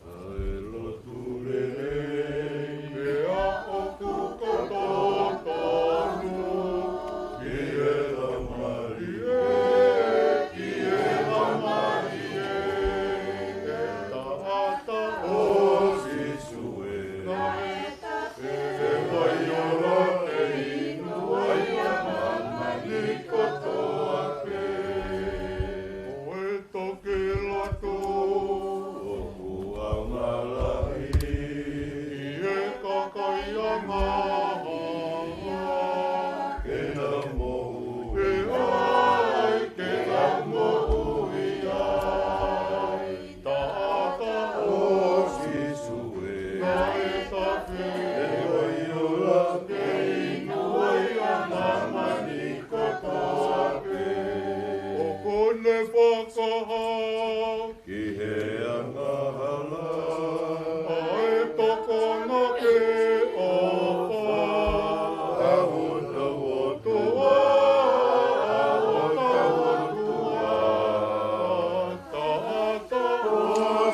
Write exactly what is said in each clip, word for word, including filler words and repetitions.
ʻA e lotu lelei, pea ʻoku totonu ki he Tamai, ki he Tamai, ʻe taʻata ʻo Sīsū ē. Naʻe tafe ʻi he vai ola ke inu ai ʻa māmani kotoa pē. Ko e toki lotu ʻoku ʻaonga lahi ʻi he kakai angahala ke nau moʻui ai, ke nau moʻui ai. Taʻata ʻo Sīsū ē, naʻe tafe ʻi he vai ola ke inu ai ʻa māmani kotoa pē. ʻOku ne fakahā ki he angahala ʻa e tokanga ke ʻofa ʻa hotau ʻOtua, ʻa hotau ʻOtua. Taʻata ʻo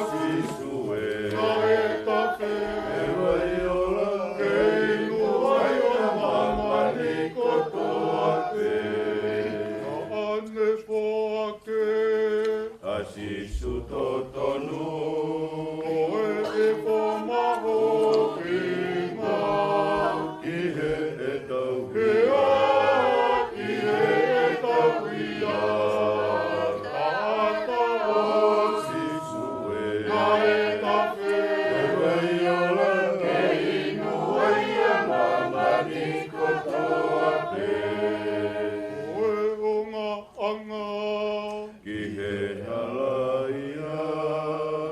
Sīsū ē, naʻe tafe ʻi he vai ola ke inu ai ʻa māmani kotoa pē. Naʻa ne foaki ʻa Sīsū totonu ko e ifo mahuʻinga ki heʻetau hia, ki heʻetau hia. Taʻata ʻo Sīsū ē, naʻe tafe ʻi he vai ola ke inu ai ʻa māmani kotoa pē. Ko e ʻulungaanga ki he halaia,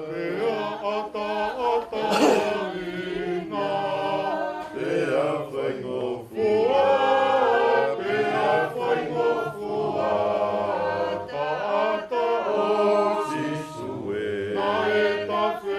pea ʻataʻatā ʻi he ngāue, pea faingofua, pea faingofua. Taʻata ʻo Sīsū ē, naʻe tafe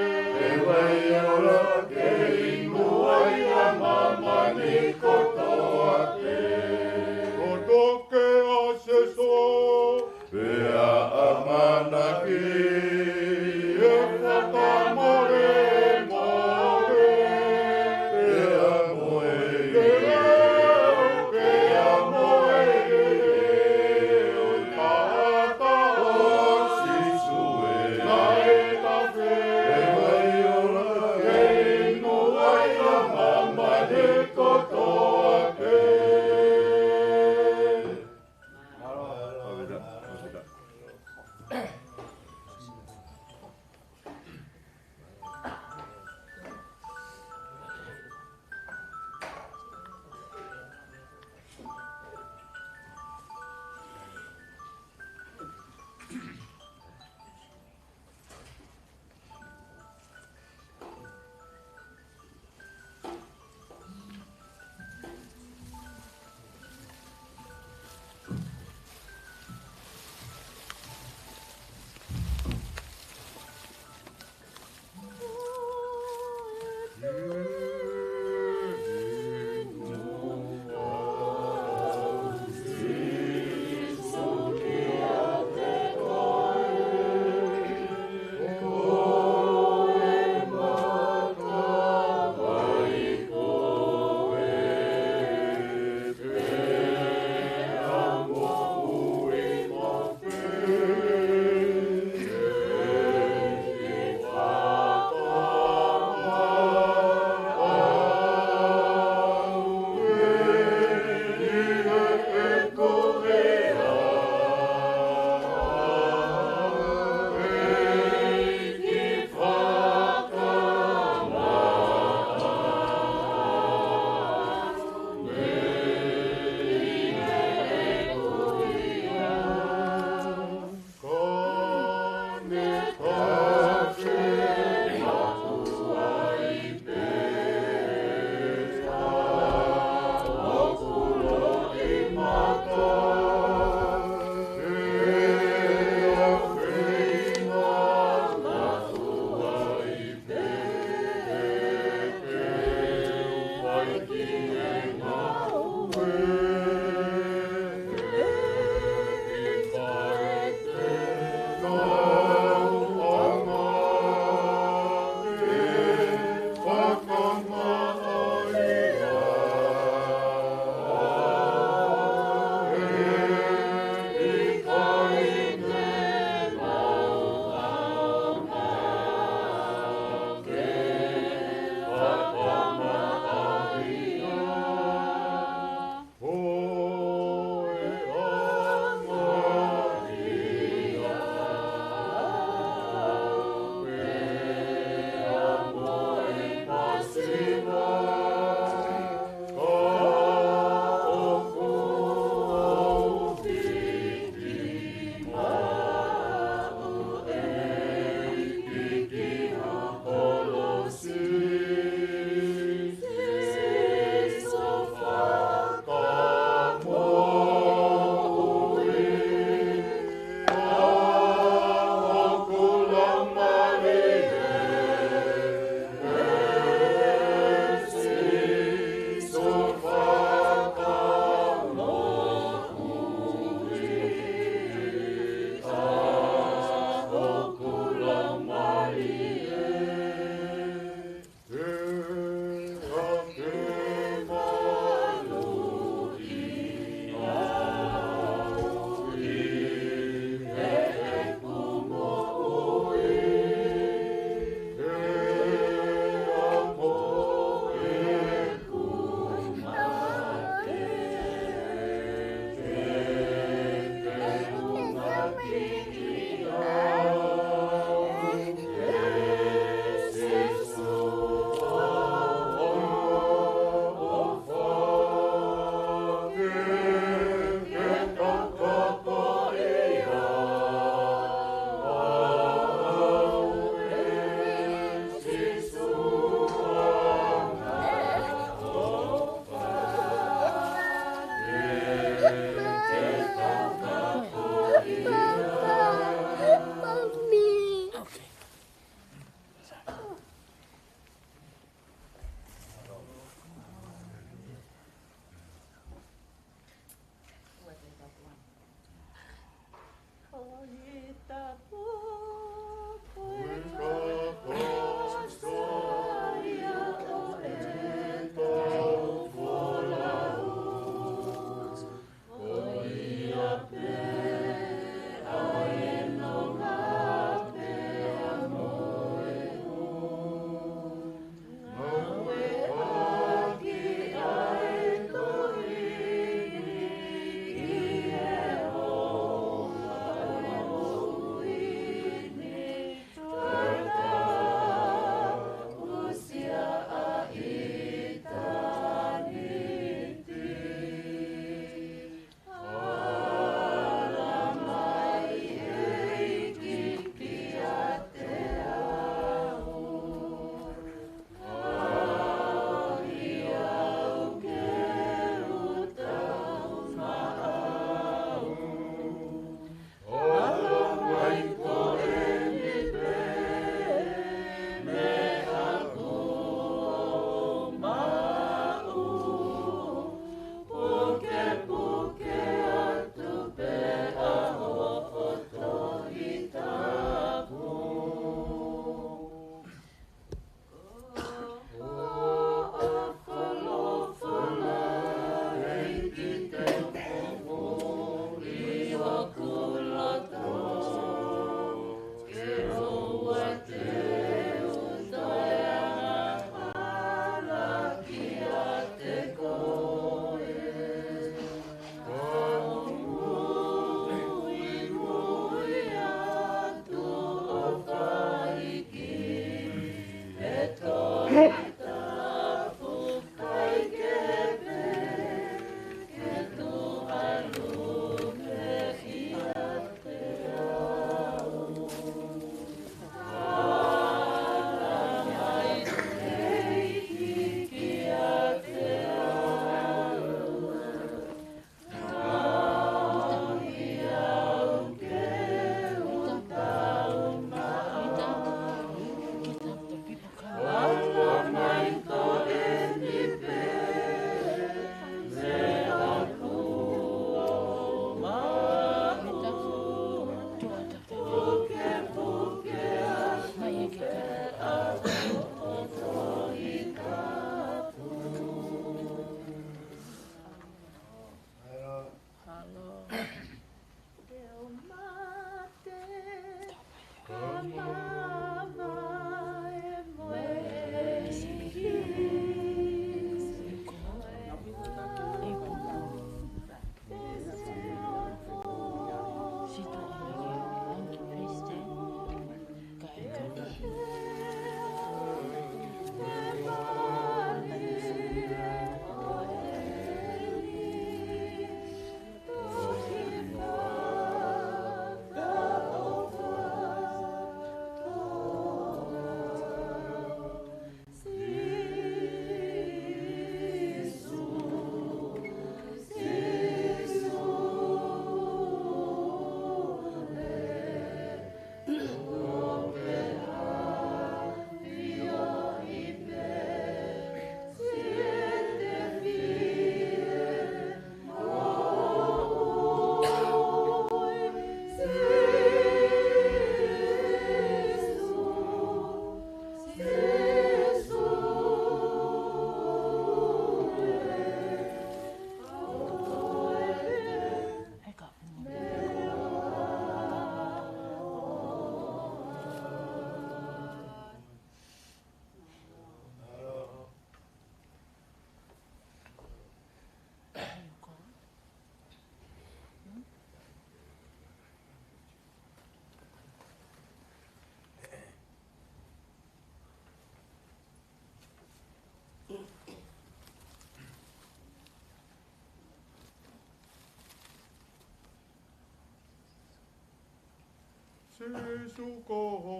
Sīsū ko ho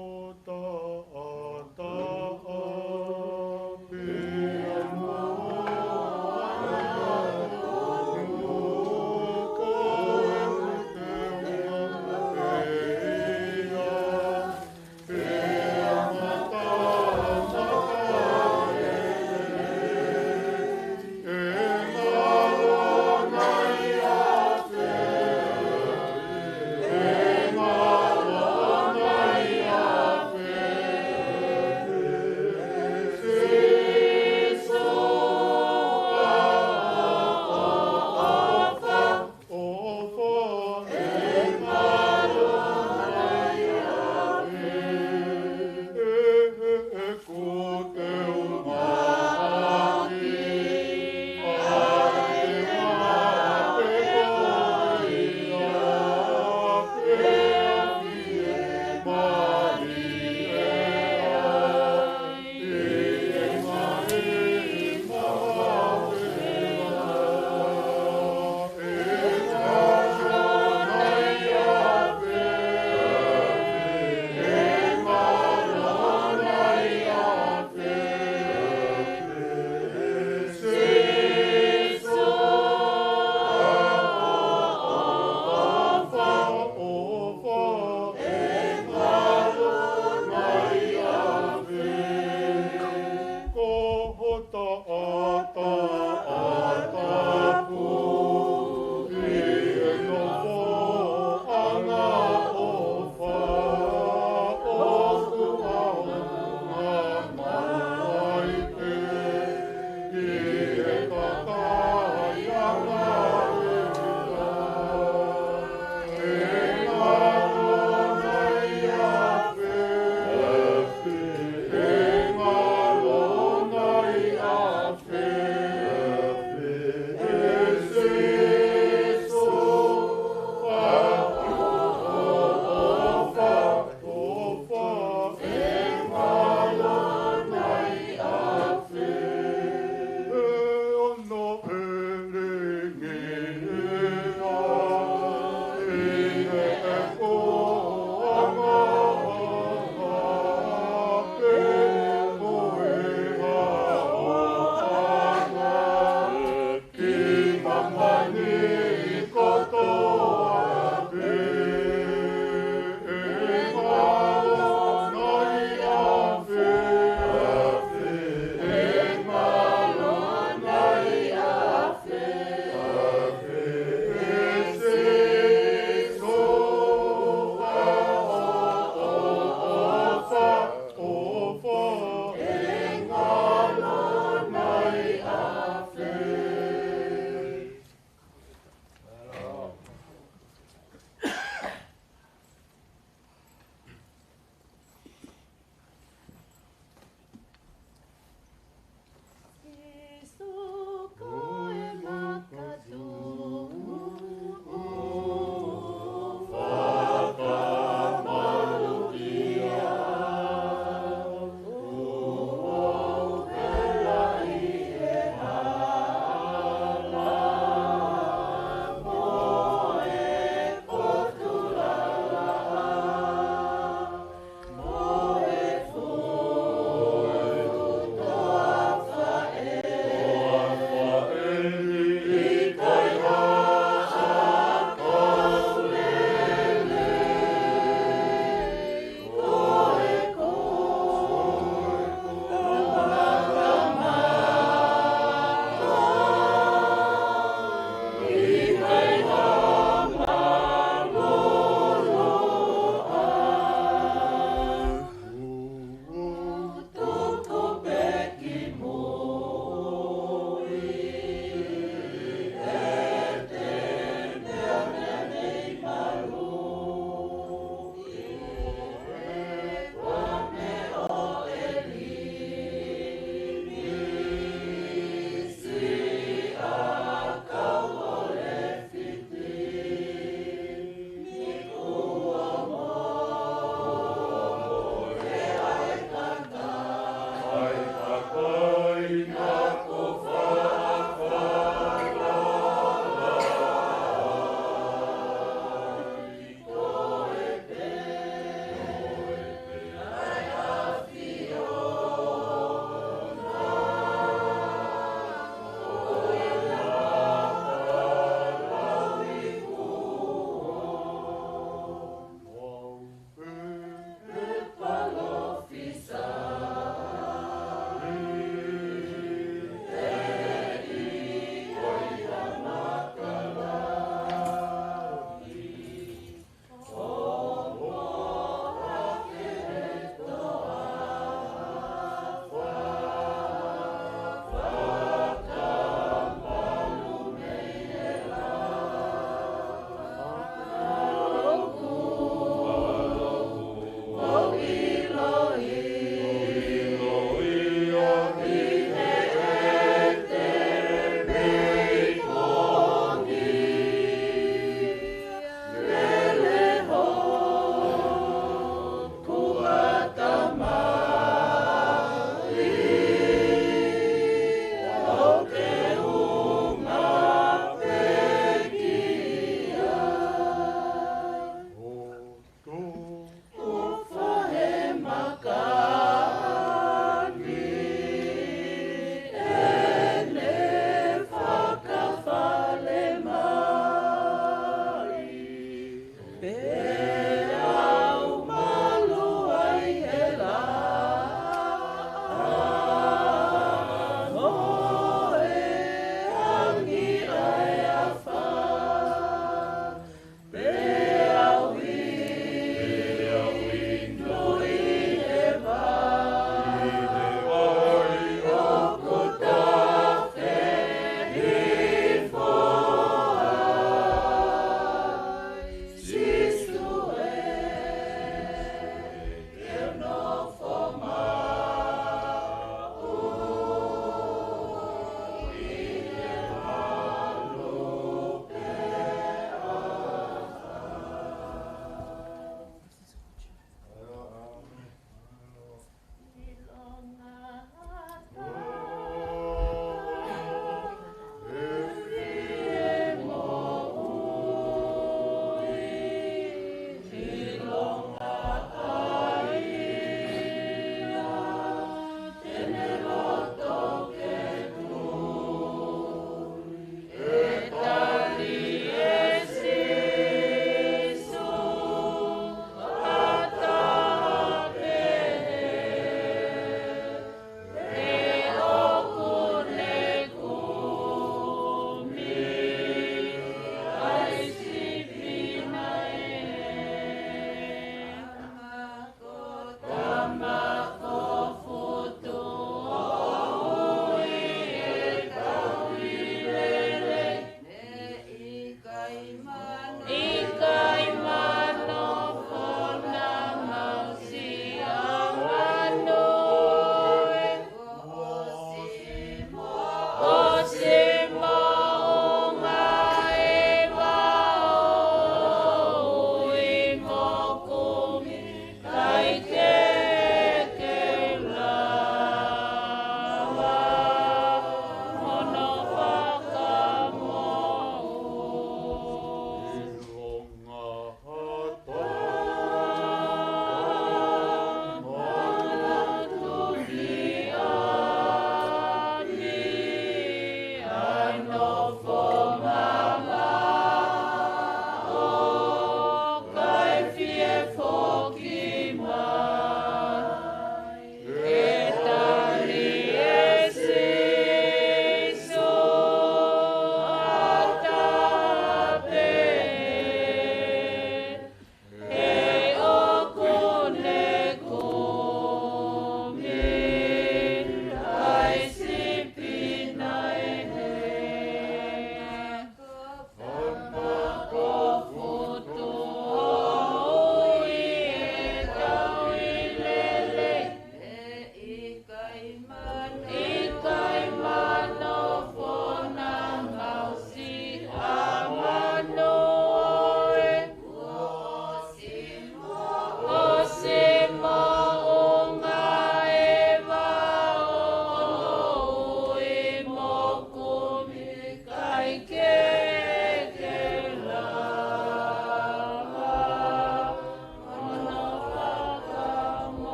taʻataʻa, pea mo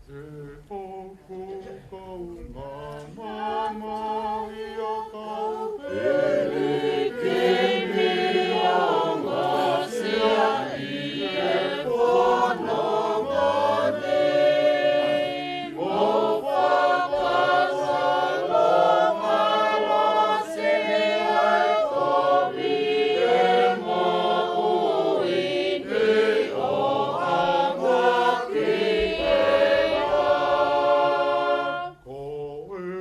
ʻOku kau ngā mamahi ʻo kau pilikimi ʻo ngāsia ʻi he fononga ni, mo fakasalonga losi ai kovi e moʻui ni ʻo hanga ki he ʻOtua. Ko e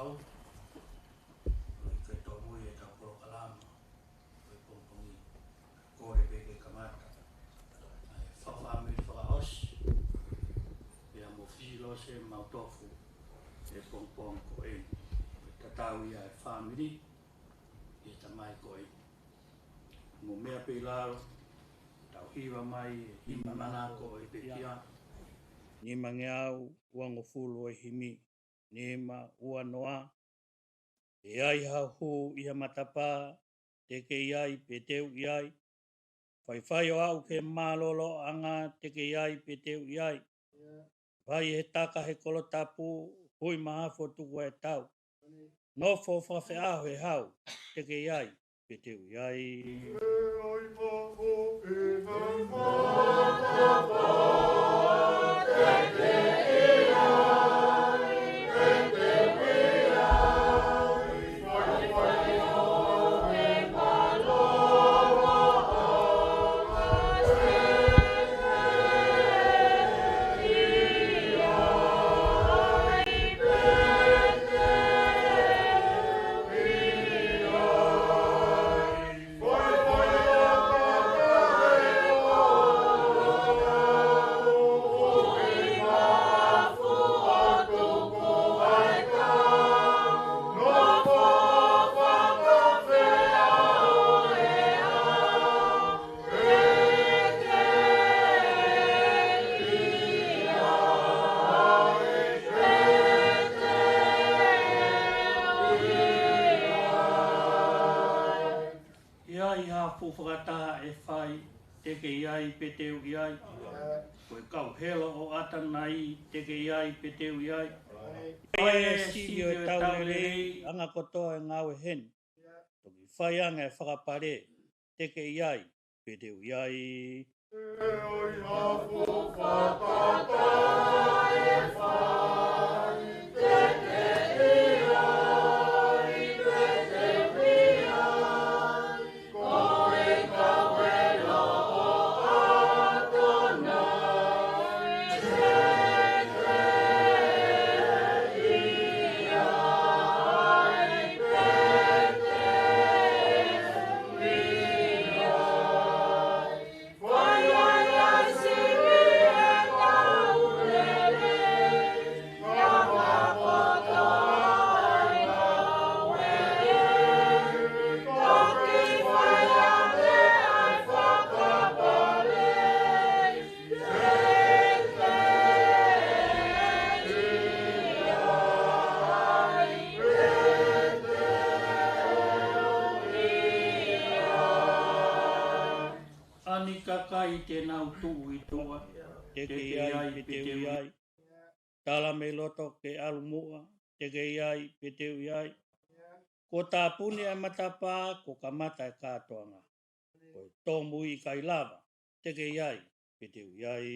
Au, ʻoku ʻikai tōmui ʻetau polokalama ʻo e pongipongi. Kole pē ke kamata ʻa e fakafāmili fakaʻosi. Pea mo Fisi Lose Mautofu ʻi he pongipongi ko eni. Ko e tatau ia ʻa e fāmili ʻi he tamai ko eni. Mo meʻa pē ʻi lalo, tau hiva mai e himi manako ʻo e pekia. Nimangeau uangofulu ʻo e himi. Nima ua noa. ʻE ʻi ai ha hū ʻi ha matapā, te ke ʻi ai pe te u ʻi ai. Faifai ʻo aʻu ki he mālōlōʻanga, te ke ʻi ai pe te u ʻi ai. Vai he taka he kolo tapu, hui mahafu ʻo tuku e tau. Nofo fakafeʻao he hau, te ke ʻi ai pe te u ʻi ai. ʻI ai ha fuʻu fakataha ʻe fai, te ke ʻi ai pe te u ʻi ai. Ko e kau helo ʻo ʻAtanai, te ke ʻi ai pe te u ʻi ai. ʻI ai e sivi ʻo e tau lelei, anga kotoa e ngāue heni. Toki fai ange e fakapale, te ke ʻi ai pe te u ʻi ai. ʻAni kakai te nau tuʻu ʻi tuʻa, te ke ʻi ai pe te u ʻi ai. Tala mei loto ke ʻalu muʻa, te ke ʻi ai pe te u ʻi ai. Kuo tāpuni e matapā, kuo kamata e kātoanga. Ko e tōmui ʻikai lava, te ke ʻi ai pe te u ʻi ai.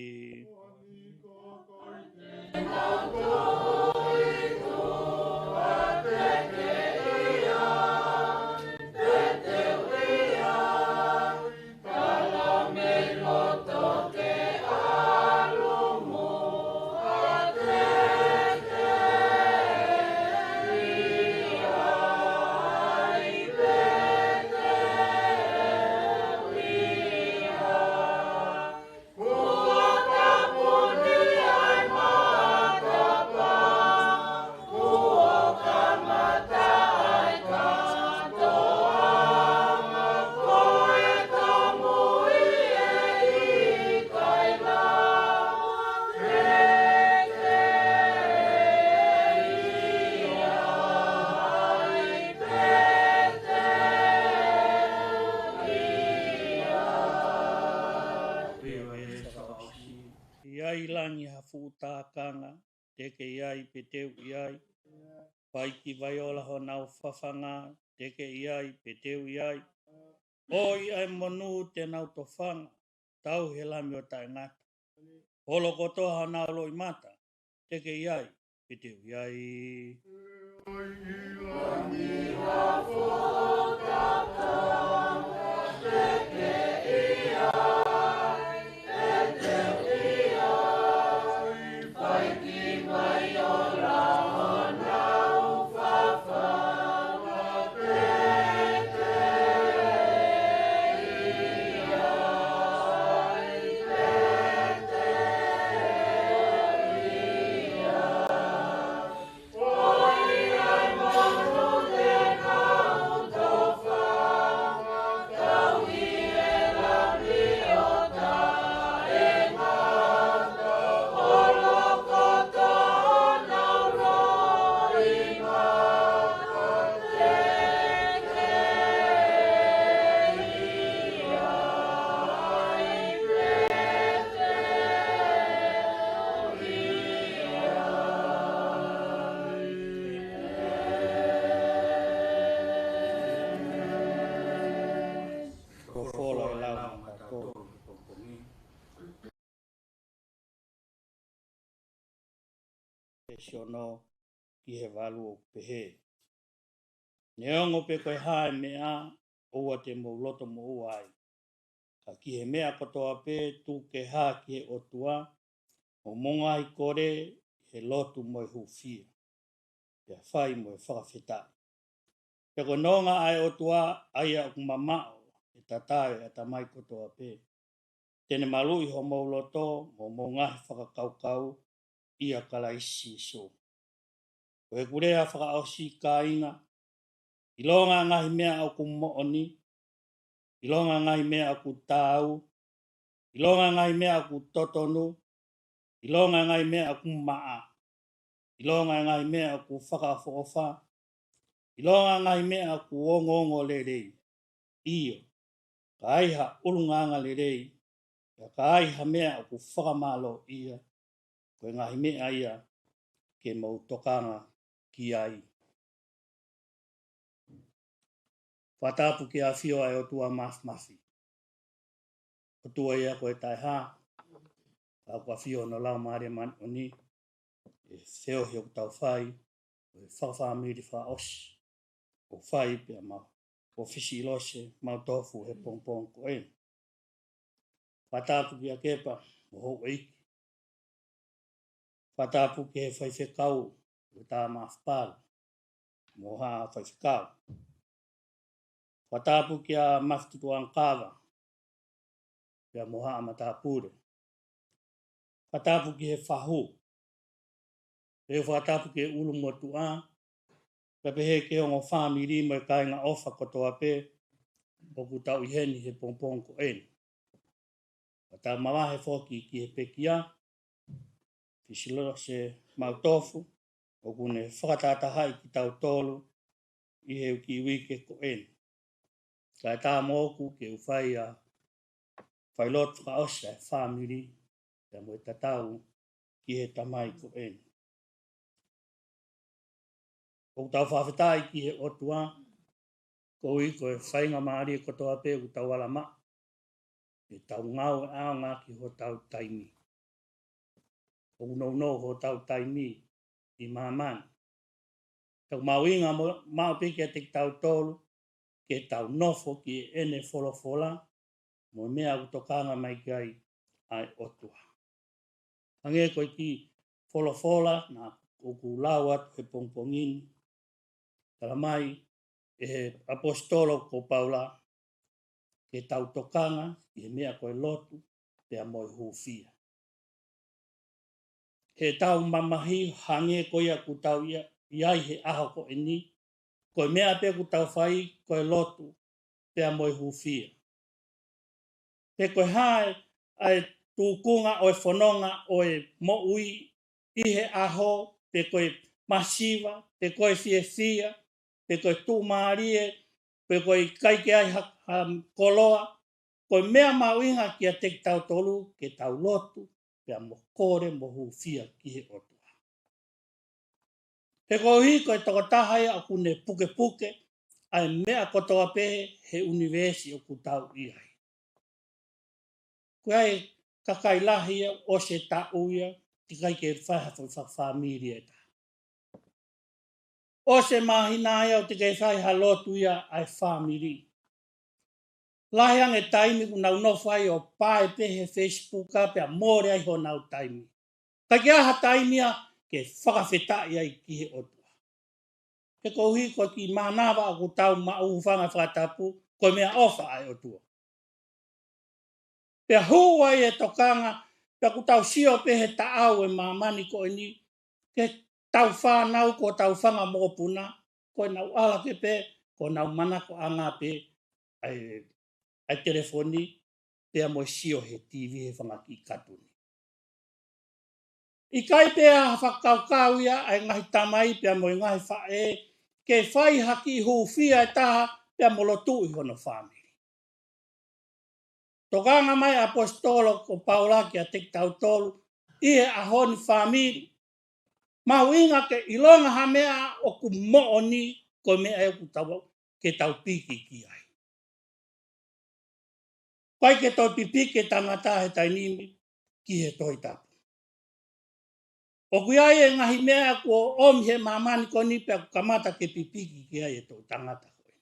ʻI ai langi ha fuʻu tākanga, te ke ʻi ai pe te u ʻi ai. Fai ki Vaiola honau fafanga, te ke ʻi ai pe te u ʻi ai. ʻOi ʻa e monū te nau tofanga, tauhi e lami ʻo taʻengata. Holo kotoa honau loʻimata, te ke ʻi ai pe te u ʻi ai. veesi ono ki he valu ʻoku pehē: Neongo pe ko e hā e meʻa ʻoua te mou loto moʻua ai, ka ki he meʻa kotoa pē tuku ke hā ki he ʻOtua, mo hoʻomou ngaahi kole ʻi he lotu mo e hūfia, pea fai mo e fakafetaʻi. Pea ko e nonga ʻa e ʻOtua, ʻa ia ʻoku mamaʻo he tatā ʻo e ʻatamai kotoa pē, te ne maluʻi homou loto mo hoʻomou ngaahi fakakaukau ʻia Kalaisi Sīsū. Ko ʻeku lea fakaʻosi, kāinga, ʻilonga e ngaahi meʻa ʻoku moʻoni, ʻilonga e ngaahi meʻa ʻoku taau, ʻilonga e ngaahi meʻa ʻoku totonu, ʻilonga e ngaahi meʻa ʻoku maʻa, ʻilonga e ngaahi meʻa ʻoku fakaʻofoʻofa, ʻilonga e ngaahi meʻa ʻoku ongoongolelei, ʻio, ka ai ha ʻulungaanga lelei, pea ka ai ha meʻa ʻoku fakamālōʻia, ko e ngaahi meʻa ia ke mou tokanga ki ai. Fakatapu ki he ʻafio ʻa e ʻOtua Māfimafi. ʻOtua ia ko e taʻehā, ka ʻoku ʻafio hono Laumālie Māʻoniʻoni, ʻi he feohi ʻoku tau fai, ʻo e fakafāmili fakaʻosi, ʻo fai pea mo ʻofisi ʻi Lose, Mount Tofu he pongipongi ko eni. Fakatapu kia Kepa mo houʻeiki. Fakatapu ki he faifekau ʻo e Tama Afipalo mo haʻa faifekau. Fakatapu kia Mafitutuʻanga Kava pea mo haʻa matāpule. Fakatapu ki he fahu. Pea fakatapu ki he ʻulumotuʻa, pea pehē ki he ongo fāmili mo e kāinga ʻofa kotoa pē ʻoku tau ʻi heni he pongipongi ko eni. Pea tau mavahe foki ki he pekia, ʻofisi ʻi Lose, Mount Tofu, ʻoku ne fakatahatahaʻi kitautolu ʻi he kiʻi uike ko eni. Kae tā moʻoku ke u fai ʻa e failotu fakaʻosi ʻa e fāmili, pea mo e tatau ki he tamai ko eni. ʻOku tau fakafetaʻi ki he ʻOtua, koeʻuhi ko e faingamālie kotoa pē ʻoku tau ala maʻu, ke tau ngāueʻaonga ki hotau taimi. ʻOku nounou hotau taimi ʻi māmani. Pea ʻoku mahuʻinga mo-, maʻu pē kiate kitautolu, ke tau nofo ki heʻene folofola, mo e meʻa ʻoku tokanga mai ki ai ʻa e ʻOtua. Hangē ko e kiʻi folofola naʻa ku lau atu he pongipongi ni, talamai ʻe he ʻaposetolo ko Paula, ke tau tokanga ʻi he meʻa ko e lotu pea mo e hūfia. Heʻetau mamahi hangē ko ia ʻoku tau ʻi ai, ʻi ai he ʻaho ko eni, ko e meʻa pē ʻoku tau fai ko e lotu pea mo e hūfia. Pe ko e hā ʻa e tūkunga ʻo e fononga ʻo e moʻui ʻi he ʻaho, pe ko e masiva, pe ko e fiefia, pe ko e tuʻumālie, pe ko e ʻikai ke ai ha, ha koloa, ko e meʻa mahuʻinga kiate kitautolu ke tau lotu, pea mo kole mo hūfia ki he ʻOtua. He koeʻuhi ko e tokotaha ia ʻoku ne pukepuke ʻa e meʻa kotoa pē he ʻunivēsi ʻoku tau ʻi ai. Ko e kakai lahi ia ʻosi e taʻu ia, teʻeki ai ke fai ha fai fakafāmili ʻe taha. ʻOsi e māhina ia ʻoku teʻeki ai fai ha lotu ia ʻa e fāmili. Lahi ange taimi ʻoku nau nofo ai ʻo pae pē he Facebook pea mole ai honau taimi. Kae ʻikai ha taimi ia ke fakafetaʻi ai ki he ʻOtua. He koeʻuhi ko e kiʻi mānava ʻoku tau maʻu, hūfanga he fakatapu, ko e meʻaʻofa ʻa e ʻOtua. Pea hū ai e tokanga, pea ʻoku tau sio pē he taʻau ʻo e māmani ko eni, ki heʻetau fānau ko hotau fanga mokopuna, ko ʻenau ʻalu hake pē, ko ʻenau manakoʻanga pē ʻa e, ʻa e telefoni, pea mo e sio he TV he fanga kiʻi katuni. ʻIkai pē ha fakakaukau ia ʻa e ngaahi tamai pea mo e ngaahi faʻē, ke fai ha kiʻi hūfia ʻe taha pea mo lotuʻi hono fāmili. Tokanga mai ʻaposetolo ko Paula kiate kitautolu ʻi he ʻaho ni, fāmili. Mahuʻinga ke ʻilonga ha meʻa ʻoku moʻoni, ko e meʻa ʻoku tau, ke tau piki ki ai. ʻIkai ke toe pipiki e tangata he taimi ni ki he Tohi Tapu. ʻOku ʻi ai e ngaahi meʻa kuo ʻomi he māmani ko eni pea kuo kamata ke pipiki ki ai e toʻu tangata ko ē.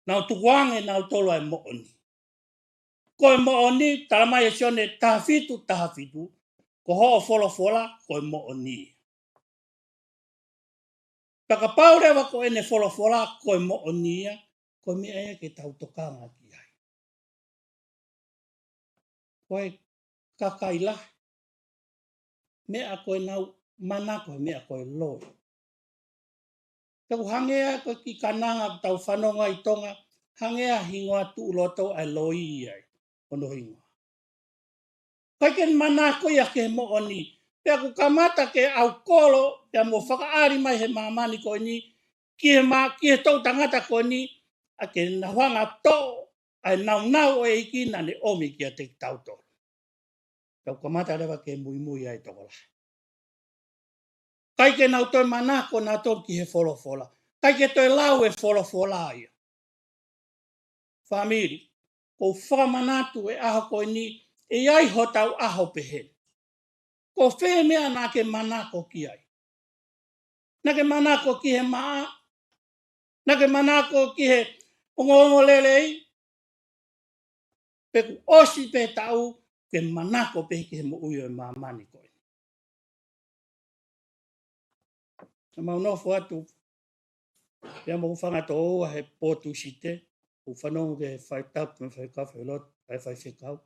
Nau tukuange nautolu ʻa e moʻoni. Ko e moʻoni, talamai ʻe Sione taha fitu, taha fitu, ko hoʻo folofola, ko e moʻoni. Pea kapau leva ko ʻene folofola, ko e moʻoni ia, ko e meʻa ia ke tau tokanga ki ai. Ko e kakai lahi, meʻa ko ʻenau manako, meʻa ko e loi. Pea ʻoku hangē ia ko e kiʻi kananga ʻoku tau fanongo ai ʻi Tonga, hangē ia ha hingoa tuʻu loto ʻa e loi ia ʻi hono hingoa. ʻIkai ke ne manako ia ki he moʻoni. Pea ʻoku kamata ke ʻaukolo, pea mo fakaʻali mai he māmani ko eni, ki he mā-, ki he toʻu tangata ko eni, ʻa ke nau hanga ʻo toʻo ʻa e nāunau ʻo e ʻEiki naʻa ne ʻomi kiate kitautolu. Pea ʻoku kamata leva ke muimui ai tokolahi. ʻIkai ke nau toe manako nautolu ki he folofola. ʻIkai ke toe lau e folofola ia. Fāmili, ʻoku ou fakamanatu e ʻaho ko eni, ʻe ʻi ai hotau ʻaho pehē. Ko fē meʻa naʻa ke manako ki ai? Naʻa ke manako ki he maʻa, naʻa ke manako ki he ongoongolelei, pe kuo ʻosi pē taʻu ke manako pē ki he moʻui ʻo e māmani ko eni. Naʻa mau nofo atu, pea mo hūfanga atu ʻo ua he pō Tūsite, ʻo fanongo ki he faitapu mo e faikau failotu ʻa e faifekau.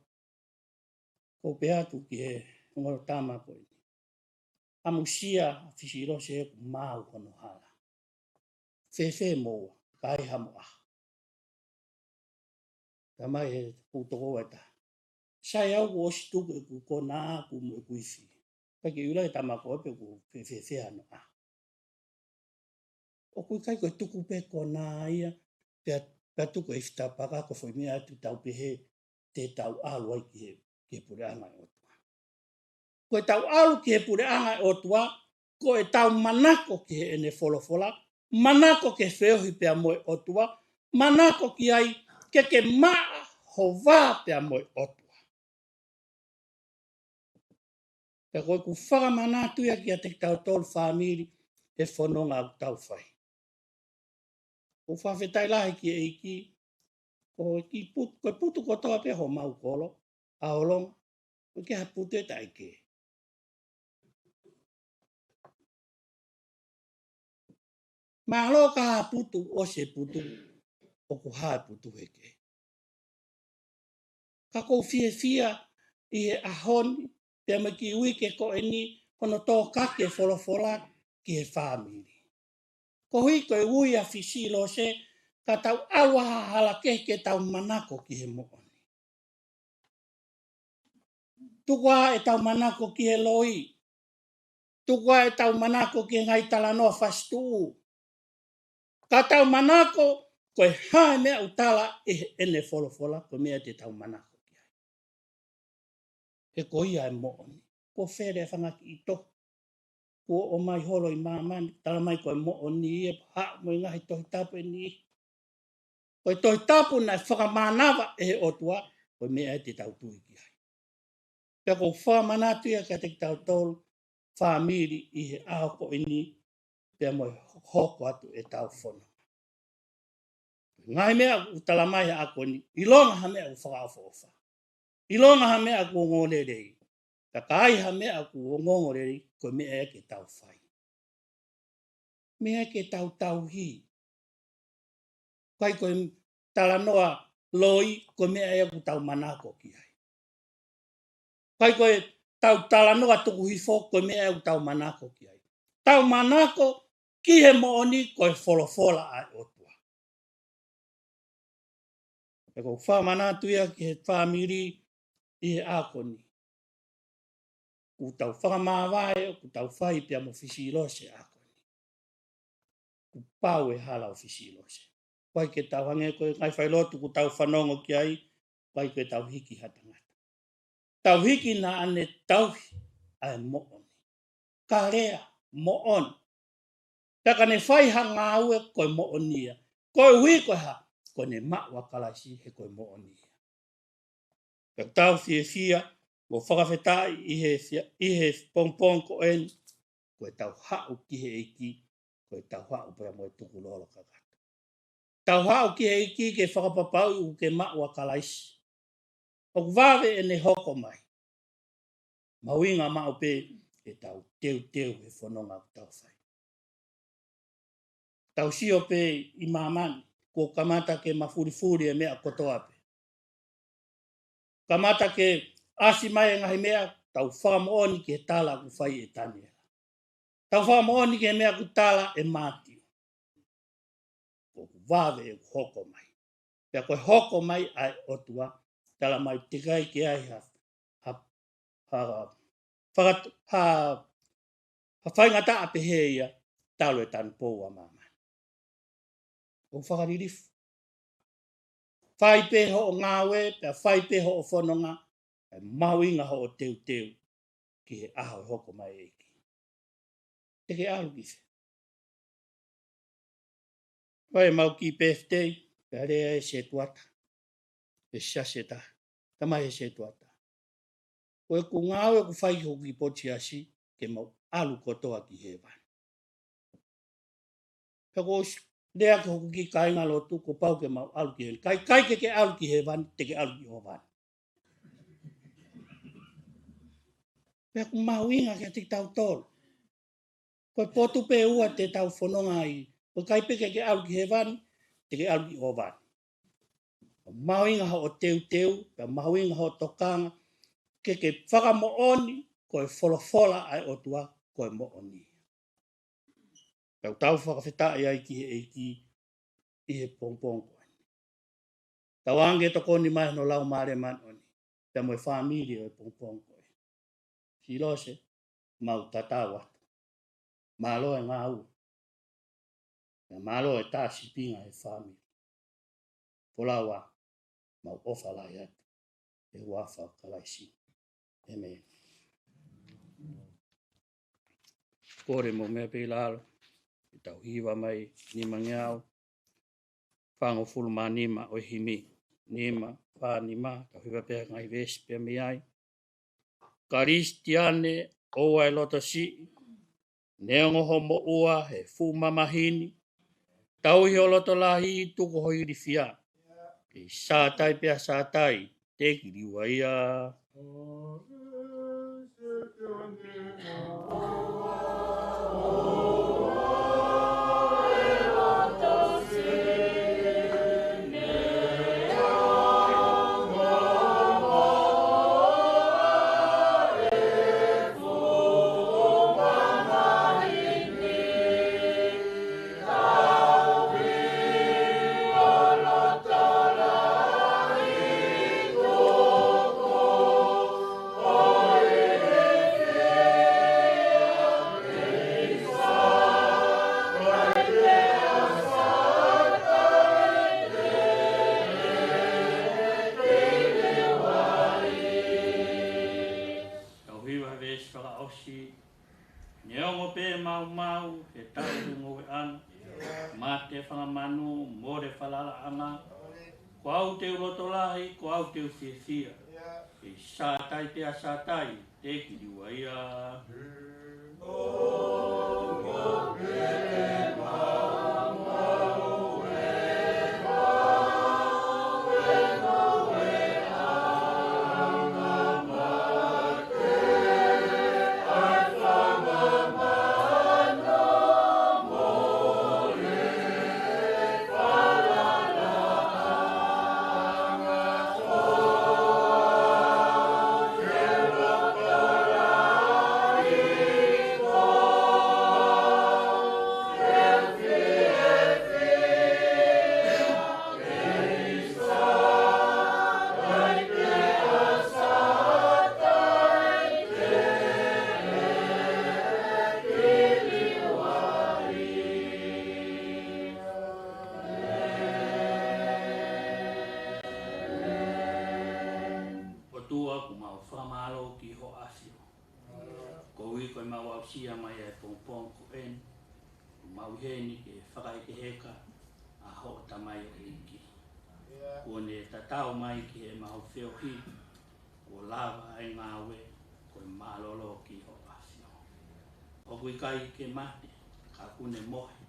ʻOku ou pehē atu ki he ongo tama ko eni. ʻAmusia ʻa Fisilose he ʻoku maau hono hala. Fēfē moua, ka ʻi ai ha moʻa. Talamai he ʻū tokoua ʻe taha. Sai au kuo ʻosi tuku ʻeku konā ʻaʻaku mo ʻeku ifi. Pea ke ʻilo e tama ko ē pe ʻoku fēfē hano ʻā. ʻOku ʻikai ko e tuku pē konā ia, pea, pea tuku e ifi tapaka ko e foʻi meʻa atu tau pehē te tau ʻalu ai ki he, ki he puleʻanga ʻo e ʻOtua. Ko ʻetau ʻalu ki he puleʻanga ʻo e ʻOtua, ko ʻetau manako ki heʻene folofola, manako ke feohi pea mo e ʻOtua, manako ki ai ke ke maʻa ho vā pea mo e ʻOtua. Pea ko ʻeku fakamanatu ia kiate kitautolu fāmili he fononga ʻoku tau fai. ʻOku ou fakafetaʻi lahi ki he ʻEiki, ko e kiʻi put-, ko e putu kotoa pē homau kolo, ʻa ʻolunga, ʻoku ʻikai ha putu ʻe taʻe kē. Mahalo ka ha putu ʻosi e putu, ʻoku hā e putu he kē. Ka ʻoku ou fiefia ʻi he ʻaho ni, pea mo e kiʻi uike ko eni, hono tō hake e folofola ki he fāmili. Koeʻuhi ko e ui ʻa Fisilose, ka tau ʻalu ʻa ha hala kehe ke tau manako ki he moʻoni. Tuku ā ʻetau manako ki he loi. Tuku ā ʻetau manako ki he ngaahi talanoa fasituʻu. Ka tau manako, ko e hā e meʻa ʻoku tala ʻe heʻene folofola, ko e meʻa te tau manako ki ai. He ko ia e moʻoni. Kuo fele e fanga kiʻi tohi. Kuo ʻomai holo ʻi māmani, talamai ko e moʻoni ia, haʻu mo e ngaahi Tohi Tapu ʻe niʻihi. Ko e Tohi Tapu naʻe fakamānava ʻe he ʻOtua, ko e meʻa ia te tau tui ki ai. Pea ʻoku ou fakamanatu ia kiate kitautolu, fāmili ʻi he ʻaho ko eni, pea mo e hoko atu ʻetau fononga. Ngaahi meʻa ʻoku talamai he ʻaho ko eni, ʻilonga ha meʻa ʻoku fakaʻofoʻofa. ʻIlonga ha meʻa ʻoku ongoongolelei. Ka ka ʻi ai ha meʻa ʻoku ongoongolelei, ko e meʻa ia ke tau fai. Meʻa ke tau tauhi. ʻIkai ko e talanoa loi, ko e meʻa ia ʻoku tau manako ki ai. ʻIkai ko e tau talanoa tuku hifo, ko e meʻa ia ʻoku tau manako ki ai. Tau manako ki he moʻoni ko e folofola ʻa e ʻOtua. Pea ʻoku ou fakamanatu ia ki he fāmili ʻi he ʻaho ko eni. ʻOku tau fakamāvae, ʻoku tau fai pea mo Fisilose ʻaho ko eni. Kuo pau e hala ʻo Fisilose. ʻIkai ke tau hangē ko e ngaahi failotu ʻoku tau fanongo ki ai, ʻikai ke tau hiki ha tangata. Tau hiki naʻa ne tauhi ʻa e moʻoni. Ka lea, moʻoni. Pea ka ne fai ha ngāue ko e moʻoni ia. Koeʻuhi ko e hā, ko ʻene maʻu ʻa Kalaisi he ko e moʻoni ia. Pea ʻoku tau fiefia, mo fakafetaʻi ʻi he fia-, ʻi he pongipongi ko eni, ko ʻetau haʻu ki he ʻEiki, ko ʻetau haʻu pea mo e tukulolo kakato. Tau haʻu ki he ʻEiki ke fakapapauʻi ʻoku ke maʻu ʻa Kalaisi. ʻOku vave ʻene hoko mai. Mahuʻinga maʻu pē ke tau teuteu he fononga ʻoku tau fai. Tau sio pē ʻi māmani, kuo kamata ke mafulifuli e meʻa kotoa pē. Kamata ke ʻasi mai e ngaahi meʻa, tau fakamoʻoni ki he tala ʻoku fai ʻe Taniela. Tau fakamoʻoni ki he meʻa ʻoku tala ʻe Mātiu. ʻOku vave ʻeku hoko mai. Pea ko e hoko mai ʻa e ʻOtua, tala mai teʻeki ai ke ʻi ai ha, ha, ha, faka-, ha, ha faingataʻa pehē ia, talu e tanupou ʻa māmani. ʻOku fakalilifu. Fai pē hoʻo ngāue, pea fai pē hoʻo fononga, ʻe mahuʻinga hoʻo teuteu ki he ʻaho ʻe hoko mai e ʻEiki. Te ke ʻalu ki fē? Vai mau ki birthday, pea lea e setuata. E siasi ʻe taha. Tamai e setuata. Ko ʻeku ngāue ʻoku fai ki hoku kiʻi potu siasi, ke mau ʻalu kotoa ki hēvani. Pea ko e lea ki hoku kiʻi kāinga lotu, kuo pau ke mau ʻalu ki hēvani. Ka ʻikai ke ke ʻalu ki hēvani, te ke ʻalu ki ʻōvani. Pea ʻoku mahuʻinga kiate kitautolu. Ko e potu pē ʻe ua te tau fononga ai. ʻOku ʻikai pē ke ke ʻalu ki hēvani, te ke ʻalu ki ʻōvani. Mahuʻinga hoʻo teuteu, pea mahuʻinga hoʻo tokanga, ke ke fakamoʻoni, ko e folofola ʻa e ʻOtua, ko e moʻoni. Pea ʻoku tau fakafetaʻi ai ki he ʻEiki ʻi he pongipongi ko eni. Tauange ke tokoni mai hono Laumālie Māʻoniʻoni, pea mo e fāmili ʻo e pongipongi ko eni. Silose, mau tatau atu. Mālō e ngāue. Pea mālō e tā sīpinga e fāmili. Folau ā, mau ʻofa lahi atu. ʻI he huafa ʻo Kalaisi. ʻĒmeni. Kole mo meʻa pē ʻi lalo. Ke tau hiva mai nimangeau fāngofulu mā nima ʻo e himi. Nima, fā nima, tau hiva pē ngaahi veesi pē mei ai. Kalisitiane, ʻoua ʻe loto siʻi, neongo ho moʻua he fuʻu mamahi ni, tauhi ho loto lahi, tuku ho ilifia. Kei sātai pea sātai, te ke liliu ai ia. Tau hiva veesi fakaʻosi. Neongo pē maumau, he tau he ngoueʻanga, mate fanga manu, mole falalaʻanga, ko au te u loto lahi, ko au te u fiefia. Kei sātai pea sātai, te ke liliu ai ia. ʻOtua, ʻoku mau fakamālō ki hoʻo ʻafio. Koeʻuhi ko ʻemau aʻusia mai ʻa e pongipongi ko eni, ʻoku mau ʻi heni ke fakahekeheka ʻa hoʻo tamaioʻeiki. Kuo ne tatau mai ki heʻemau feohi, ʻo kuo lava ʻa e ngāue, ko e mālōlō ki hoʻo ʻAfio. ʻOku ʻikai ke mate, ka kuo ne mohe,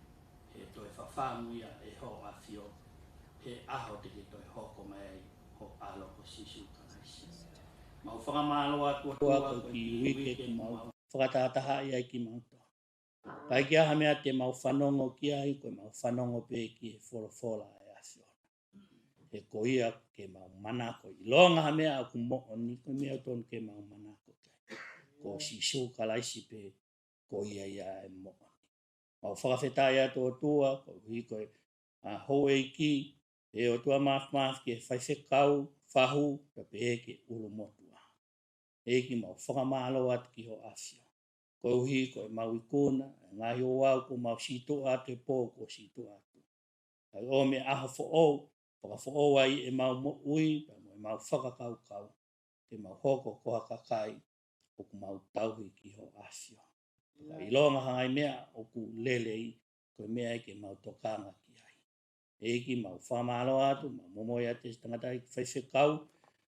he toe fafangu ia ʻe hoʻo ʻAfio, he ʻaho te ke toe hoko mai ai ho ʻAlo ko Sīsū Kalaisi. Mau fakamālō atu ʻOtua koeʻuhi ko e kiʻi uike kuo mau fakatahatahaʻi ai kimautolu. ʻIkai ke ʻi ai ha meʻa te mau fanongo ki ai, ko ʻemau fanongo pē ki he folofola ʻa e ʻAfiona. He ko ia ke mau manako, ʻilonga ha meʻa ʻoku moʻoni, ko e meʻa tonu ke mau manako ki ai. Ko Sīsū Kalaisi pē, ko ia ia ʻa e moʻoni. Mau fakafetaʻi atu ʻOtua, koeʻuhi ko e, ʻa, houʻeiki, ʻe ʻOtua Māfimafi, ki he faifekau, fahu, pea pehē ki he ʻulumotuʻa. ʻEiki, mau fakamālō atu ki hoʻo ʻAfio. Koeʻuhi ko ʻemau ikuna, ʻa e ngaahi ouau kuo mau sītuʻa atu he pō kuo sītuʻa atu. Kae ʻomi e ʻaho foʻou, fakafoʻou ai ʻemau moʻui, pea mo ʻemau fakakaukau, ke mau hoko ko ha kakai ʻoku mau tauhi ki hoʻo ʻAfio. Pea ʻilonga ha ngaahi meʻa ʻoku lelei, ko e meʻa ia ke mau tokanga ki ai. ʻEiki, mau fakamālō atu, mau momoi atu e tangataʻeiki faifekau,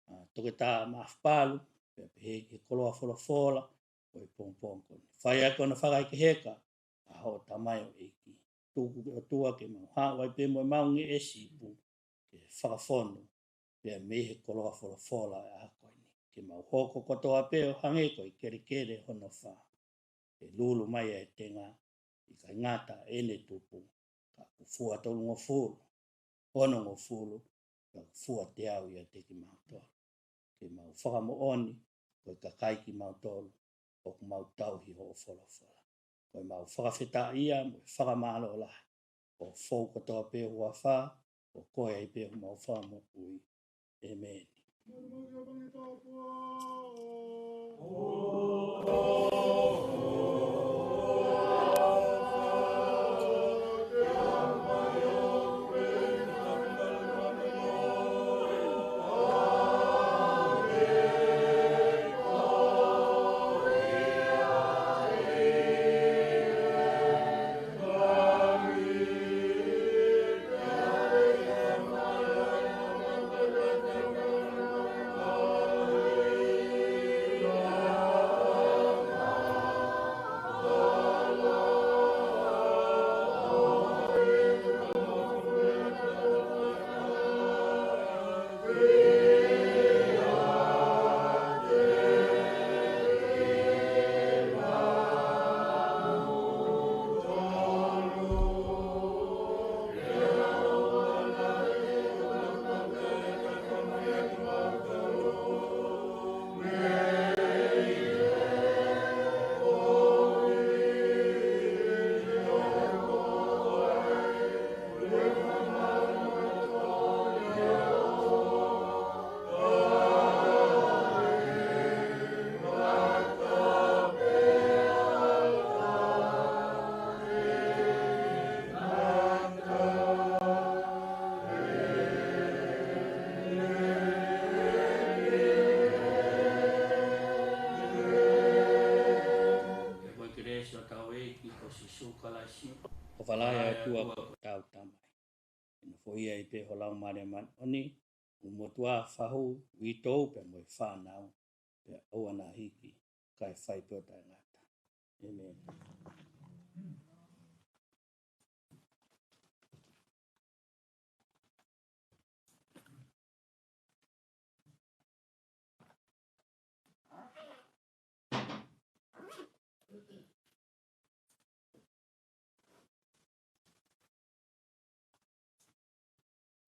ʻa, Toketā Mafipalu, pea pehē ki he koloa folofola ʻo e pongipongi ko eni. Fai ʻaki hono fakahekeheka ʻa hoʻo tamaioʻeiki. Tuku ke ʻOtua ke mau haʻu ai pē mo ʻemau ngeʻesi ipu, ke fakafonu, pea mei he koloa folofola ʻa e ʻaho ko eni. Ke mau hoko kotoa pē ʻo hangē ko e kelekele hono fā. ʻE lulu mai ʻa e tenga, ʻikai ngata ʻene tupu, ka ʻoku fua tolungofulu, onongofulu, ka ʻoku fua teau ʻiate kimautolu. Ke mau fakamoʻoni, ko e kakai kimautolu, ʻoku mau tauhi hoʻo folofola. Ko ʻemau fakafetaʻi ia, mo e fakamālō lahi, ʻo fou kotoa pē huafa, ʻo koe ai pē homau fakamoʻui. ʻĒmeni. Ko e kelesi ʻa hotau ʻEiki ko Sīsū Kalaisi, ʻofa lahi ʻa e ʻOtua ko hotau Tamai, ʻe nofoʻia ai pē ho Laumālie Māʻoniʻoni, ʻulumotuʻa, fahu, uitou, pea mo e fānau, pea ʻoua naʻa hiki, kae fai pē ʻo taʻengata. ʻĒmeni.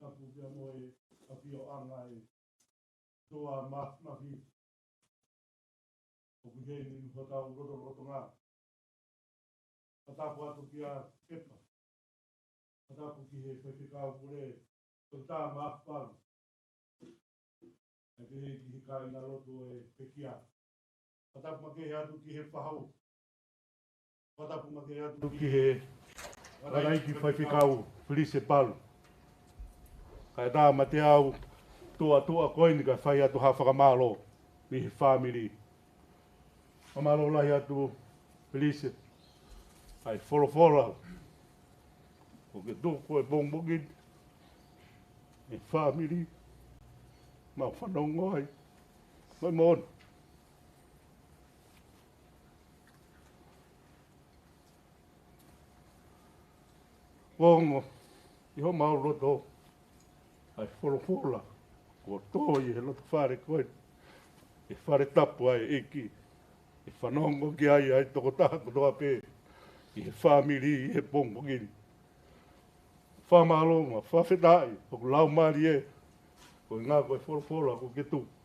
Tapu pea mo e ʻafioʻanga ʻa e ʻOtua Māfimafi. ʻOku ʻi heni hotau lotolotonga. Fakatapu atu kia Kepa. Fakatapu ki he faifekau pule, Toketā Mafipalu. ʻA ia ki he kāinga lotu ʻo e pekia. Fakatapu makehe atu ki he fahu. Fakatapu makehe atu ki he tangataʻeiki faifekau Felise Palu. Kae tā mate au tuʻa tuʻa ko eni kae fai atu ha fakamālō mei he fāmili. Fakamālō lahi atu Felise. ʻA e folofola ʻoku ke tuku he pongipongi ni, ʻe fāmili, mau fanongo ai. Moʻoni. Ongo ʻi homau loto ʻa e folofola kuo tō ʻi he loto fale ko eni, ʻi he fale tapu ʻa e ʻEiki, ʻe fanongo ki ai ʻa e tokotaha kotoa pē ʻi he fāmili ʻi he pongipongi ni. Fakamālō mo e fakafetaʻi ʻoku lau mālie, koeʻuhi ko e folofola kuo ke tuku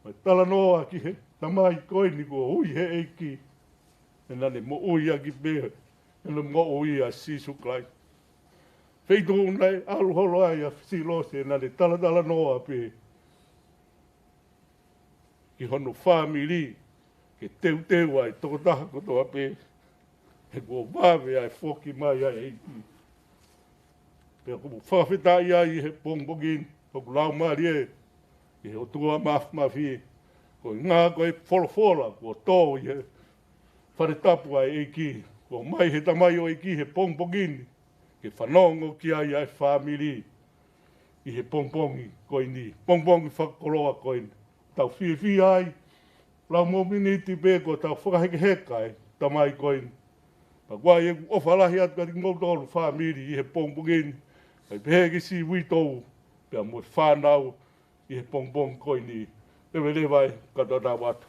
mo e talanoa ki he tamai ko eni kuo ui ʻe he ʻEiki, ʻe naʻa ne moʻui ʻaki pē ʻene moʻui ʻa Sīsū Kalaisi. Feituʻu naʻe ʻalu holo ai ʻa Fisilosi, ʻe naʻa ne talatalanoa pē ki hono fāmili, ke teuteu ʻa e tokotaha kotoa pē, he kuo vave ʻa e foki mai ʻa e ʻEiki. Pea ʻoku ou fakafetaʻi ai ʻi he pongipongi ni, ʻoku lau mālie ʻi he ʻOtua Māfimafi, koeʻuhi ko e folofola kuo tō ʻi he fale tapu ʻa e ʻEiki, kuo ʻomai ʻe he tamaioʻeiki he pongipongi ni, ke fanongo ki ai ʻa e fāmili ʻi he pongipongi ko eni, pongipongi fakakoloa ko eni. Tau fiefia ai, lau mo e miniti pē kuo tau fakahekeheka e tamai ko eni. Pea ko ia ʻoku ou ʻofa lahi atu kiate kimoutolu fāmili ʻi he pongipongi ni, kae pehē ki siʻi uitou pea mo e fānau ʻi he pongipongi ko eni. Leveleva e katoa tau atu.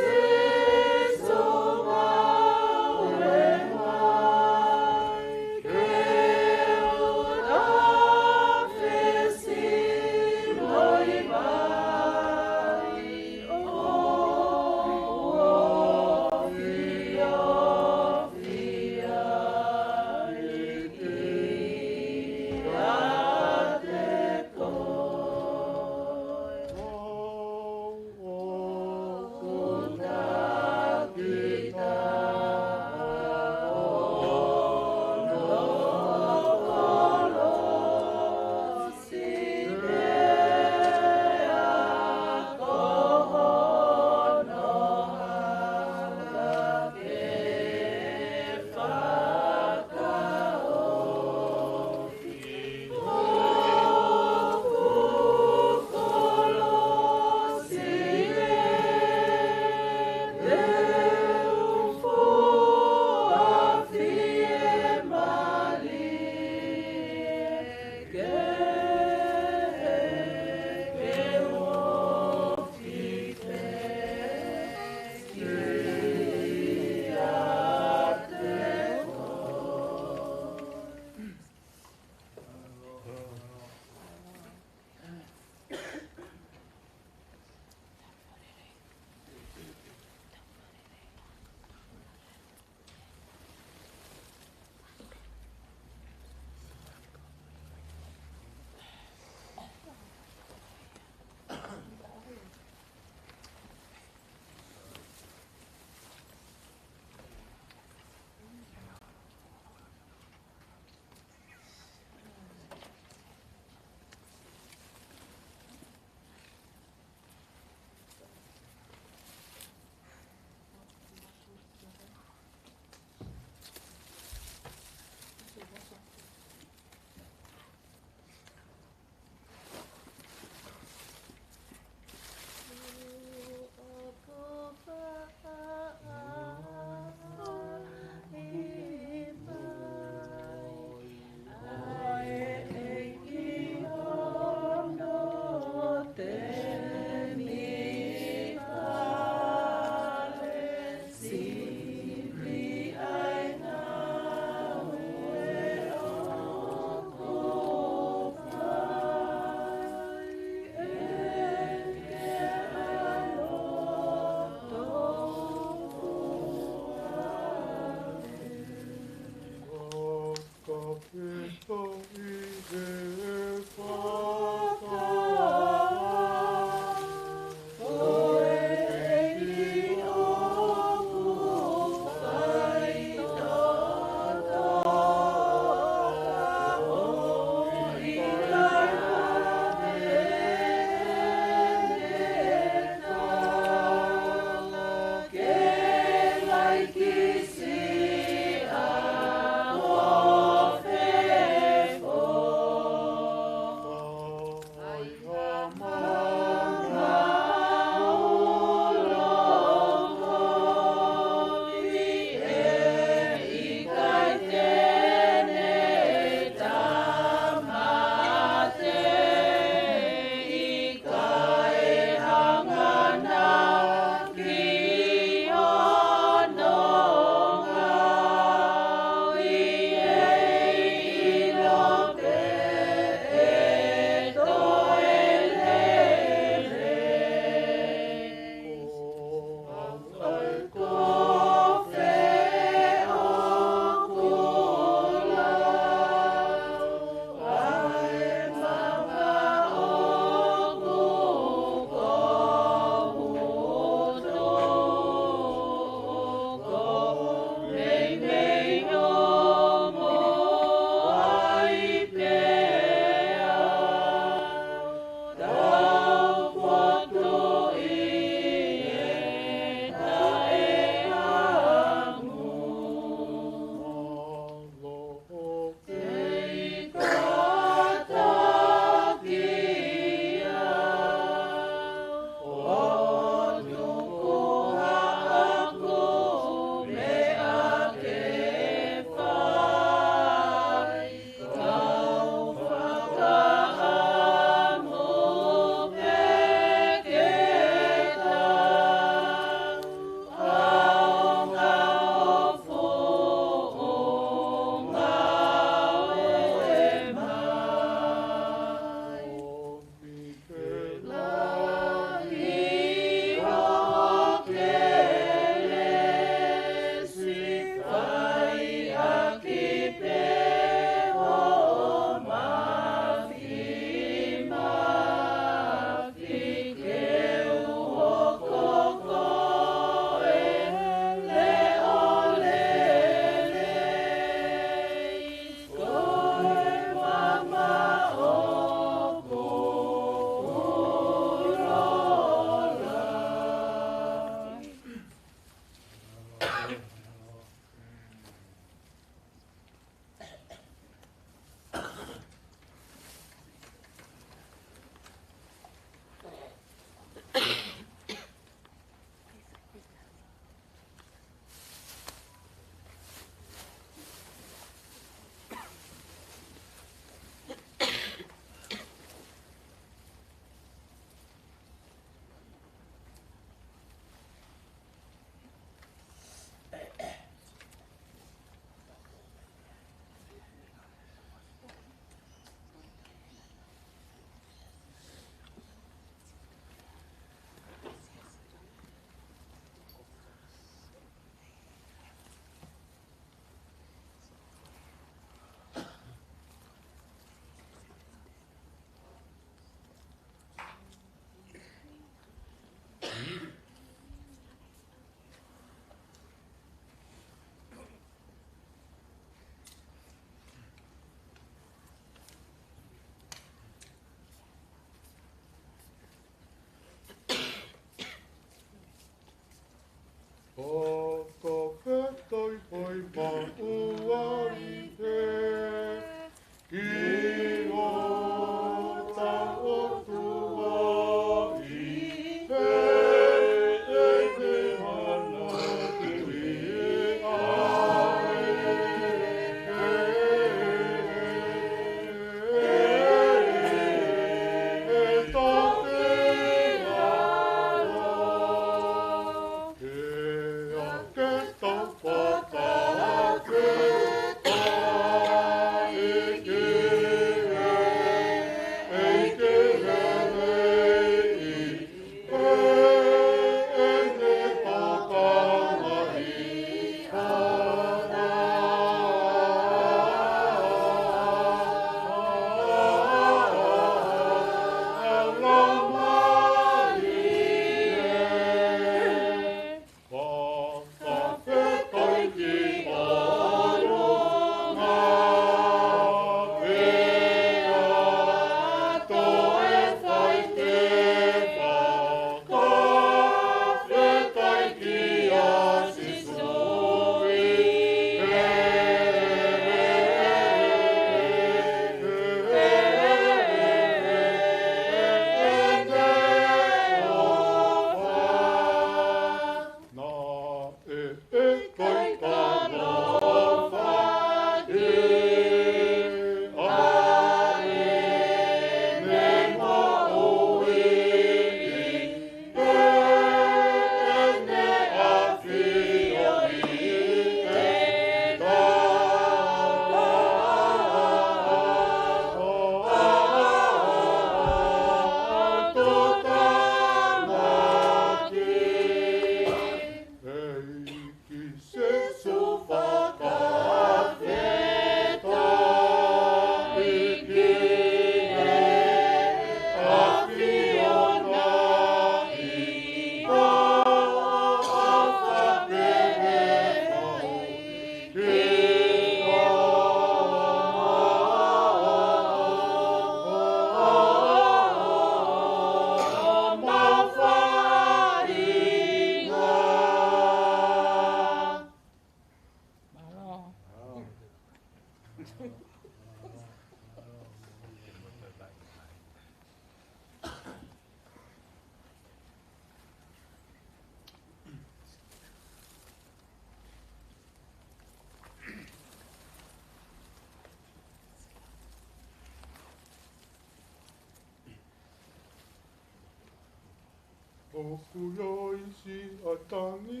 ʻOku ʻi ai siʻa tangi.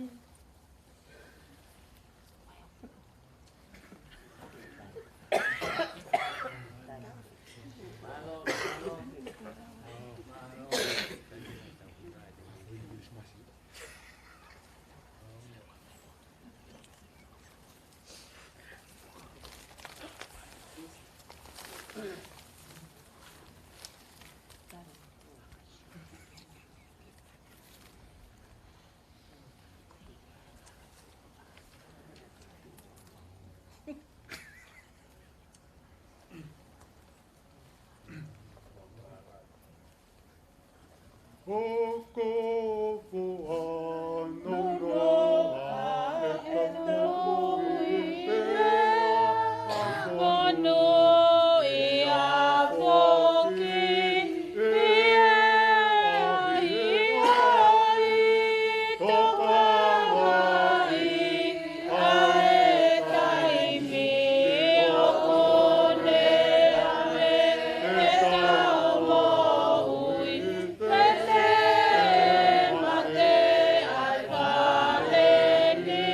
ʻOku ou fakaongo ʻa e tanu i te monūʻia foki ʻi he ʻahiʻahi, tokanga ʻi ʻa e taimi ʻoku ne ʻave ʻetau moʻui, pea te mate ʻa e fale ni,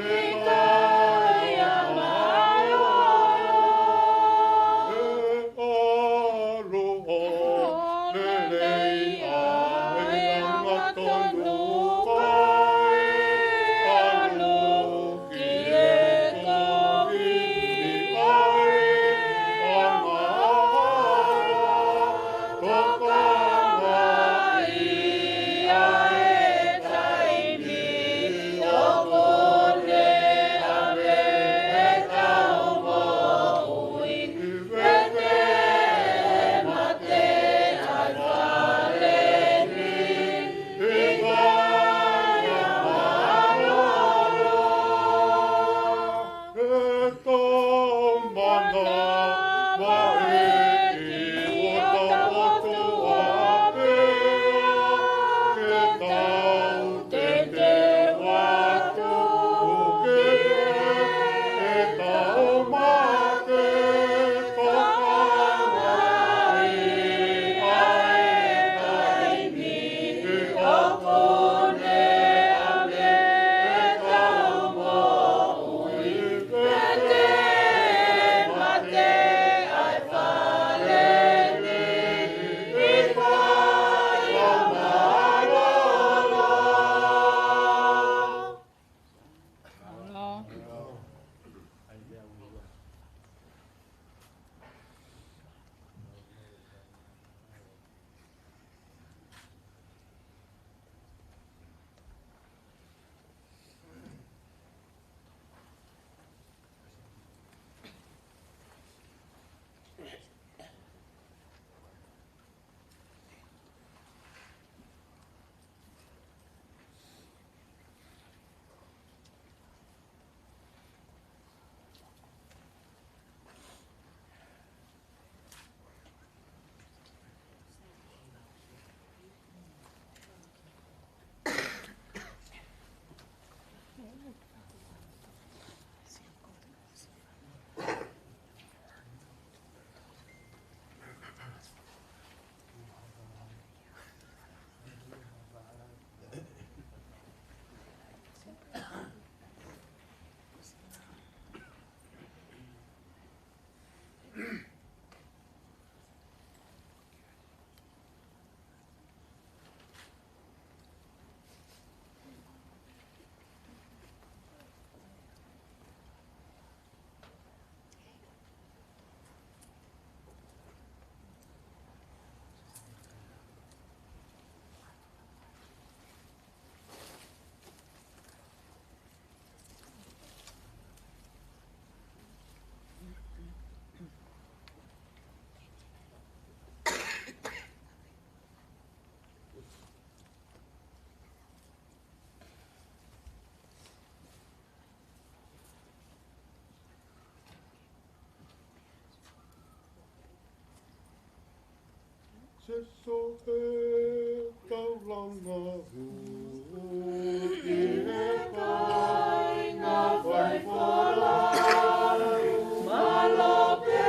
ʻikai ha mālōlō. ʻAlo ʻo lelei ʻa e angatonu, ʻalu ki he kovi ʻi ʻa e angahala, tokanga ʻi ʻa e taimi ʻoku ne ʻave ʻetau moʻui, pea te mate ʻa e fale ni, ʻikai ha mālōlō. ʻE tau manavaʻi ʻo tau ʻOtua pea ke tau te te watu ke e tau mate, tokanga ʻi ʻa e taimi ʻoku ne ʻave ʻetau moʻui, pea te mate ʻa e fale ni, ʻikai ha mālōlō. Sesō, ʻe tau langa hū ki he kāinga faifolau, mālō pē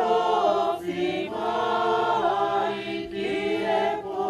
hoʻo ofi mai ki he pō.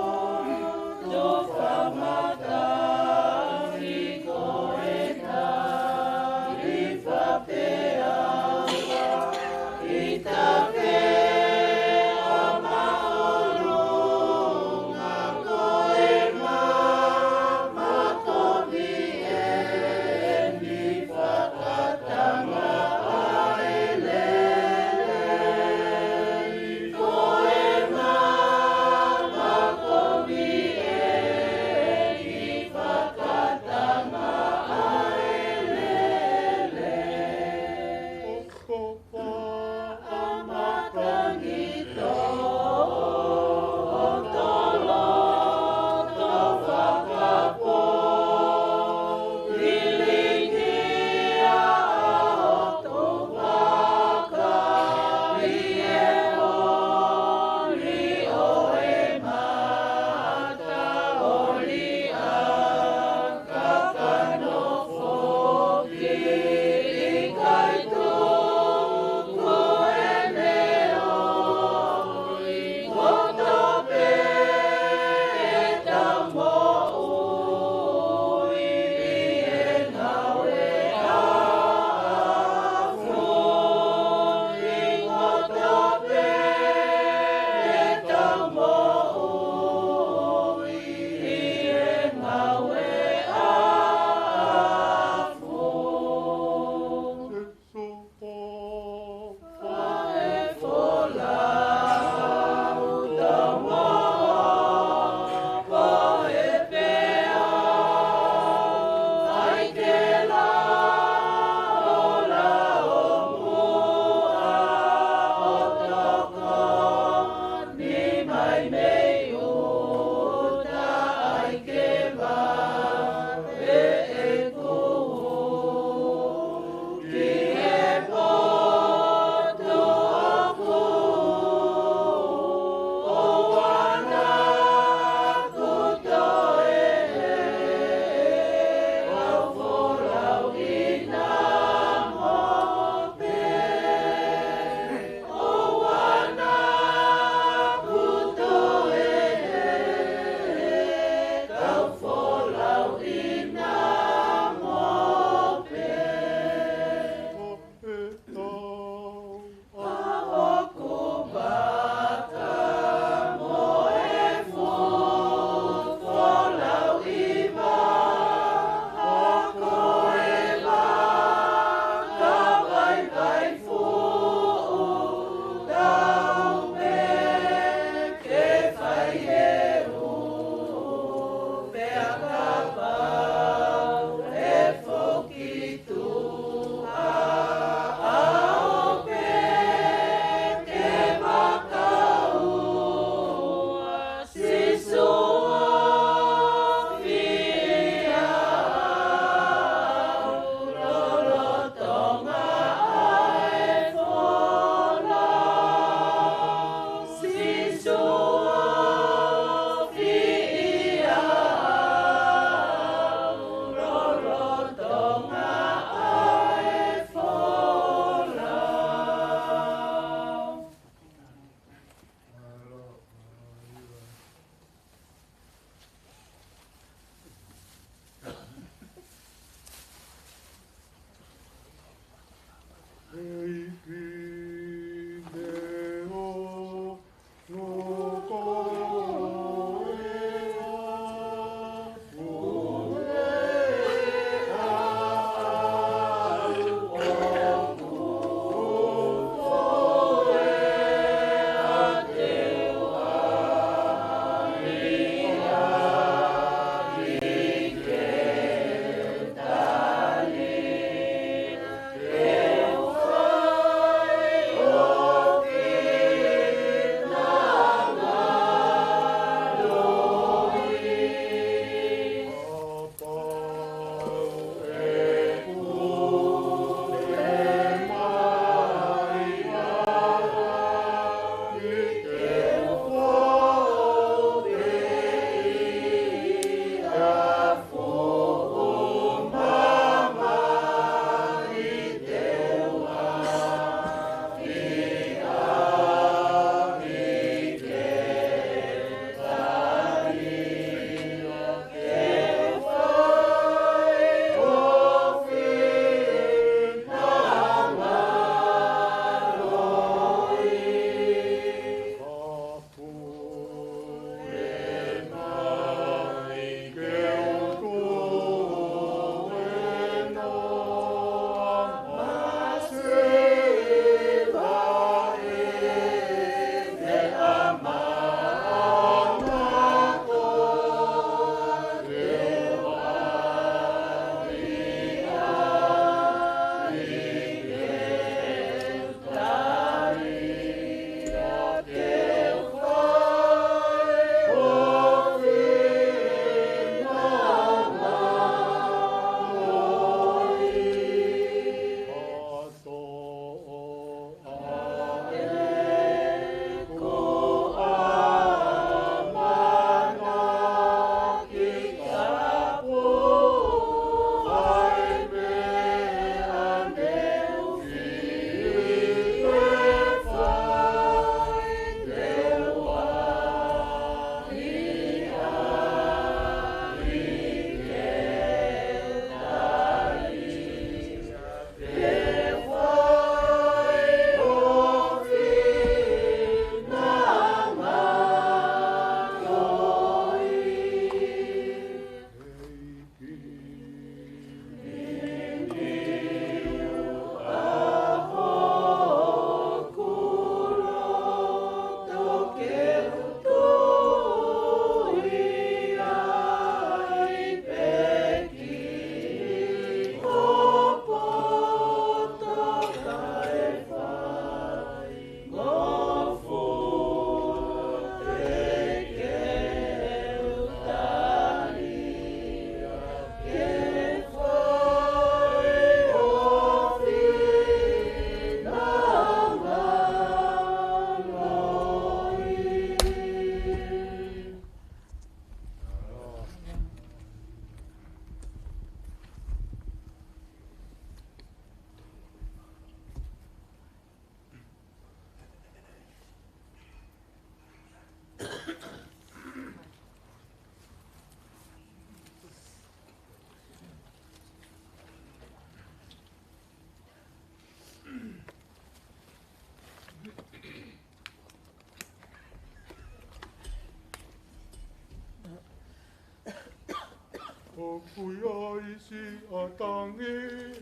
ʻOku ʻi ai siʻa tangi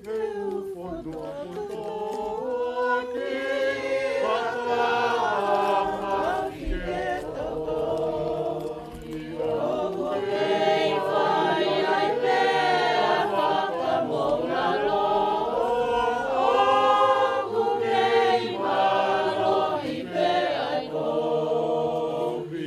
he ʻū fonua kotoa ki Patahaki ke tokoni. ʻOku kei fai ai pē ʻa e fakamoʻulalo, ʻoku kei mālohi pē ʻa e kovi.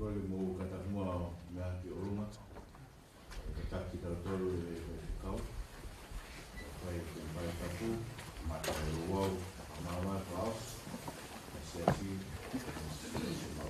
Kole mo ka taku mo meʻa ki ʻolunga. Ka taki tautolu e, e kau. Ka fai e temipale tapu, mata e luau, a mama kau. Siasi, siasi mau.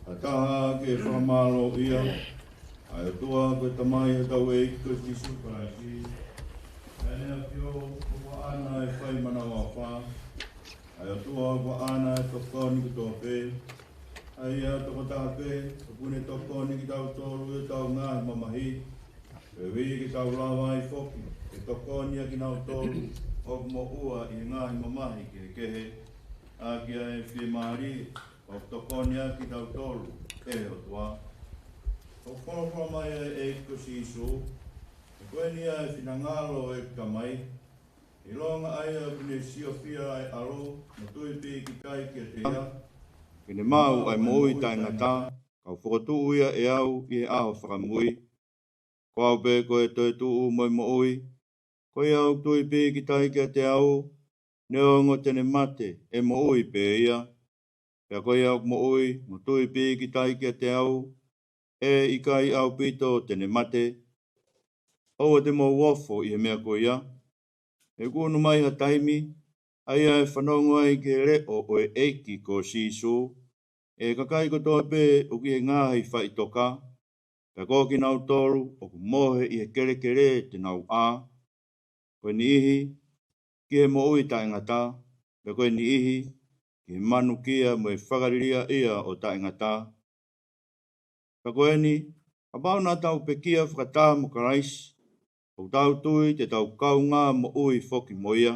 Ka taha ke fakamālō ia, ʻa e ʻOtua ko e Tamai ʻa hotau ʻEiki ko Sīsū Kalaisi. ʻA ʻene ʻAfio, ʻoku ʻaʻana e fai manavaʻofa. ʻA e ʻOtua ʻoku ʻaʻana e tokoni kotoa pē. ʻA ia tokotaha pē, ʻoku ne tokoni kitautolu ʻi hotau ngaahi mamahi. Pea ʻoku ʻi ai ke tau lava ai foki, ke tokoni ʻa kinautolu, ʻoku moʻua ʻi he ngaahi mamahi kehekehe. ʻA ia ʻoku fiemālie, ʻoku tokoni ʻa kitautolu, ʻe ʻOtua. ʻOku folofola mai ʻa e ʻEiki ko Sīsū, he ko eni ʻa e finangalo ʻo e Tamai, ʻilonga ʻa ia ʻoku ne siofia ʻa e ʻAlo, mo tui pīkitai kiate ia, ke ne maʻu ʻa e moʻui taʻengata, kau fokotuʻu ia ʻe au ʻi he ʻaho fakamui. Ko au pē ko e toetuʻu mo e moʻui, ko ia ʻoku tui pīkitai kiate au, neongo te ne mate, ʻe moʻui pē ia. Pea ko ia ʻoku moʻui, mo tui pīkitai kiate au, ʻe ʻikai ʻaupito te ne mate. ʻOua te mou ofo ʻi he meʻa ko ia. He ʻoku ʻunu mai ha taimi, ʻa ia ʻe fanongo ai ki he leʻo ʻo e ʻEiki ko Sīsū, ʻe he kakai kotoa pē ʻoku ʻi he ngaahi faʻitoka, pea ko kinautolu ʻoku mohe ʻi he kelekele te nau ʻā. Ko e niʻihi ki he moʻui taʻengata, pea ko e niʻihi ki he manukia mo e fakaliliaʻia ʻo taʻengata. Ka ko eni, kapau naʻa tau pekia fakataha mo Kalaisi, ʻoku tau tui te tau kaungā moʻui foki mo ia.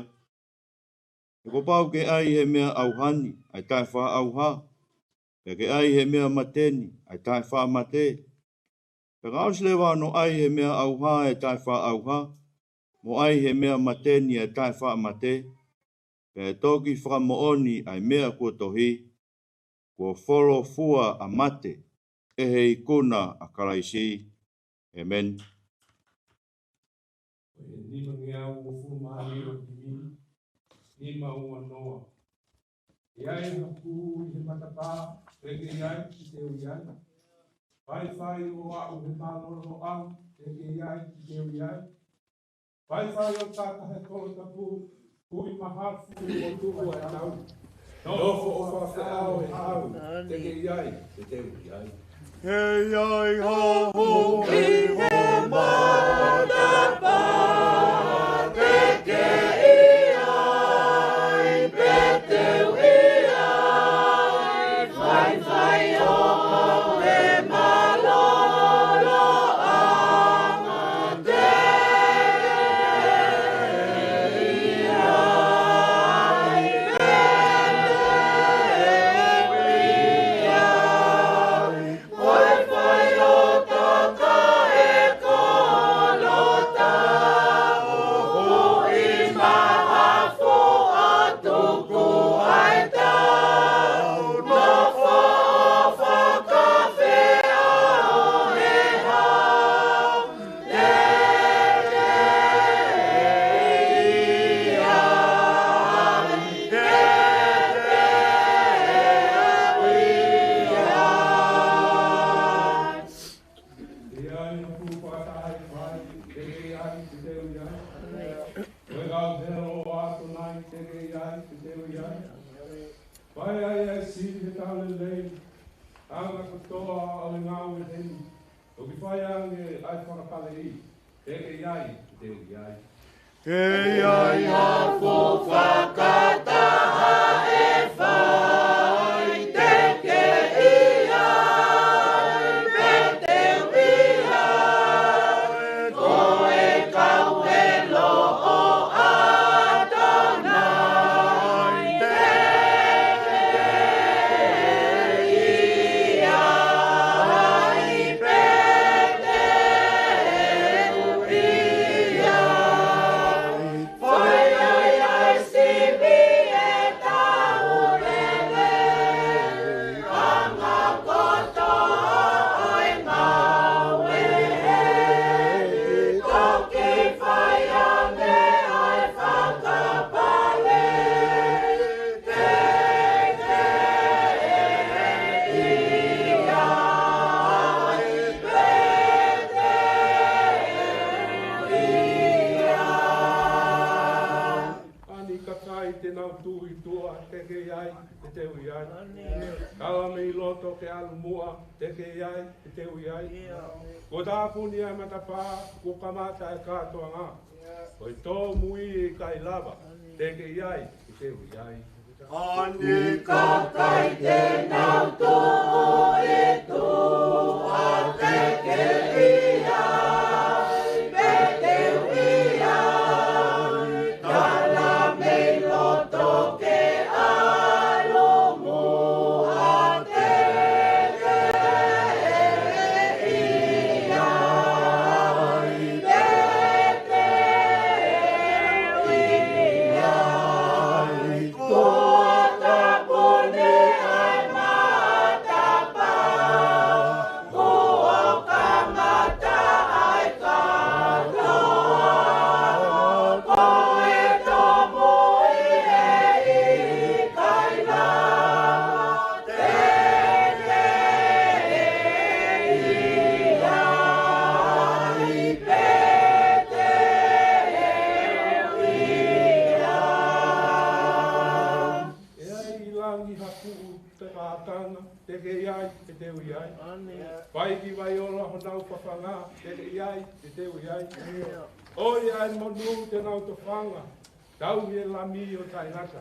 He kuo pau ke ʻai he meʻa ʻauha ni ʻa e taʻefaʻaʻauha, pea ke ʻai he meʻa mate ni ʻa e taʻefaʻamate. Pea ka ʻosi leva hono ʻai he meʻa ʻauha ʻa e taʻefaʻaʻauha, mo ʻai he meʻa mate ni ʻa e taʻefaʻamate, pea ʻe toki fakamoʻoni ʻa e meʻa kuo tohi, kuo folofua ʻa mate ʻe he ikuna ʻa Kalaisi. ʻĒmeni. Ko e nimangeau uofulu mā nima ʻo e himi, nima ua noa. ʻE ʻi ai ha pū ʻi he matapā, pe ʻe ʻi ai, te u ʻi ai. Faifai ʻo aʻu he mālōlōʻau, pe ʻe ʻi ai, te u ʻi ai. Faifai ʻo taka he kolo tapu, hui mahafu ʻo tuʻu ʻa e tau. Nofo ʻo fafeʻao he hau, te ke ʻi ai, te te u ʻi ai. He ʻi ai ha hū ʻi he matapā, te ke ʻi ai, pe te u ʻi ai. Faifai ʻo aʻu he mālōlōʻau, Toa ʻo e ngāue heni, ʻoku fai ange ʻa e fakapaleʻi, te ke ʻi ai, te u ʻi ai. Ke ʻi ai ha fuʻu fakataha ʻe fai, te ke ʻi ai, pea te u ʻi ai. Ko e kau ʻelo ʻo ʻAtonai, te ke ʻi ai, pea te u ʻi ai. Fai ai ʻa e sivi ʻe tau lele, anga kotoa ʻo e ngāue, toki fai ange ʻa e fakapale, te ke ʻi ai, pea te u ʻi ai. ʻA e kakai te nau tū ʻi tuʻa, te ke ʻi ai, te te u ʻi ai. Tala mei loto ke ʻalu muʻa, te ke ʻi ai, te te u ʻi ai. Kuo tāpuni ʻa e matapā, kuo kamata ʻa e kātoanga. Ko e tōmui ʻe ʻikai lava, te ke ʻi ai, te te u ʻi ai. ʻA e kakai te nau tū ʻi tuʻa, te ke ʻi ai, pea te u ʻi ai. Tala mei loto ke ʻalu muʻa, te ke ʻi ai, pea te u ʻi ai. Kuo tāpuni ʻa e matapā, kuo kamata ʻa e kātoanga. Ko e tōmui ʻe ʻikai lava, te ke ʻi ai, pea te u ʻi ai. ʻE ʻi ai ʻi langi ha fuʻu takaakana, te ke ʻi ai, te te u ʻi ai. Fai ki Vaiola honau fafanga, te ke ʻi ai, te te u ʻi ai. ʻOi ʻa e monū te nau tofanga, tauhi e Lami ʻo taʻengata.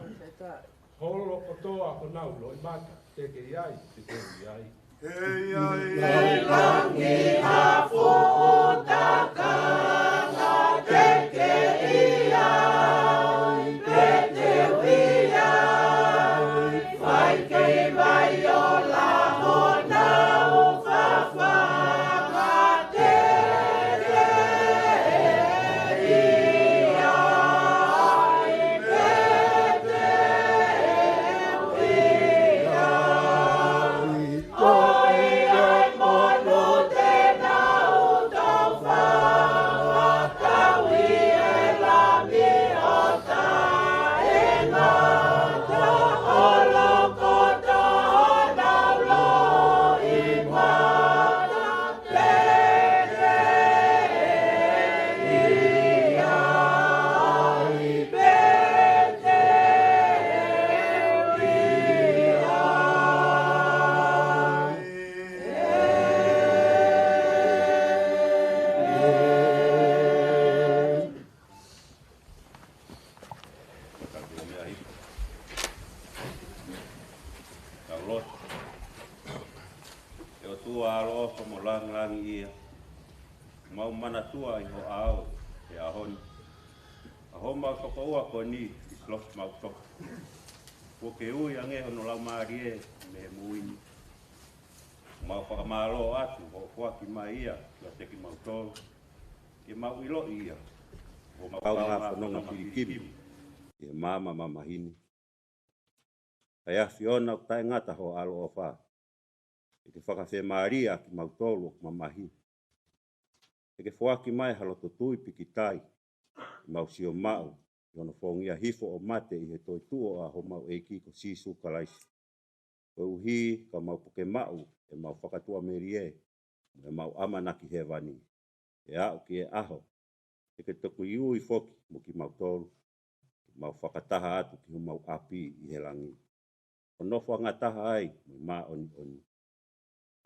Holo kotoa honau loʻimata, te ke ʻi ai, te te u ʻi ai. ʻE ʻi ai ʻi langi ha fuʻu takaakana, te ke ʻi ai, pea te u ʻi ai. Fai ki Vaiola honau fafanga, te ke ʻi ai, pea te u ʻi ai. Ko ia ʻa e monū te nau tofanga, tauhi e Lami ʻo taʻengata. Holo kotoa honau loʻimata, te ke ʻi ai, pea te u ʻi ai. Tau lotu. ʻE ʻOtua ʻaloʻofa mo langilangiʻia, mau manatua ʻi ho ʻao he ʻaho ni ʻa homau tokoua ko eni ʻi Silosi Mautoko. Kuo ke ui ange hono laumālie mei he moʻui ni. Mau fakamālō atu hoʻo foaki mai ia kiate kimautolu, ke mau ʻiloʻi ia ʻi homau kaungā fononga pilikimi ʻi he maama mamahi ni. Kae ʻAfiona ʻoku taʻengata hoʻo ʻaloʻofa, ʻe ke fakafiemālie ʻa kimautolu ʻoku mamahi. ʻE ke foaki mai ha loto tui pikitai, ke mau sio maʻu ʻi hono foungia hifo ʻo mate ʻi he toetuʻu ʻa homau ʻEiki ko Sīsū Kalaisi. Koeʻuhi ka mau puke maʻu ʻemau fakatuʻamelie mo ʻemau ʻamanaki hēvani, ʻe aʻu ki he ʻaho te ke toki ui foki mo kimautolu, ke mau fakataha atu ki homau ʻapi ʻi he langi, ʻo nofo angataha ai mo e māʻoniʻoni.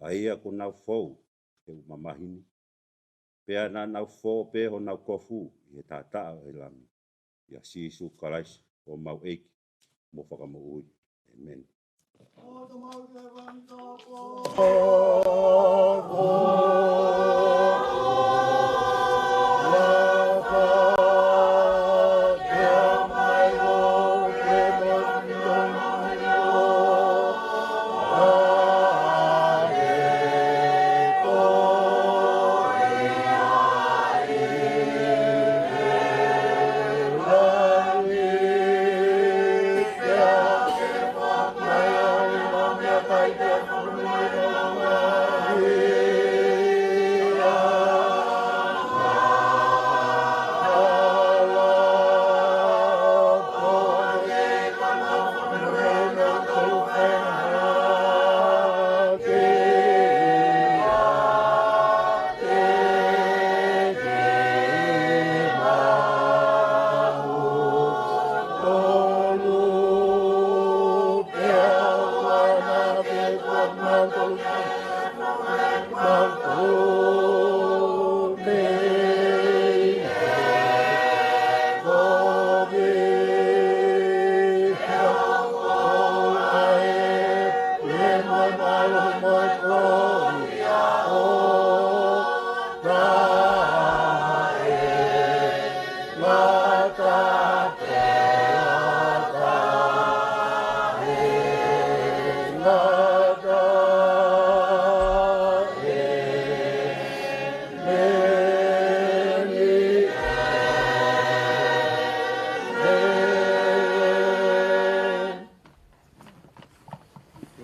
ʻA ia kuo nau fou ʻi heʻeku mamahi ni, pea naʻa nau fō pē honau kofu ʻi he taʻataʻa ʻo e Lami. ʻIa Sīsū Kalaisi, homau ʻEiki mo Fakamoʻui. ʻĒmeni.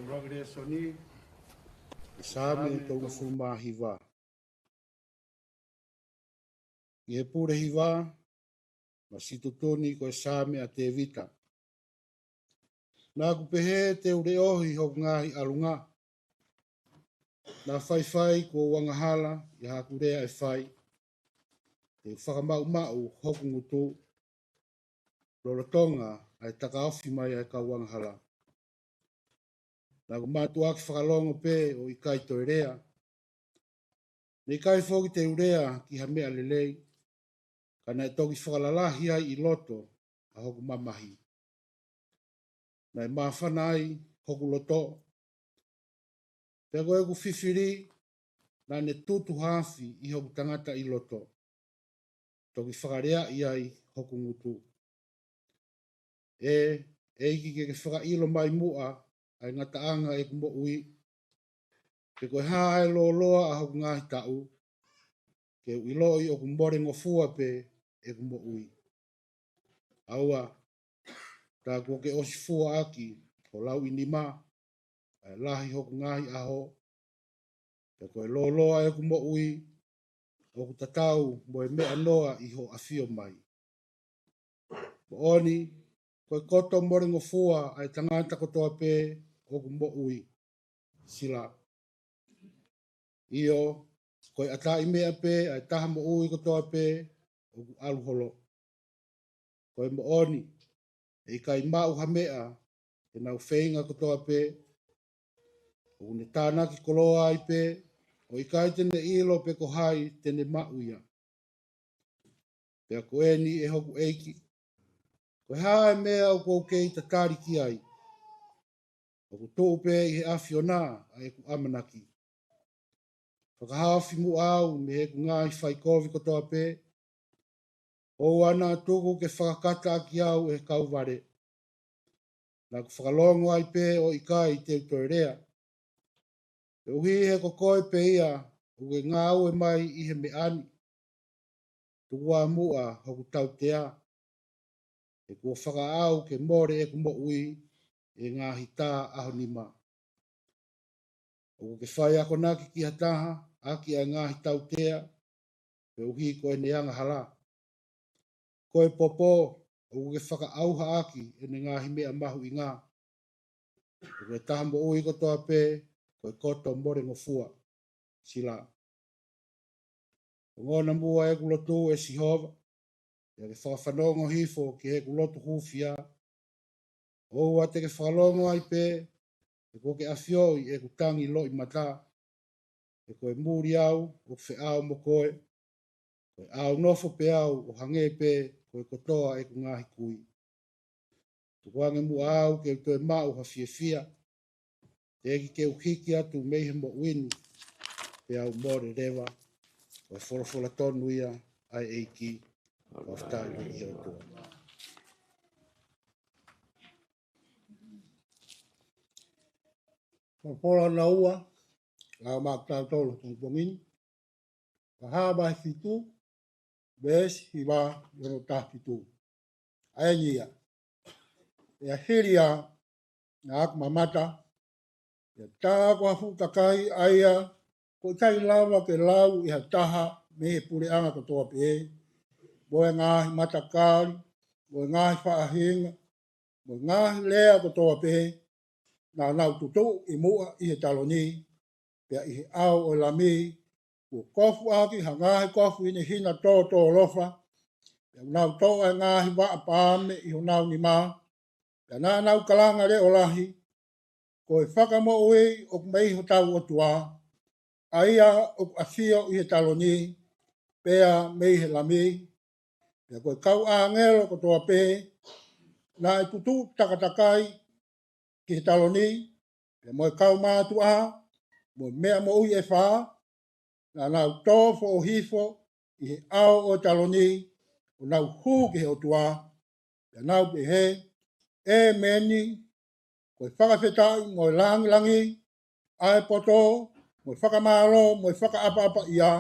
Ko e lēsoni, Saame tolungofulu mā hiva. ʻI he pule hiva, ma situtuni ko e Saame ʻa Tēvita. Naʻa ku pehē te u leʻohi hoku ngaahi ʻalunga. Naʻa faifai kuo u angahala ʻi haʻaku lea ʻe fai. Te u fakamaʻumaʻu hoku ngutu, lolotonga ʻa e takaofi mai ʻa e kau angahala. Naʻa ku mātuʻaki fakalongo pē ʻo ʻikai toe lea. Naʻe ʻikai foki te u lea ki ha meʻa lelei, ka naʻe toki fakalalahi ai ʻi loto ʻa hoku mamahi. Naʻe māfana ai hoku loto. Pea ko ʻeku fifili, naʻa ne tutu ha afi ʻi hoku tangata ʻi loto. Toki fakaleaʻi ai hoku ngutu. ʻE, ʻEiki ke ke fakaʻilo mai muʻa ʻa e ngataʻanga ʻeku moʻui. Pe ko e hā ʻa e lōloa ʻa hoku ngaahi taʻu. Ke u ʻiloʻi ʻoku molengofua pē ʻeku moʻui. ʻAua, tā kuo ke ʻosi fua ʻaki ho lauʻi nima, ʻa e lahi hoku ngaahi ʻaho, pea ko e lōloa ʻeku moʻui, ʻoku tatau mo e meʻa noa ʻi hoʻo ʻafio mai. Moʻoni, ko e koto molengofua ʻa e tangata kotoa pē ʻoku moʻui. Sila. ʻIo, ko e ʻataʻi meʻa pē ʻa e taha moʻui kotoa pē ʻoku ʻalu holo. Ko e moʻoni, ʻe ʻikai maʻu ha meʻa ʻenau feinga kotoa pē, ʻoku ne tānaki koloa ai pē, ʻo ʻikai te ne ʻilo pe ko hai te ne maʻu ia. Pea ko eni ʻe hoku ʻEiki, ko e hā e meʻa ʻoku ou kei tatali ki ai? ʻOku tuʻu pē ʻi he ʻAfiona ʻa ʻeku ʻamanaki. Fakahaofi muʻa au mei heʻeku ngaahi faikovi kotoa pē, ʻoua naʻa tuku ke fakakata ʻaki au ʻe he kau vale. Naʻa ku fakalongo ai pē ʻo ʻikai te u toe lea. Koeʻuhi he ko koe pē ia ʻoku ke ngāue mai ʻi he meʻa ni. Tuku ā muʻa hoku tautea. He kuo fakaʻau ke mole ʻeku moʻui ʻi he ngaahi tā ʻaho nima. ʻOku ke fai akonaki ki ha taha ʻaki ʻa e ngaahi tautea, koeʻuhi ko ʻene angahala. Ko e popo, ʻoku ke fakaʻauha ʻaki ʻene ngaahi meʻa mahuʻinga. Ko e taha moʻui kotoa pē, ko e koto molengofua. Sila. Ongona muʻa ʻeku lotu ʻe Sihova, pea ke fakafanongo hifo ki heʻeku lotu hūfia. ʻOua te ke fakalongo ai pē, he kuo ke ʻafioʻi ʻeku tangi loʻimata. He ko e muli au ʻoku feʻao mo koe, ko e ʻaunofo pē au ʻo hangē pē ko e kotoa ʻeku ngaahi kui. Tukuange muʻa au ke u toe maʻu ha fiefia, teʻeki ke u hiki atu mei he moʻui ni, pea u mole leva. Ko e folofola tonu ia ʻa e ʻEiki. Fakafetaʻi ki he ʻOtua. Folofola naua, lau maʻatautolu he pongipongi ni. Fakahā vahe fitu, veesi hiva ki hono taha fitu. ʻA eni ia. Pea hili ia, naʻa ku mamata, pea tā ko ha fuʻu kakai ʻa ia ʻoku ʻikai lava ke lau ʻe ha taha mei he puleʻanga kotoa pē, mo e ngaahi matakali, mo e ngaahi faʻahinga, mo e ngaahi lea kotoa pē, naʻa nau tutuʻu ʻi muʻa ʻi he taloni, pea ʻi he ʻao ʻo e Lami, kuo kofu ʻaki ha ngaahi kofu hinehina tōtōlofa, pea ʻoku nau toʻo ʻa e ngaahi vaʻa paame ʻi honau nima, pea naʻa nau kalanga leʻo lahi, Ko e fakamoʻui ʻoku mei hotau ʻOtua, ʻa ia ʻoku ʻafio ʻi he taloni, pea mei he Lami, pea ko e kau ʻāngelo kotoa pē, naʻe tutuʻu takatakai ki he taloni, pea mo e kau mātuʻa, mo e meʻa moʻui ʻe fā, naʻa nau tō foʻohifo ʻi he ʻao ʻo e taloni, ʻo nau hū ki he ʻOtua, pea nau pehē, ʻĒmeni, ko e fakafetaʻi mo e langilangi, ʻa e poto, mo e fakamālō, mo e fakaʻapaʻapaʻia,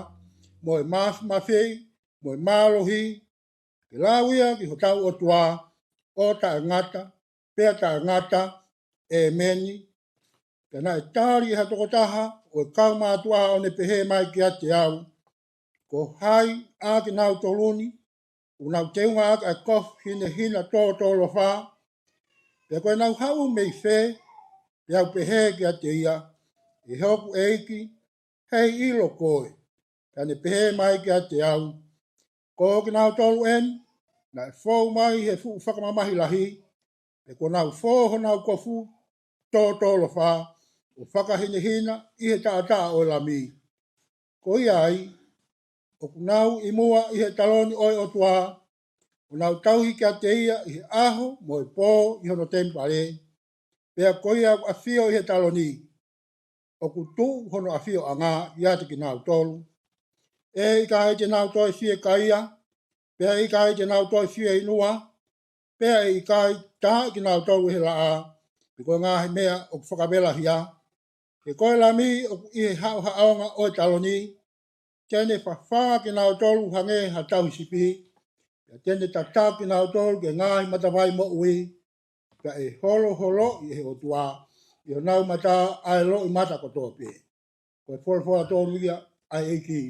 mo e māfimafi, mo e mālohi, ke lau ia ki hotau ʻOtua, ʻo taʻengata, pea taʻengata, ʻĒmeni. Pea naʻe tali ʻe ha tokotaha ʻo e kau mātuʻa ʻo ne pehē mai kiate au, Ko hai ʻa kinautolu ni, ʻoku nau teunga ʻaki ʻa e kofu hinehina tōtōlofa, pea ko ʻenau haʻu mei fē? Pea u pehē kiate ia, ʻE hoku ʻEiki, heiʻilo koe. Pea ne pehē mai kiate au, Ko kinautolu eni, naʻe fou mai he fuʻu fakamamahi lahi, pea kuo nau fō honau kofu tōtōlofa, ʻo fakahinehina ʻi he taʻataʻa ʻo e Lami. Ko ia ai, ʻoku nau ʻi muʻa ʻi he taloni ʻo e ʻOtua, ʻo nau tauhi kiate ia ʻi he ʻaho mo e pō ʻi hono temipale, pea ko ia ʻoku ʻafio ʻi he taloni, ʻoku tuʻu hono ʻafioʻanga ʻiate kinautolu. ʻE ʻikai te nau toe fiekaia, pea ʻikai te nau toe fieinua, pea ʻe ʻikai taaʻi kinautolu ʻe he laʻā, pe ko e ngaahi meʻa ʻoku fakavelahia. He ko e Lami ʻoku ʻi he haʻohaʻonga ʻo e taloni, te ne fafanga kinautolu hangē ha tauhi sipi, pea te ne tataki kinautolu ki he ngaahi matavai moʻui, pea ʻe holoholoʻi ʻe he ʻOtua ʻi honau mata ʻa e loʻimata kotoa pē. Ko e folofola tonu ia ʻa e ʻEiki.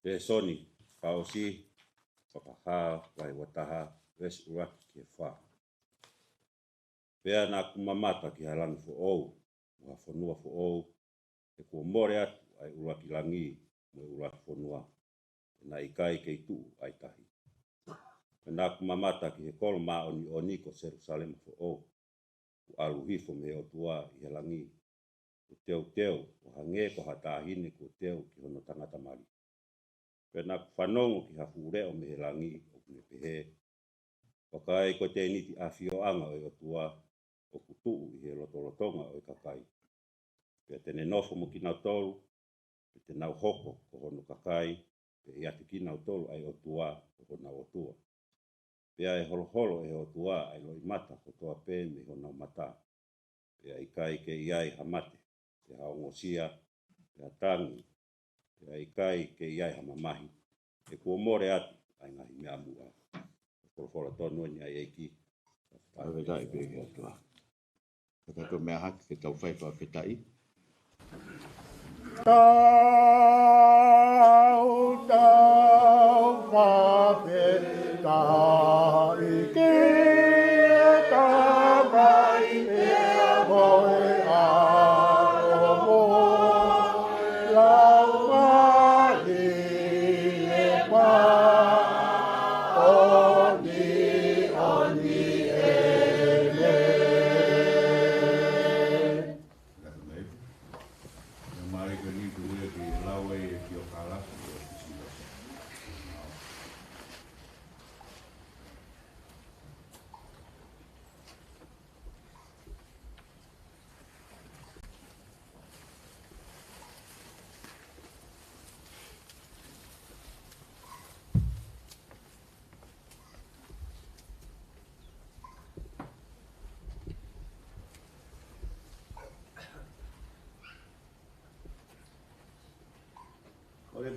Lēsoni fakaʻosi, Fakahā vahe ua taha, veesi ʻuluaki ki he fā. Pea naʻa ku mamata ki ha langi foʻou, mo ha fonua foʻou, he kuo mole atu ʻa e ʻuluaki langi mo e ʻuluaki fonua, pea naʻe ʻikai kei tuʻu ʻa e tahi. Pea naʻa ku mamata ki he kolo māʻoniʻoni ko Selusalema foʻou, kuo ʻalu hifo mei he ʻOtua ʻi he langi, kuo teuteu ʻo hangē ko ha taʻahine kuo teu ki hono tangata mali. Pea naʻa ku fanongo ki ha fuʻu leʻo mei he langi ʻoku ne pehē, Vakai, ko e tēniti ʻafioʻanga ʻo e ʻOtua ʻoku tuʻu ʻi he lotolotonga ʻo e kakai. Pea te ne nofo mo kinautolu, pea te nau hoko ko hono kakai, pea ʻiate kinautolu ʻa e ʻOtua ko honau ʻOtua. Pea ʻe holoholo ʻe he ʻOtua ʻa e loʻimata kotoa pē mei honau mata. Pea ʻikai ke ʻi ai ha mate, pe ha ongosia, pe ha tangi, pea ʻikai ke ʻi ai ha mamahi, he kuo mole atu ʻa e ngaahi meʻa muʻa. Ko e folofola tonu eni ʻa e ʻEiki. Fakafetaʻi pē ki he ʻOtua. Ka tau meʻa hake ke tau fai fakafetaʻi. Tau, tau fakafetaʻi ki he Tamai pea mo e ʻAlo mo e Laumālie Māʻoniʻoni ē.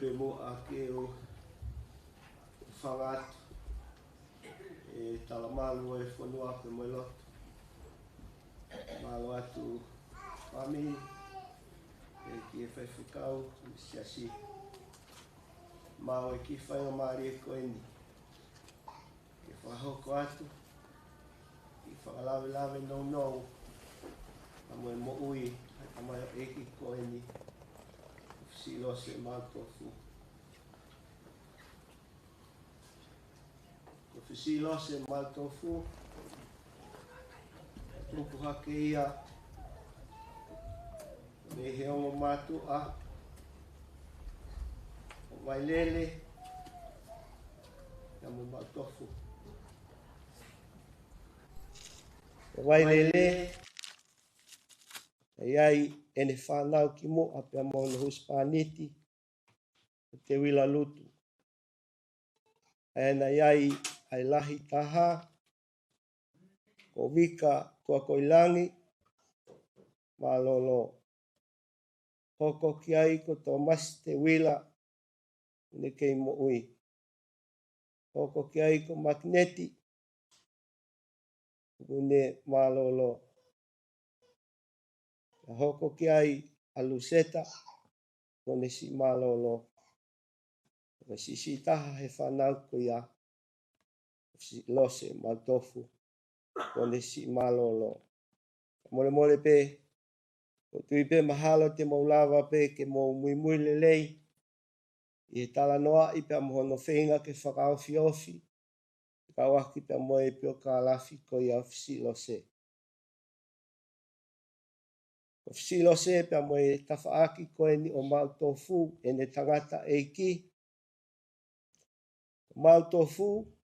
Ke mo ake o fangatu e talamalu e fonua ke mo e lotu. Mālō atu fāmili, e ki he faifekau, siasi. Mau e ki faingamālie ko eni ke fakahoko atu ʻi fakalavelave nounou ʻa mo e moʻui ʻa e tamaioʻeiki ko eni, Fisilose Mautofu. Ko Fisilose Mautofu, tupu hake ia mei he ongo mātuʻa ʻo Vailele pea mo Mautofu. ʻO Vailele, naʻe ʻi ai ʻene fānau kimuʻa pea mo hono husepāniti ʻo Teuila Lutu. ʻA ia naʻe ʻi ai ʻa e lahi taha, ko Vika Tuʻakoilangi Mālōlō. Hoko ki ai ko Tōmasi Teuila, ʻoku ne kei moʻui. Hoko ki ai ko Makineti, ʻoku ne mālōlō. Ka hoko ki ai ʻa Luseta, ʻoku ne siʻi mālōlō. Ko e siʻisiʻi taha he fānau ko ia, Fisilose Mautofu, ʻoku ne siʻi mālōlō. Molemole pē, ʻoku ou tui pē mahalo te mou lava pē ke mou muimui lelei ʻi he talanoaʻi pea mo hono feinga ke fakaofiofi, kau ʻaki pea mo e piokālafi ko ia ʻo Fisilose. Ko Fisilose pea mo e tafaʻaki ko eni ʻo Mautofu, ʻene tangataʻeiki. Ko Mautofu,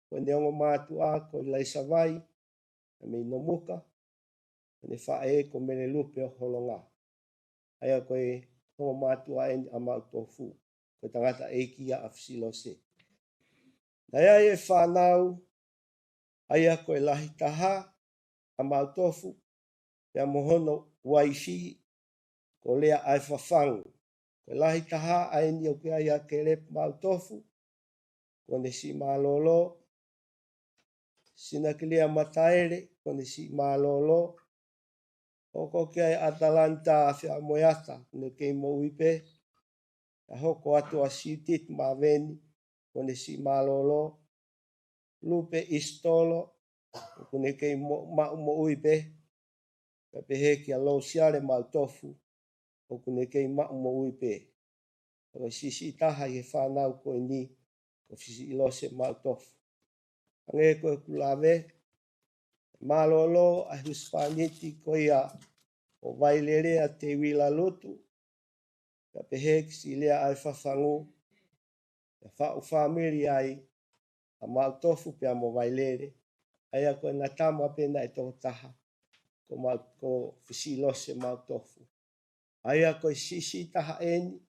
ko ʻene ongo mātuʻa ko ʻIlaisavai, ʻa mei Nomuka, ʻene faʻē ko Melelupe ʻo Holonga. ʻA ia ko e ongo mātuʻa eni ʻa Mautofu, ko e tangataʻeiki ia ʻa Fisilose. Naʻe ʻi ai e fānau, ʻa ia ko e lahi taha ʻa Mautofu pea mo hono uaifi ko Lea ʻa e Fafangu. Ko e lahi taha ʻa eni ʻoku ʻi ai ʻa Kelepu Mautofu, ʻoku ne siʻi mālōlō. Sinakilia Mataele, ʻoku ne siʻi mālōlō. Hoko ki ai ʻa ʻAtalani Taʻafiamoeata, ʻoku ne kei moʻui pē. Ka hoko atu ʻa Siutiti Maveni, ʻoku ne siʻi mālōlō. Lupe ʻIsitolo, ʻoku ne kei mo-, maʻu moʻui pē. Pea pehē kia Losiale Mautofu, ʻoku ne kei maʻu moʻui pē. Ko e siʻisiʻi taha ʻi he fānau ko eni, ko Fisilose Mautofu. Hangē ko ʻeku lave, mālōlō ʻa e husepāniti ko ia ʻo Vailele, ʻa Teuila Lutu, pea pehē ki Lea ʻa e Fafangu, pea faʻu fāmili ai ʻa Mautofu pea mo Vailele. ʻA ia ko ʻena tama pē naʻe toko taha, ko Mau-, ko Fisilose Mautofu. ʻA ia ko e siʻisiʻi taha eni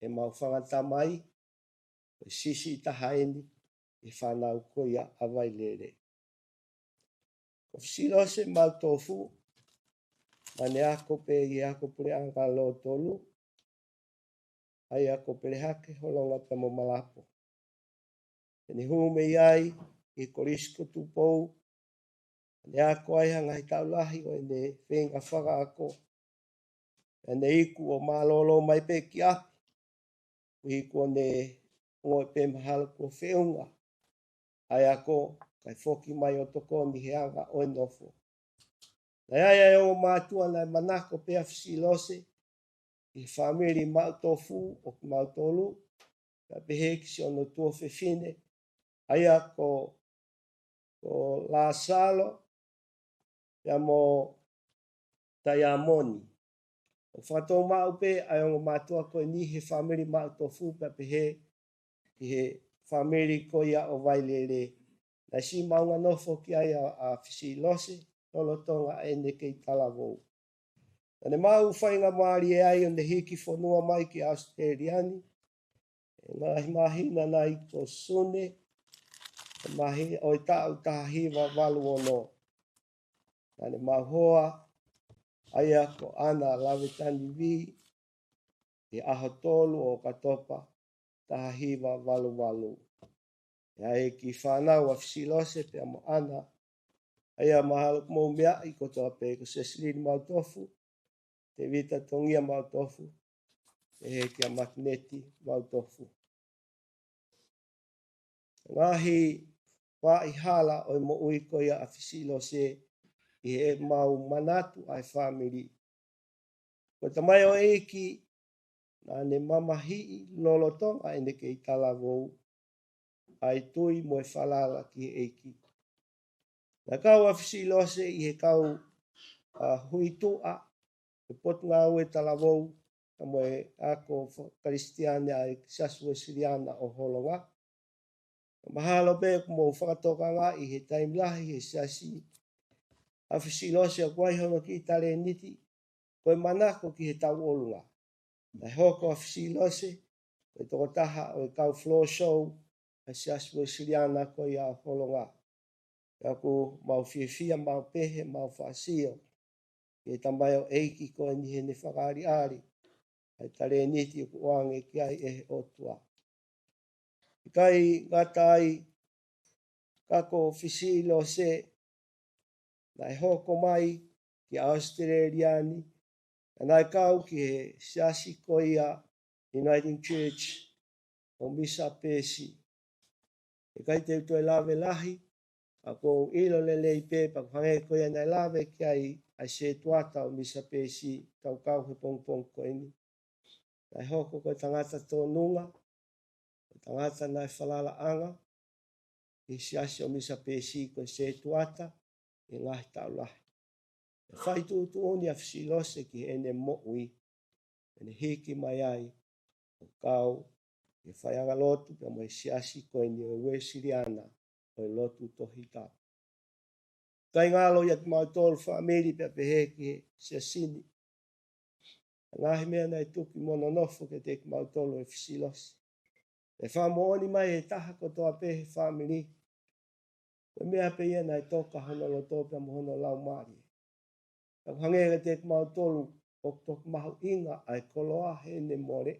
ʻemau fanga tamai, ko e siʻisiʻi taha eni ʻi he fānau ko ia ʻa Vailele. Ko Fisilose Mautofu, naʻa ne ako pē ʻi he ako puleʻanga lōtolu, ʻa ia ko Pelehake, Holonga pea mo Malapo. Pea ne hū mei ai ki Kolisi ko Tupou, pea ne ako ai ha ngaahi taʻu lahi ʻo ʻene feinga fakaako. Pea ne iku ʻo mālōlō mai pē ki ʻapi, koeʻuhi kuo ne ongoʻi pē mahalo kuo feʻunga ʻa e ako, kae foki mai ʻo tokoni he anga ʻo e nofo. Naʻe ʻi ai ʻa e ongo mātuʻa naʻe manako pē ʻa Fisilose ʻi he fāmili Mautofu ʻo kimautolu, pea pehē ki siʻono tuofefine, ʻa ia ko, ko Lasalo pea mo Taiamoni. ʻO fakatou maʻu pē ʻa e ongo mātuʻa ko eni he fāmili Mautofu pea pehē ki he fāmili ko ia ʻo Vailele. Naʻe siʻi maʻunga nofo ki ai ʻa, ʻa Fisilose lolotonga ʻene kei talavou. Naʻa ne maʻu faingamālie ai ʻo ne hiki fonua mai ki ʻAositelēlia ni, he ngaahi māhina nai ko Sune, he māhina ʻo e taʻu taha hiva valu ono. Naʻa ne maʻu hoa, ʻa ia ko ʻAna Lavetani Vī, he ʻaho tolu ʻo ʻOkatopa, taha hiva valu valu. ʻA ia ko e fānau ʻa Fisilose pea mo ʻAna, ʻa ia mahalo ʻoku mou meaʻi kotoa pē, ko Sesilini Mautofu, Tēvita Tongia Mautofu, pehē kia Makineti Mautofu. Ngaahi vaʻa hala ʻo e moʻui ko ia ʻa Fisilose ʻi heʻemau manatu ʻa e fāmili. Ko e tamaioʻeiki naʻa ne mamahiʻi lolotonga ʻene kei talavou ʻa e tui mo e falala ki he ʻEiki. Naʻe kau ʻa Fisilose ʻi he kau, ʻa, huituʻa ʻo e Potungāue Talavou, pea mo e ako fa-, Kalisitiane ʻa e Siasi Uēsiliana ʻo Holonga. Mahalo pē ʻoku mou fakatokangaʻi he taimi lahi he siasi ʻa Fisilose ʻoku ʻi ai hono kiʻi talēniti, ko e manako ki he tauʻolunga. Naʻe hoko ʻa Fisilose ko e tokotaha ʻo e kau floor show ʻa e Siasi Uēsiliana ko ia ʻo Holonga. Pea ʻoku mau fiefia, mau pehē, mau faʻa sio ki he tamaioʻeiki ko eni heʻene fakaʻaliʻali ʻa e talēniti ʻoku ʻoange ki ai ʻe he ʻOtua. ʻIkai ngata ai, ka ko Fisilose naʻe hoko mai ki ʻAositelēlia ni, naʻe kau ki he siasi ko ia Uniting Church ʻo Misa Pēsi. ʻIkai te u toe lave lahi, ka ʻoku ou ʻilo lelei pē, pea ʻoku hangē ko ia naʻe lave ki ai ʻa e sētuata ʻo Misa Pēsi, tau kau he pongipongi ko eni. Naʻe hoko ko e tangata tōnunga, ko e tangata naʻe falalaʻanga ʻi he siasi ʻo Misa Pēsi ko e sētuata ʻi he ngaahi taʻu lahi. Naʻe fai tuʻutuʻuni ʻa Fisilose ki heʻene moʻui, ʻene hiki mai ai ʻo kau ʻi he faiʻanga lotu pea mo e siasi ko eni ʻo e Uēsiliana ʻo e Lotu Tohitapu. ʻIkai ngalo ia kimautolu fāmili pea pehē ki he siasi ni. Ngaahi meʻa naʻe tuki mo nonofo kiate kimautolu ʻe Fisilose. ʻE fakamoʻoni mai ʻe he taha kotoa pē he fāmili, ko e meʻa pē ia naʻe toka hono loto pea mo hono laumālie. Ka ʻoku hangē kiate kimautolu ʻoku toki mahuʻinga ʻa e koloa heʻene mole.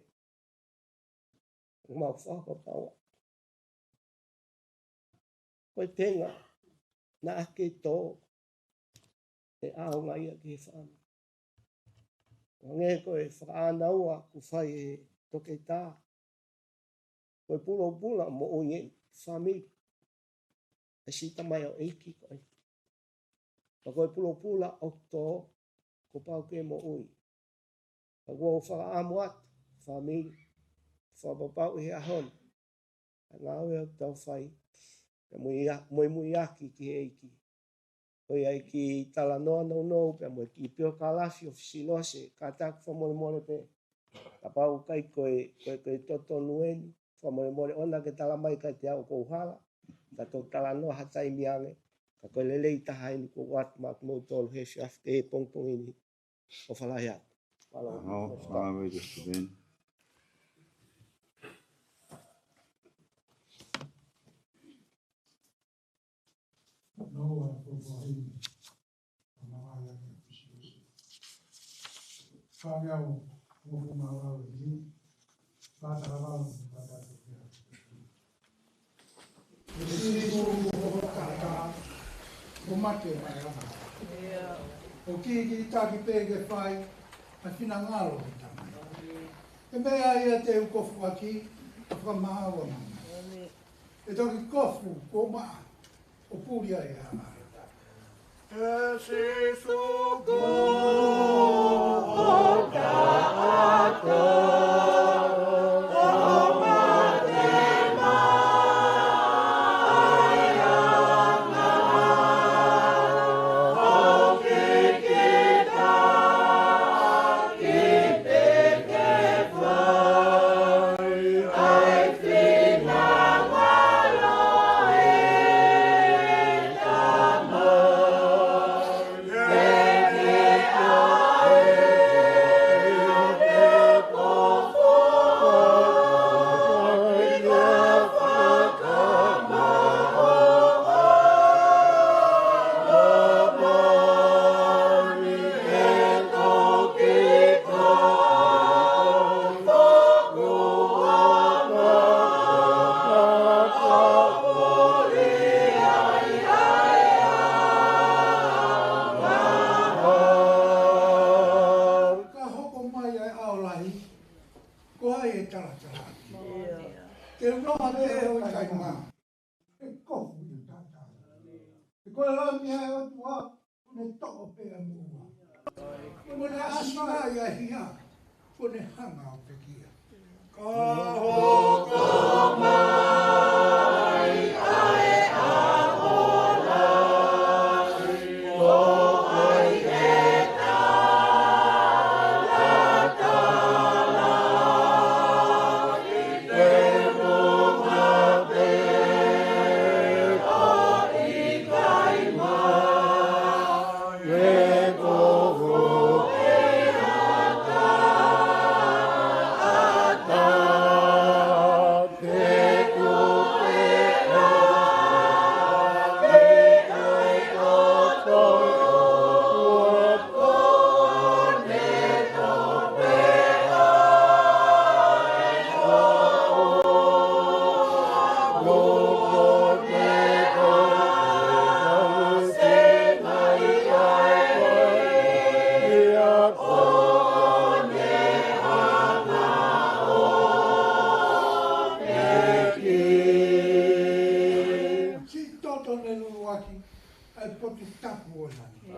ʻOku mau fakapapau ko e tenga naʻa ke tō, ʻe ʻaonga ia ki he fāmili. Hangē ko e fakaʻānaua ʻoku fai ʻe he toketā, ko e pulopula moʻui ʻa e fāmili ʻa e siʻi tamaioʻeiki ko ē. Ka ko e pulopula ʻoku tō, kuo pau ke moʻui. Ka ʻoku ou fakaʻamu atu, fāmili, fakapapauʻi he ʻaho ni ʻa e ngāue ʻoku tau fai, pea mo e ia, mo e muiaki ki he ʻEiki. Ko ia e kiʻi talanoa nounou pea mo e kiʻi piokalafi ʻo Fisilose, kātaki fakamolemole pē. Kapau ʻoku ʻikai ko e, ko e, ko e totonu eni, fakamolemole ʻoua ke tala mai kiate au ʻoku ou hala, ka tau talanoa ha taimi ange, ka ko e lelei taha eni kuo u ʻoatu maʻa kimoutolu he efiafi, he pongipongi ni. ʻOfa lahi atu. Mālō. Mālō, mālō, Mr. Ben. Noa ko Ibrahim, ʻa e mamahi ʻa e Fisilose. Fāngeau, mo ko mālō ni, pātaka valo, pātaka valo. ʻE sili ko ʻo kaka, ʻo mate mai ana. ʻO kikitaki pē ke fai ʻa e finangalo ʻo e Tamai. ʻE meʻa ia te u kofu ʻaki, ʻo fakamaau ʻa mama. ʻE toki kofu, ko maʻa, ʻo puli ai ʻa mama. ʻE Sīsū ko ʻo taʻata, ʻo mate mai ana, ʻo kikita, ki te ke fai, ʻa e finangalo ʻo e Tamai. Ke unoha pē ʻo ʻikai mā. ʻE kofu ʻi he taʻataʻa. He ko e Lami ʻa e ʻOtua, kuo ne toʻo pē ʻa muʻa. Kuo ne ʻasi mai ʻa e hia, kuo ne hanga ʻo pekia. Ka hoko mai ʻa e ʻaho lahi, ko hai e talatala Siʻi toto ne luluaki ʻa e potu tapu ʻo e langi.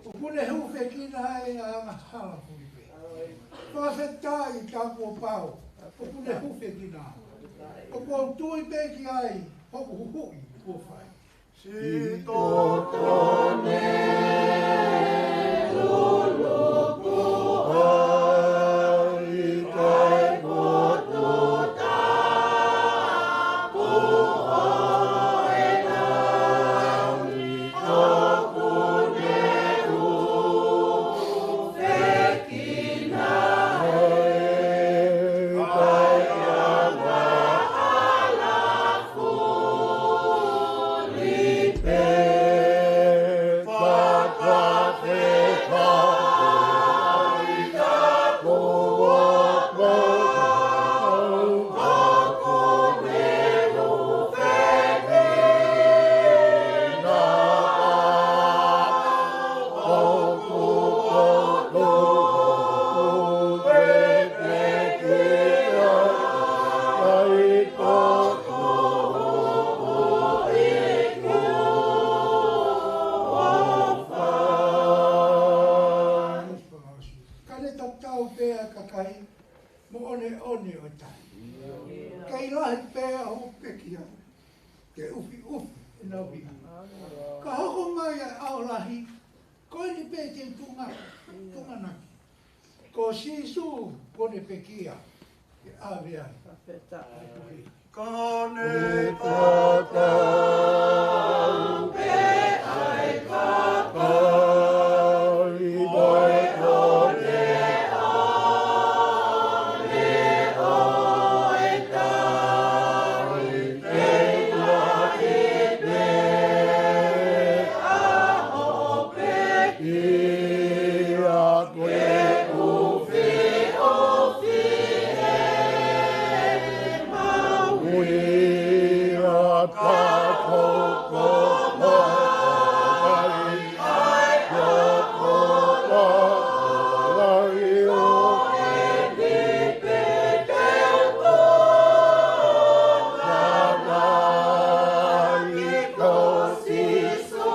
ʻOku ne hūfekina ai ʻa e angahala fulipē. Fakafetaʻi, tā kuo pau ʻoku ne hūfekina. ʻOku ou tui pē ki ai, hoku huhuʻi kuo fai. Siʻi toto ne luluaki ʻa e potu tapu ʻo e langi, ʻoku ne hūfekina ai ʻa e angahala fulipē. Ka ne tatau pē ʻa e kakai mo ʻoneʻone ʻo e tahi. Kei lahi pē ʻa hoʻo pekia, ke ʻufiʻufi ʻenau hia. Ka hoko mai ʻa e ʻaho lahi, ko eni pē te u tuʻunga-, tuʻunganaki. Ko Sīsū kuo ne pekia, ke ʻave ai. Ka ne tatau pē ʻa e kakai mo e ʻoneʻone ʻo e tahi, kei lahi pē ʻa hoʻo pekia, ke ʻufiʻufi ʻemau hia. Ka hoko mai ʻa e ʻaho lahi, ko eni pē te u tuʻunganaki, ko Sīsū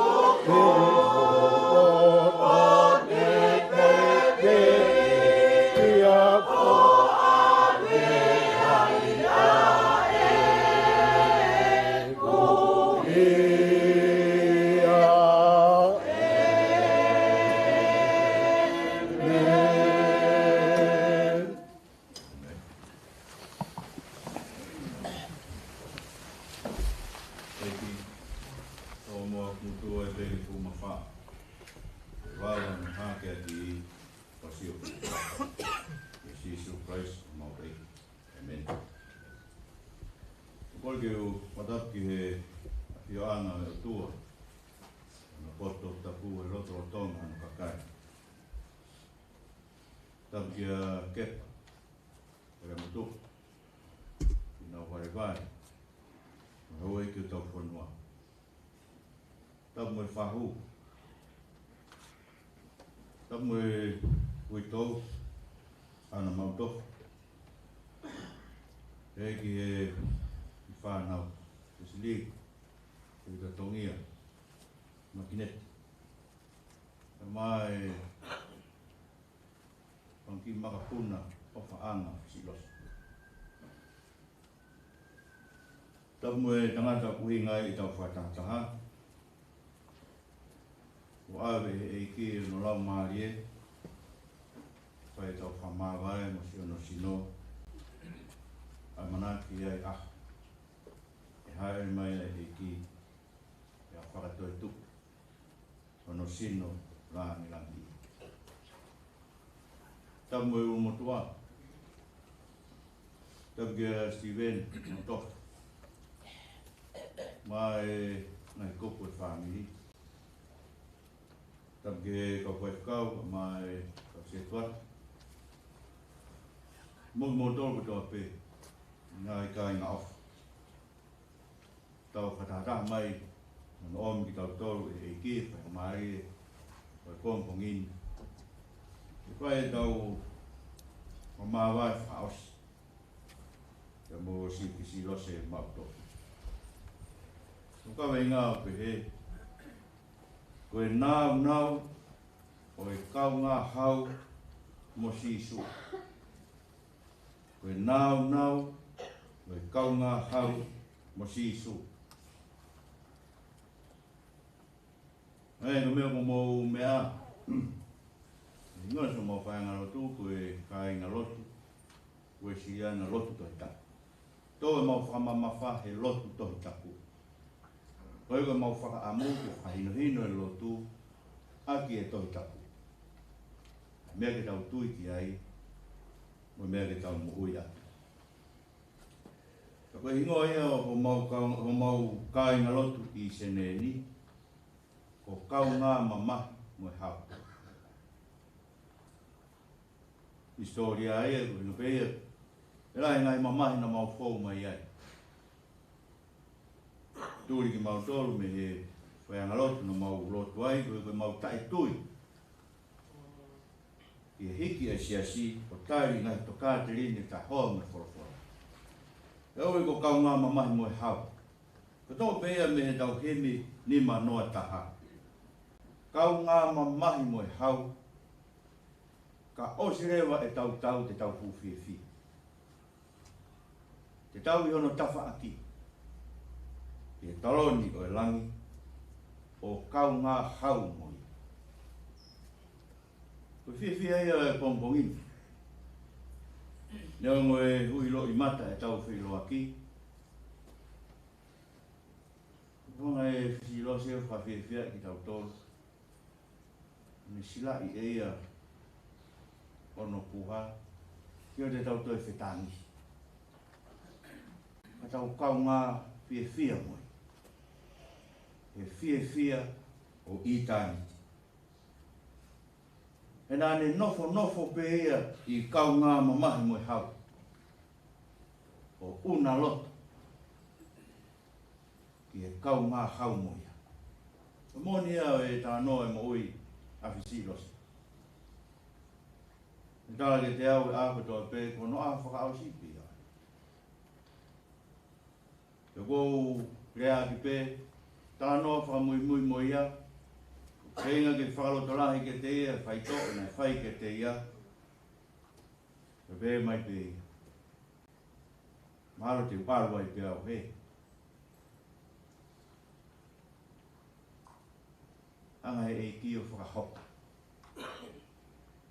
ʻEiki, ʻoku mau mutu ʻi he pele kuo mafā. ʻE vau ʻa e hake ʻa e kiʻi ʻo sio ki he ʻEiki. ʻIa Sīsū Kalaisi, ʻemau ʻEiki. ʻĒmeni. ʻOku ou kole ke u fakatapu ki he ʻafioʻanga ʻo e ʻOtua, ʻa hono poto tapu ʻi he lotolotonga ʻo hono kakai. Tapu kia Kepa, Kalaimotuʻa, ʻi heʻenau vaivai mo e houʻeiki ʻo hotau fonua. Tapu mo e fahu. Tapu mo e uitou, ʻa ʻEna Maʻutofa. Pehē ki he fānau, Wesley, Teuta Tongia Makineti, kae ʻumaʻā e fanga kiʻi makapuna ʻofaʻanga Silosi. Tapu mo e tangata kuo ʻuhinga ai ʻetau fakatahataha. Kuo ʻave ʻe he ʻEiki ʻi hono Laumālie, fai ʻetau fakamāvae mo siʻono sino, ʻamanaki ai ʻa e hāʻele mai ʻa e ʻEiki, ʻe fakatoetuʻu hono sino langilangi. Tapu mo e ʻulumotuʻa. Tapu kia Steven Motoka, mo e ngaahi kupu ʻo e fāmili. Tapu ki he kau faifekau mo e kau setuata, mo kimoutolu kotoa pē, ngaahi kāinga ʻofa. Tau fakatahataha mai, ʻo ʻomi kitautolu ʻe he ʻEiki, faingamālie ʻo e pongipongi ni, ke fai ʻetau fakamāvae fakaʻosi pea mo Siʻi Fisiʻilose Maʻutohi. Ko e kaveinga ʻoku pehē: Ko e nāunau ʻo e kaungā hau mo Sīsū. Ko e nāunau ʻo e kaungā hau mo Sīsū. ʻA ia ko e meʻa ʻoku mou meʻa, ʻi he ngaahi ʻemau faiʻanga lotu, ko e kāinga lotu Uēsiliana Lotu Tohitapu. Tō ʻemau fakamamafa he lotu Tohitapu. Ko ia ko ʻemau fakaʻamu ke fakahinohino e lotu ʻaki e Tohitapu, meʻa ke tau tui ki ai, mo e meʻa ke tau moʻui ʻaki. Ka ko e hingoa ia ʻo homau kau-, homau kāinga lotu ʻi Senē ni, ko Kaungā Mamahi mo e Hau. Hisitōlia ia, ko e hingoa pē ia, ʻe lahi e ngaahi mamahi naʻa mau fou mai ai. Tuli kimautolu mei he faiʻanga lotu naʻa mau lotu ai, ko e, ko ʻemau taʻetui ki he hiki ʻa e siasi ʻo tali e ngaahi tokāteline taʻehoa mo e folofola. ʻE ui ko Kaungā Mamahi mo e Hau. Ko e toʻo pē ia mei heʻetau himi nima noa taha: Kaungā mamahi mo e hau, ka ʻosi leva ʻetau tau te tau fuʻu fiefia. Te tau ʻi hono tafaʻaki ʻi he taloni ʻo e langi, ʻo kaungā hau mo ia. Ko e fiefia ia ʻo e pongipongi ni. Neongo e hui loʻimata ʻetau feʻiloaki, ko e ʻuhinga ʻe Fisiʻilose ʻo fakafiefiaʻi kitautolu, ne silaʻi ʻe ia hono puha, ke ʻoua te tau toe fetāngihi, ka tau kaungā fiefia mo ia he fiefia ʻo ʻitāniti. He naʻa ne nofonofo pē ia ʻi Kaungā Mamahi mo e Hau, ʻo ʻuna loto ki he kaungā hau mo ia. Ko e moʻoni ia ʻo e talanoa ʻo e moʻui ʻa Fisiʻilose. Ne tala kiate au ʻe au kotoa pē, ko hono ʻaho fakaʻosi pē ia. Pea ʻoku ou leaʻaki pē, talanoa fakamuimui mo ia, feinga ke fakalotolahi kiate ia e faitoʻo naʻe fai kiate ia. Pea pehē mai pē ia: Mahalo te u ʻalu ai pē au, hē. Hanga ʻe he ʻEiki ʻo fakahoko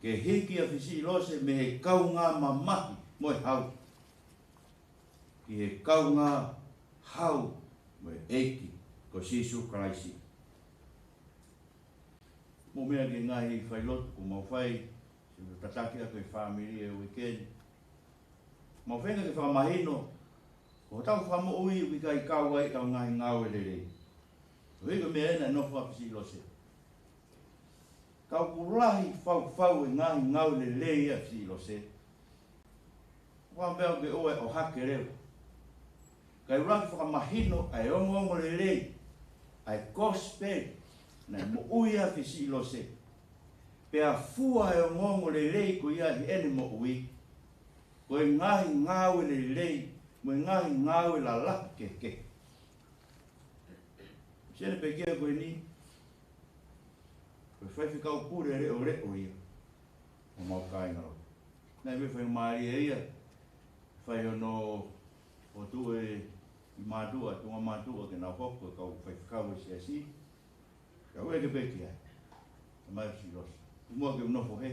ke hiki ʻa Fisiʻilose mei he kaungā mamahi mo e hau ki he kaungā hau mo e ʻEiki ko Sīsū Kalaisi. Mou meʻa ki he ngaahi failotu kuo mau fai, siʻi tataki ʻaki e fāmili e uike ni. Mau feinga ke fakamahino, ko hotau fakamoʻui ʻoku ʻikai kau ai ʻetau ngaahi ngāue lelei. Koeʻuhi ko e meʻa ena naʻe nofo ai ʻa Fisiʻilose. Ka ʻoku lahi faufau e ngaahi ngāue lelei ʻa Fisiʻilose. Ua pea ke ʻoua ʻe ʻohake leva. Kae ʻuluaki fakamahino ʻa e ongoongolelei, ʻa e kosipeli naʻe moʻui ai ʻa Fisiʻilose. Pea fua e ongoongolelei ko ia ʻi heʻene moʻui, ko e ngaahi ngāue lelei mo e ngaahi ngāue lalahi kehekehe. Sio ki he pekia ko eni, ko e faifekau pule leʻoleʻo ia ʻo mau kāinga lotu. Naʻe ʻi ai e faingamālie ia, fai hono fokotuʻu ʻe he mātuʻa, tuʻunga mātuʻa ke nau hoko ko e kau faifekau ʻo e siasi. Ka ʻoku ʻikai ke pekia ai. Tamai Silosi. Kimuʻa ke u nofo hē,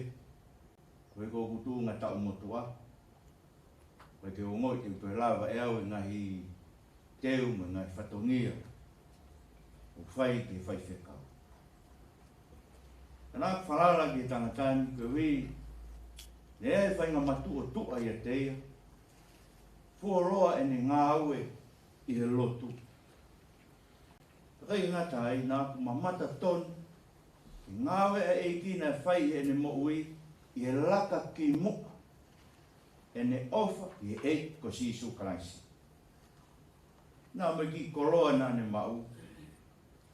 ko e ko ʻeku tuʻunga taʻu motuʻa, ʻoku ʻikai ke u ongoʻi te u toe lava ʻe au e ngaahi teu mo e ngaahi fatongia ʻoku fai ki he faifekau. Ka naʻá ku falala ki he tangata ni, koeʻuhi naʻe ʻi ai e faʻahinga matuʻotuʻa ʻiate ia, fuoloa ʻene ngāue ʻi he lotu. Ka ʻikai ngata ai, naʻá ku mamata tonu ki he ngāue ʻa e ʻEiki naʻe fai ʻi heʻene moʻui, ʻi he laka ki muʻa ʻene ʻofa ʻi he ʻEiki ko Sīsū Kalaisi. Naʻa mo e kiʻi koloa naʻá ne maʻu,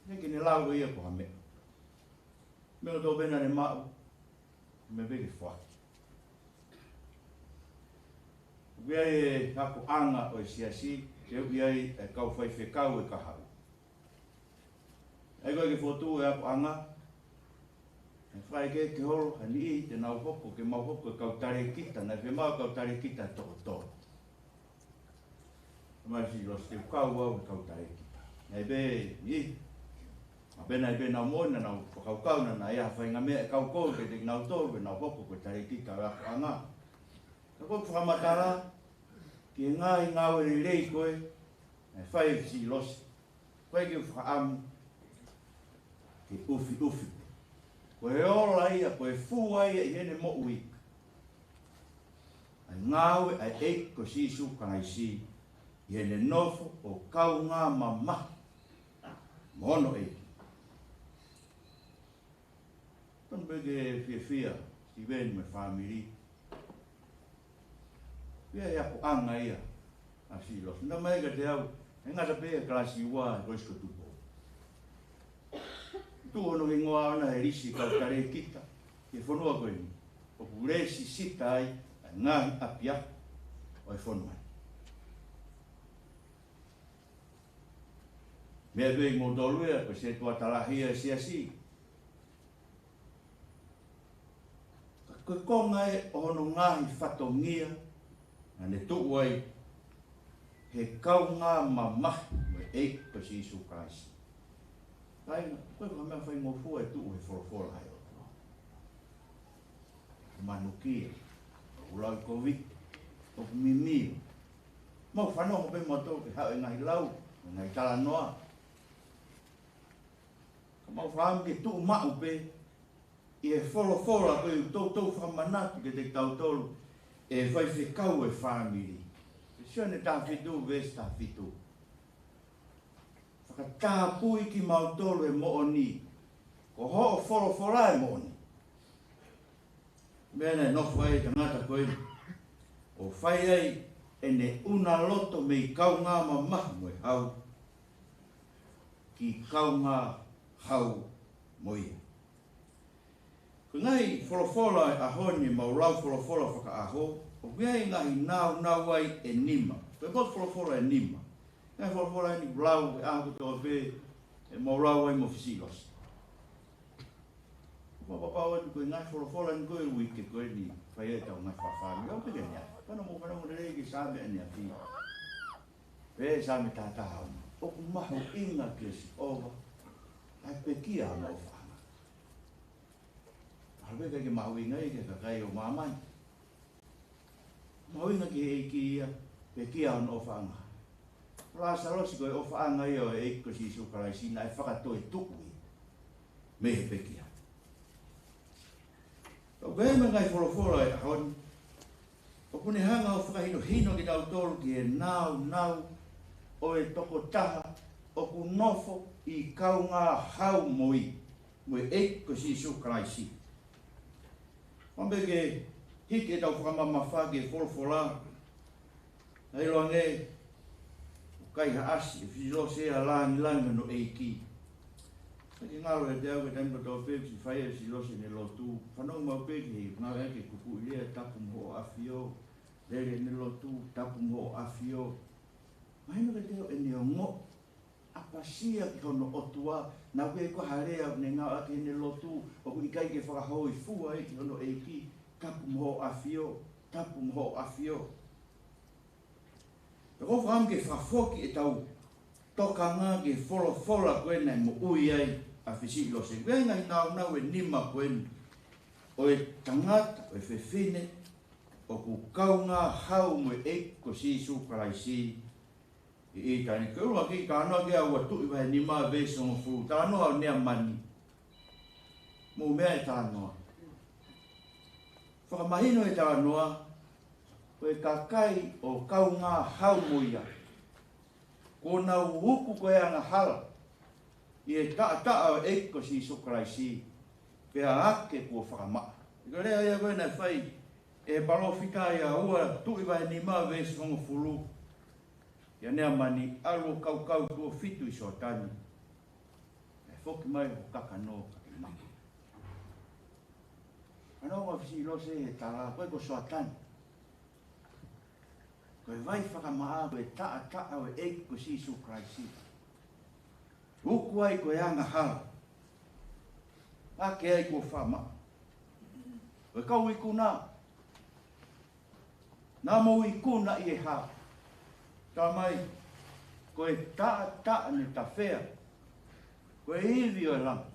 ʻikai ke ne lau ʻe ia ko ha meʻa. Meʻa kotoa pē naʻá ne maʻu, meʻa pē ke foaki. ʻOku ʻi ai e akoʻanga ʻo e siasi, ke ʻoku ʻi ai e kau faifekau ʻe kahaʻu. ʻA ia ko e ke fokotuʻu e akoʻanga, ʻe fai ke ke holo ha niʻihi te nau hoko, ke mau hoko ko e kau talēkita, naʻe fiemaʻu e kau talēkita ʻe toko tolu. Tamai Silosi, te u kau au he kau talēkita. Naʻe pē niʻihi, ma pē naʻe pē nau moʻoni, naʻa nau fakakaukau naʻa ʻi ai ha faʻahinga meʻa ʻe kau kovi kiate kinautolu, ke nau hoko ko e talēkita ʻo e akoʻanga. Ka ko ʻeku fakamatala ki he ngaahi ngāue lelei ko ē naʻe fai ʻe Silosi, ʻoku ʻikai ke u fakaʻamu ke ʻufiʻufi. Ko e ola ia, ko e fua ia ʻi heʻene moʻui, ʻa e ngāue ʻa e ʻEiki ko Sīsū Kalaisi ʻi heʻene nofo ʻo kaungā mamahi mo hono ʻEiki. Tonu pē ke fiefia Sitiveni mo e fāmili. ʻI ai e akoʻanga ia ʻa Silosi. Naʻe ʻomai kiate au, ʻi he ngata pē he kalasi ua he Kolisi ko Tupou. Tuʻu hono hingoa ʻona he lisi kau talēkita ki he fonua ko eni, ʻoku lēsisita ai ʻa e ngaahi ʻapiako ʻo e fonua ni. Meʻa pē ʻi moutolu ia, ko e sētuata lahi ʻa e siasi. Ka ko e konga ē ʻo hono ngaahi fatongia naʻá ne tuʻu ai he kaungā mamahi mo e ʻEiki ko Sīsū Kalaisi. Kāinga, ko e hā e meʻa faingofua ʻe tuʻu he folofola ʻa e ʻOtua? Manukia, ʻoku lau kovi, ʻoku mimio. Mau fanongo pē mautolu ki he haʻu e ngaahi lau, ngaahi talanoa. Ka mau fakaʻamu ke tuʻu maʻu pē ʻi he folofola ko ē ʻoku toutou fakamanatu kiate kitautolu ʻe he faifekau ʻo e fāmili. Sione taha fitu, veesi taha fitu. Fakatapui kimautolu ʻe he moʻoni, ko hoʻo folofola ʻa e moʻoni. Meʻa naʻe nofo ai e tangata ko ē, ʻo fai ai ʻene ʻuna loto mei kaungā mamahi mo e hau, ki kaungā hau mo ia. Ko e ngaahi folofola ʻo e ʻaho ni, mau lau folofola fakaʻaho, ʻoku ʻi ai e ngaahi naunau ai ʻe nima. Ko e potu folofola ʻe nima. Ngaahi folofola eni ʻoku lau he ʻaho kotoa pē, ʻe mau lau ai mo Silosi. Mau fakapapau atu ko e ngaahi folofola ni ko e uike ko eni, fai ai ʻetau ngaahi fafanga. Au pē ke nia. Pana mo pana mo lelei ki he Saame ʻaneafi. Pea Saame taha taha ono. ʻOku mahuʻinga kia Sihova ʻa e pekia ʻa hono ʻofaʻanga. ʻAlu pē ʻikai ke mahuʻinga ia ki he kakai ʻo māmani. Mahuʻinga ki he ʻEiki ia, pekia hono ʻofaʻanga. Ko Lāsalosi ko e ʻofaʻanga ia ʻo e ʻEiki ko Sīsū Kalaisi naʻe fakatoetuʻu ia mei he pekia. Ka ko e meʻa ngaahi folofola ʻo e ʻaho ni, ʻoku ne hanga ʻo fakahinohino kitautolu ki he naunau ʻo e tokotaha ʻoku nofo ʻi kaungā hau mo ia, mo e ʻEiki ko Sīsū Kalaisi. Mau pē ke hiki ʻetau fakamamafa ki he folofola. ʻA ia ʻoku ne kaihaʻasi ʻe Silosi ʻa e langilangi hono ʻEiki. Ka ke ngalo ʻiate au ki he taimi kotoa pē ʻoku fai ai ʻe Silosi ʻene lotu. Fanongo maʻu pē ki he ngalo ʻa e kupuʻi lea, Tapu mo Hoʻo ʻAfio. Lele ʻene lotu, Tapu mo Hoʻo ʻAfio. Mahino kiate au ʻene ongoʻi ʻapasia ki hono ʻOtua, naʻa ʻoku ʻikai ko ha lea ʻoku ne ngāueʻaki heʻene lotu, ʻoku ʻikai ke fakahōifua ia ki hono ʻEiki, tapu mo hoʻo ʻafio, tapu mo hoʻo ʻafio. Pea ʻoku ou fakaʻamu ke fakafoki ʻetau tokanga ki he folofola ko ē naʻe moʻui ai ʻa Fisiʻilose. Ko e ngaahi nāunau ʻe nima ko eni ʻo e tangata, ʻo e fefine, ʻoku kaungā hau mo e ʻEiki ko Sīsū Kalaisi ʻi ʻitāniti. Ko e ʻuluaki talanoa ki ai ʻa Tuʻi vahe nima veesi hongofulu, talanoa ʻo Neamani. Mou meaʻi e talanoa. Fakamahino e talanoa, ko e kakai ʻoku kaungā hau mo ia, kuo nau uku ko e angahala ʻi he taʻataʻa ʻo e ʻEiki ko Sīsū Kalaisi, pea ake kuo fakamaʻa. Ko e lea ia ko ē naʻe fai ʻe he palōfita ia ʻa Tuʻi vahe nima veesi hongofulu kia Neamani, ʻalu ʻo kaukau tuʻo fitu ʻi Soatani, ʻe foki mai ho kakano ka ke maʻa. Talanoa ʻa Fisiʻilose he tala, ko ē ko Soatani, ko e vai fakamaʻa, ko e taʻataʻa ʻo e ʻEiki ko Sīsū Kalaisi. Uku ai ko e angahala, ake ai kuo fakamaʻa. Ko e kau ikuna, naʻa mou ikuna ʻi he hā? Talamai, ko e taʻataʻa ne tafea, ko e ivi ʻo e langi.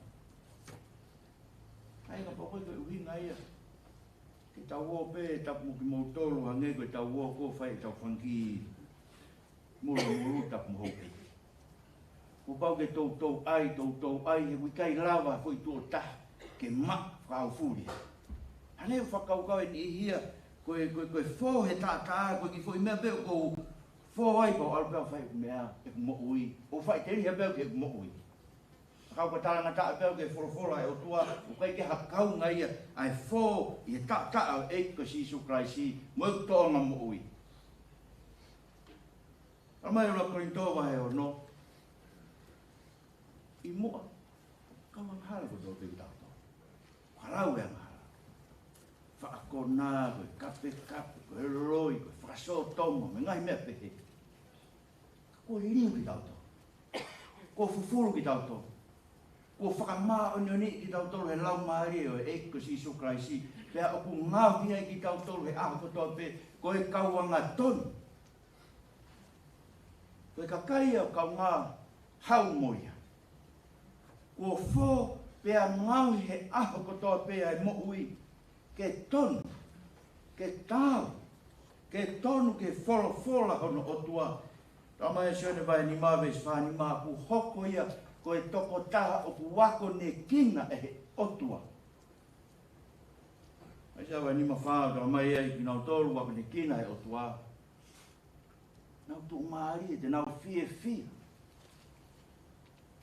ʻAi, kapau ko e ʻuhinga ia ke tau ō pē tapu mo kimoutolu, hangē ko ʻetau ō ko ē ʻo fai ʻetau fanga kiʻi mulumulu tapu mo houʻeiki. Kuo pau ke toutou ʻai, toutou ʻai, he ʻoku ʻikai lava ha foʻi tuʻo taha ke maʻa fakaofuli. Hangē ʻoku fakakaukau e niʻihi ia, ko e, ko e, ko e fō he taʻataʻa, ko e kiʻi foʻi meʻa pē ʻoku ou fō ai pea u ʻalu pē ʻo fai ʻeku meʻa, ʻeku moʻui. ʻO faʻiteliha pē au ki heʻeku moʻui. Ka ʻoku ou talangataʻa pē au ki he folofola ʻa e ʻOtua, ʻoku ʻikai ke ʻi ai ha kaunga ia ʻa e fō ʻi he taʻataʻa ʻo e ʻEiki ko Sīsū Kalaisi mo ʻeku tōʻonga moʻui. Talamai ʻe ʻuluaki Kolinitō vahe ono, ʻi muʻa, kau angahala kotoa pē kitautolu. Kau lau e angahala. Faʻa konā, ko e kapekape, ko e loi, ko e fakasōtoma, mo e ngaahi meʻa pehē. Kuo liliu kitautolu. Kuo fufulu kitautolu. Kuo fakamāʻoniʻoniʻi kitautolu he Laumālie ʻo e ʻEiki ko Sīsū Kalaisi. Pea ʻoku ngaohi ai kitautolu he ʻaho kotoa pē ko e kau angatonu. Ko e kakai ʻoku kaungā hau mo ia. Kuo fō pea ngaohi he ʻaho kotoa pē ʻa e moʻui ke tonu, ke taau, ke tonu ki he folofola hono ʻOtua. Talamai ʻe Sione vahe nima veesi fā nima, kuo hoko ia ko e tokotaha ʻoku akonekina ʻe he ʻOtua. ʻAisea vahe nima fā, talamai ai kinautolu ʻoku akonekina ʻe he ʻOtua. Nau tuʻumālie, te nau fiefia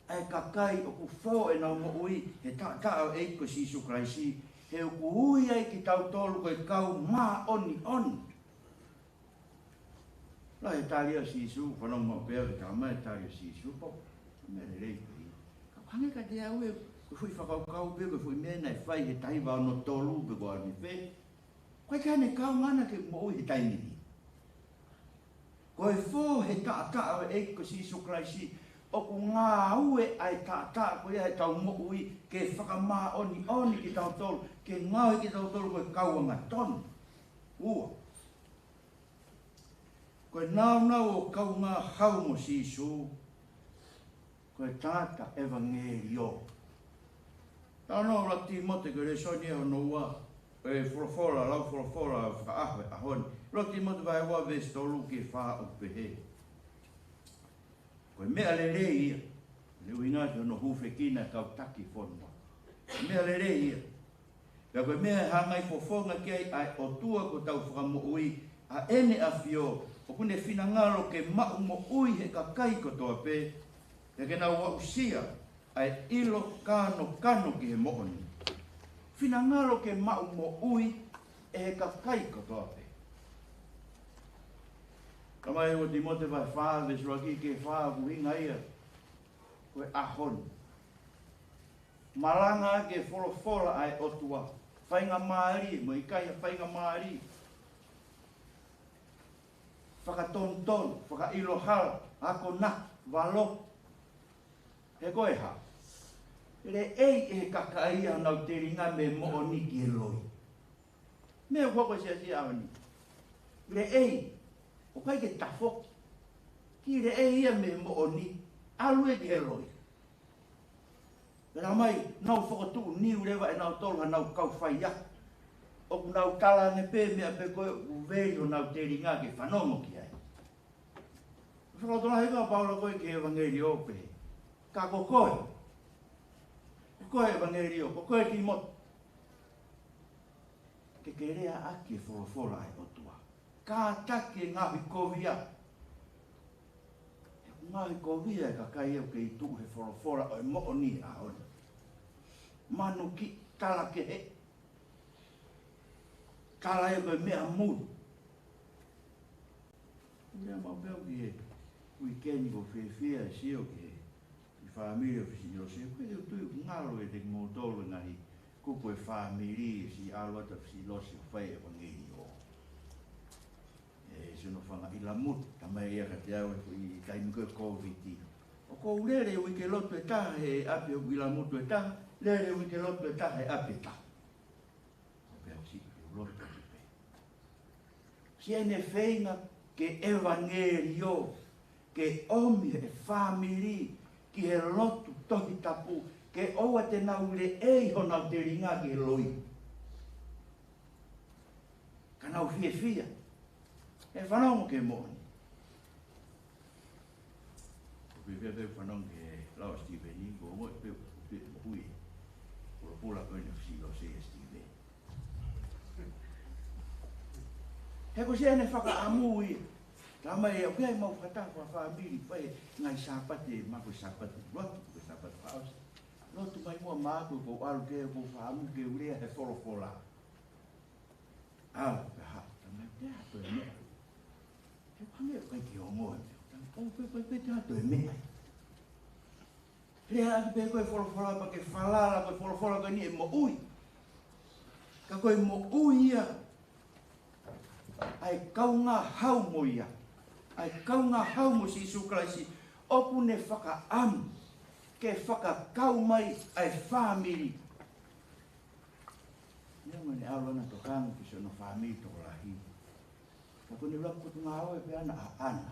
ʻa e kakai ʻoku fō ʻenau moʻui he taʻataʻa ʻo e ʻEiki ko Sīsū Kalaisi, he ʻoku ui ai kitautolu ko e kau māʻoniʻoni. Lahi e tali ʻa Sīsū, fanongo pē au ki he talamai e tali ʻa Sīsū, pau, meʻa lelei pē ia. Ka hangē kiate au ē, ko e foʻi fakakaukau pē, ko e foʻi meʻa naʻe fai he taha hiva ono tolu pe ko e hā nai pē. Ko e ʻikai ke ne kaungā ʻana ke moʻui he taimi ni. Ko e fō he taʻataʻa ʻo e ʻEiki ko Sīsū Kalaisi, ʻoku ngāue ʻa e taʻataʻa ko ia heʻetau moʻui ke fakamāʻoniʻoni kitautolu, ke ngaohi kitautolu ko e kau angatonu. Ua. Ko e nāunau ʻo e kaungā hau mo Sīsū, ko e tangata ʻevangeliō. Talanoa ʻuluaki Tīmote, ko e lēsoni ia hono ua ʻo e folofola, lau folofola fakaʻaho ʻo e ʻaho ni. ʻUluaki Tīmote vahe ua veesi tolu ki he fā ʻoku pehē: Ko e meʻa lelei ia, ʻoku ʻuhinga ki hono hūfekina e kau taki fonua. Ko e meʻa lelei ia, pea ko e meʻa ʻe hāngai fofonga ki ai ʻa e ʻOtua ko hotau Fakamoʻui, ʻa ʻEne ʻAfio, ʻoku ne finangalo ke maʻu moʻui ʻe he kakai kotoa pē, pea ke nau aʻusia ʻa e ʻilo kānokano ki he moʻoni. Finangalo ke maʻu moʻui ʻe he kakai kotoa pē. Talamai ʻe ua Tīmote vahe fā veesi ʻuluaki ki he fā, ʻoku ʻuhinga ia ko e ʻaho ni. Malanga ki he folofola ʻa e ʻOtua. Faingamālie mo e ʻikai ha faingamālie. fakatonutonu, fakaʻilo hala, akonaki, valoki. He ko e hā? Leʻei ʻe he kakai ia honau telinga mei he moʻoni ki he loi. Meʻa ʻoku hoko he siasi ʻaho ni. Leʻei, ʻoku ʻikai ke tafoki. Kiʻi leʻei ia mei he moʻoni, ʻalu ia ki he loi. Pea mai, nau fokotuʻu niu leva ʻe nautolu hanau kau faiako. ʻOku nau tala ange pē meʻa pē ko ē ʻoku veli honau telinga ke fanongo ki ai. Fakalotolahi ʻa Paula ko ē ki he ʻevangeliō pē. Ka ko koe. Ko koe ʻevangeliō, ko koe Tīmote. Ke ke leaʻaki e folofola ʻa e ʻOtua. Kātaki e ngaohikovia. He ʻoku ngaohikovia e kakai ʻoku kei tuʻu he folofola ʻo e moʻoni he ʻaho ni. Manuki, tala kehe. Tala ia ko e meʻa muli. Ia mau pehē ki he weekend ko e fiefia e sio ki he, ki he fāmili ʻo Fisilosi. Ko e tui ʻoku ngalo ʻiate kimoutolu e ngaahi kupu e fāmili ʻe siʻi ʻalu atu ʻa Fisilosi ʻo fai e ʻevangeliō. ʻE, siʻono fanga ʻilamutu, talamai ia kiate au ʻi he taimi ko ē Covid. ʻOku ou lele uike lotu ʻe taha he ʻapi ʻo e ʻilamutu ʻe taha, lele uike lotu ʻe taha he ʻapi ʻe taha. ʻO pehē au siʻi, ʻe lotu atu pē. Siʻene feinga ke ʻevangeliō, ke ʻomi e fāmili ki he lotu Tohi Tapu, ke ʻoua te nau leʻei honau telinga ki he loi. Ka nau fiefia. ʻE fanongo ki he moʻoni. Ko e fiefia pē fanongo ki he lau ʻa Sitīveni, ko e ongoʻi pē, pē, pē, pē, pulapula ko eni ʻa Fisilosi ʻa Sitīveni. He ko siʻene fakaʻamu ia. Talamai ʻe au ke ʻai mau fakataha ko e fāmili, fai e ngaahi Sāpate, ma ko e Sāpate, ua, ko e Sāpate fakaʻosi. Lotu mai muʻa maʻaku ʻoku ou ʻalu ke, ʻoku ou fakaʻamu ke u lea he folofola. ʻAlu, pea haʻu, talamai, te ʻai ha toe meʻa. He ko e meʻa ʻoku ʻikai ke ongoʻi. Talamai, ʻoku ʻikai, ʻikai, ʻikai te ʻai ha toe meʻa. Leaʻaki pē ko e folofola pea ke falala, ko e folofola ko eni ʻe moʻui. Ka ko e moʻui ia ʻa e kaungā hau mo ia. ʻA e kaungā hau mo Sīsū Kalaisi. ʻOku ne fakaʻamu ke fakakau mai ʻa e fāmili. Neongo ʻene ʻalu ʻo tokanga ki siʻono fāmili tokolahi. Ka ko ʻene ʻuluaki potungāue pē ʻaʻana ʻa ʻAna.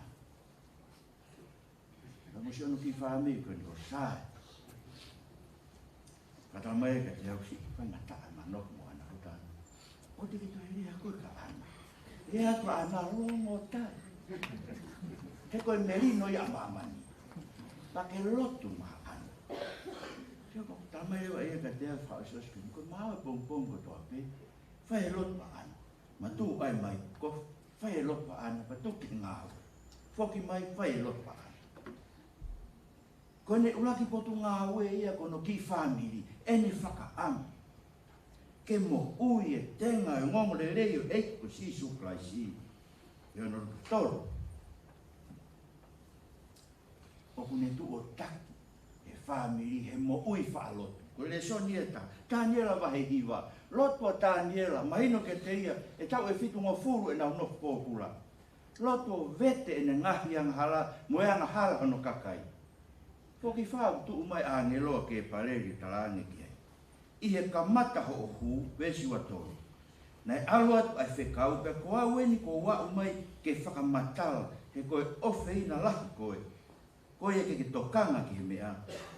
Ka mo siʻono kiʻi fāmili ko eni ko Sai. Ka talamai kiate au siʻi faingataʻa e manako mo ʻAna ko ʻAna. ʻOua te ke toe lea koe kia ʻAna. Lea atu ʻAna longo tai. He ko e melino ia ʻa māmani. Pea ke lotu maʻa ʻAna. Sio ko e talamai leva ia kiate au fakaʻosiʻosi ko e maau e pongipongi kotoa pē. Fai e lotu maʻa ʻAna. Matuʻu ai mai kofi. Fai e lotu maʻa ʻAna. Pea tuku ki he ngāue. Foki mai fai e lotu maʻa ʻAna. Ko ʻene ʻuluaki potungāue ia ko hono kiʻi fāmili, ʻene fakaʻamu ke moʻui e tenga ʻo e ongoongolelei ʻo e ʻEiki ko Sīsū Kalaisi. ʻI hono tolu, ʻoku ne tuʻo taki e fāmili he moʻui faʻa lotu. Ko e lēsoni ʻe taha, Taniela vahe hiva, lotu ʻa Taniela, mahino kiate ia, ʻe taʻu ʻe fitungofulu ʻenau nofo pōpula. Lotu ʻo vete ʻene ngaahi angahala, mo e angahala hono kakai. Foki fā ʻoku tuʻu mai ʻāngelo ʻa Kepaleli ʻo talaange ki ai. ʻI he kamata hoʻo hū, veesi ua tolu. Naʻe ʻalu atu ʻa e fekau, pea ko au eni kuo u aʻu mai ke fakamatala, he ko e ʻofeina lahi koe. Ko ia ke ke tokanga ki he meʻa,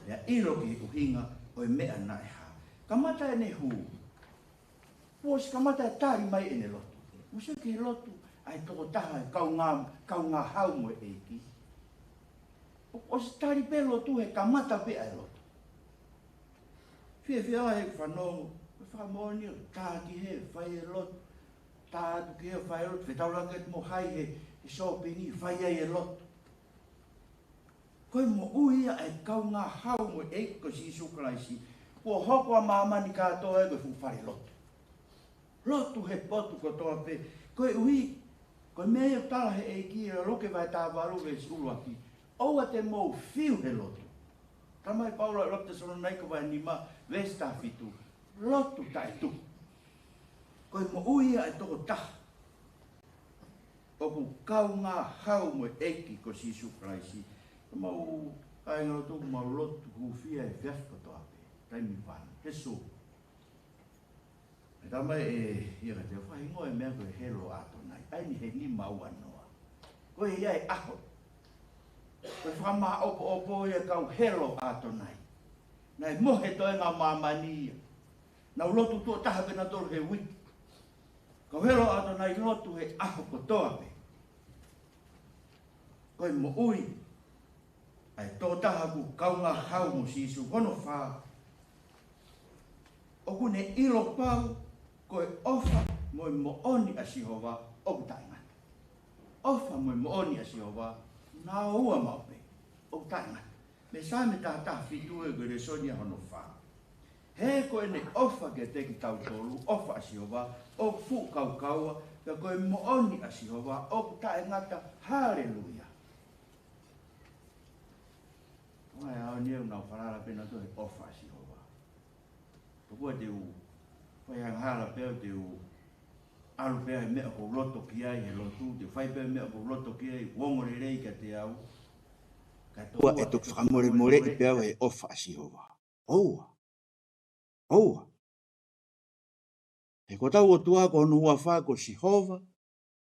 pea ʻilo ki he ʻuhinga ʻo e meʻa naʻe hā. Kamata ʻene hū. Kuo ʻosi kamata e tali mai ʻene lotu. Mou sio ki he lotu ʻa e tokotaha e kaungā, kaungā hau mo e ʻEiki. ʻOsi tali pē lotu he kamata pē ʻa e lotu. Fiefia lahi ʻeku fanongo, ko e fakamoʻoni ʻo tā ki he fai e lotu. Tā atu ki he fai e lotu, fetaulaki atu mo hai he, he sōpingi, fai ai e lotu. Ko e moʻui ia ʻa e kaungā hau mo e ʻEiki ko Sīsū Kalaisi. Kuo hoko ʻa māmani kātoa ia ko e fuʻu fale lotu. Lotu he potu kotoa pē. Koeʻuhi, ko e meʻa ia ʻoku tala he ʻEiki ʻia Luke vahe taha valu veesi ʻuluaki. ʻOua te mou fiu he lotu. Talamai ʻe Paula ʻi he ʻuluaki Tesalonaika vahe nima veesi taha fitu. Lotu taʻetuku. Ko e moʻui ia ʻa e tokotaha. ʻoku kaungā hau mo e ʻEiki ko Sīsū Kalaisi. Ka mau kāinga lotu, mau lotu hūfia he efiafi kotoa pē. Taimi vani, he sō. He tamai ʻe, ia ka te fahingoa e meʻa ko e helo ʻAtonai. ʻA eni he nima ua noa. Ko e ia e ʻaho. Ko e fakamāʻopoʻopo ia kau helo ʻAtonai. Naʻe mohe toenga māmani ia. Nau lotu tuʻo taha pē nautolu he uike. Kau helo ʻAtonai lotu he ʻaho kotoa pē. Ko e moʻui ʻa e tokotaha ʻoku kaungā hau mo Sīsū. Hono fā, ʻoku ne ʻilo pau ko e ʻofa mo e moʻoni ʻa Sihova ʻoku taʻengata. ʻOfa mo e moʻoni ʻa Sihova, nau ua maʻu pē, ʻoku taʻengata. Mei Saame taha taha fitu ē ko e lēsoni ia hono fā. He ko ʻene ʻofa kiate kitautolu, ʻofa ʻa Sihova ʻoku fuʻu kaukaua, pea ko e moʻoni ʻa Sihova ʻoku taʻengata. Haleluia. Ko e ʻaho ni ʻoku nau falala pē nautolu he ʻofa ʻa Sihova. Tokua te u fai angahala pē au, te u ʻalu pē he meʻa ʻoku ou loto ki ai he lotu, te u fai pē meʻa ʻoku ou loto ki ai, ʻoku ongo lelei kiate au. Ka tokua ʻe toki fakamolemoleʻi pē au he ʻofa ʻa Sihova. ʻOua. ʻOua. He ko hotau ʻOtua ko hono huafa ko Sihova,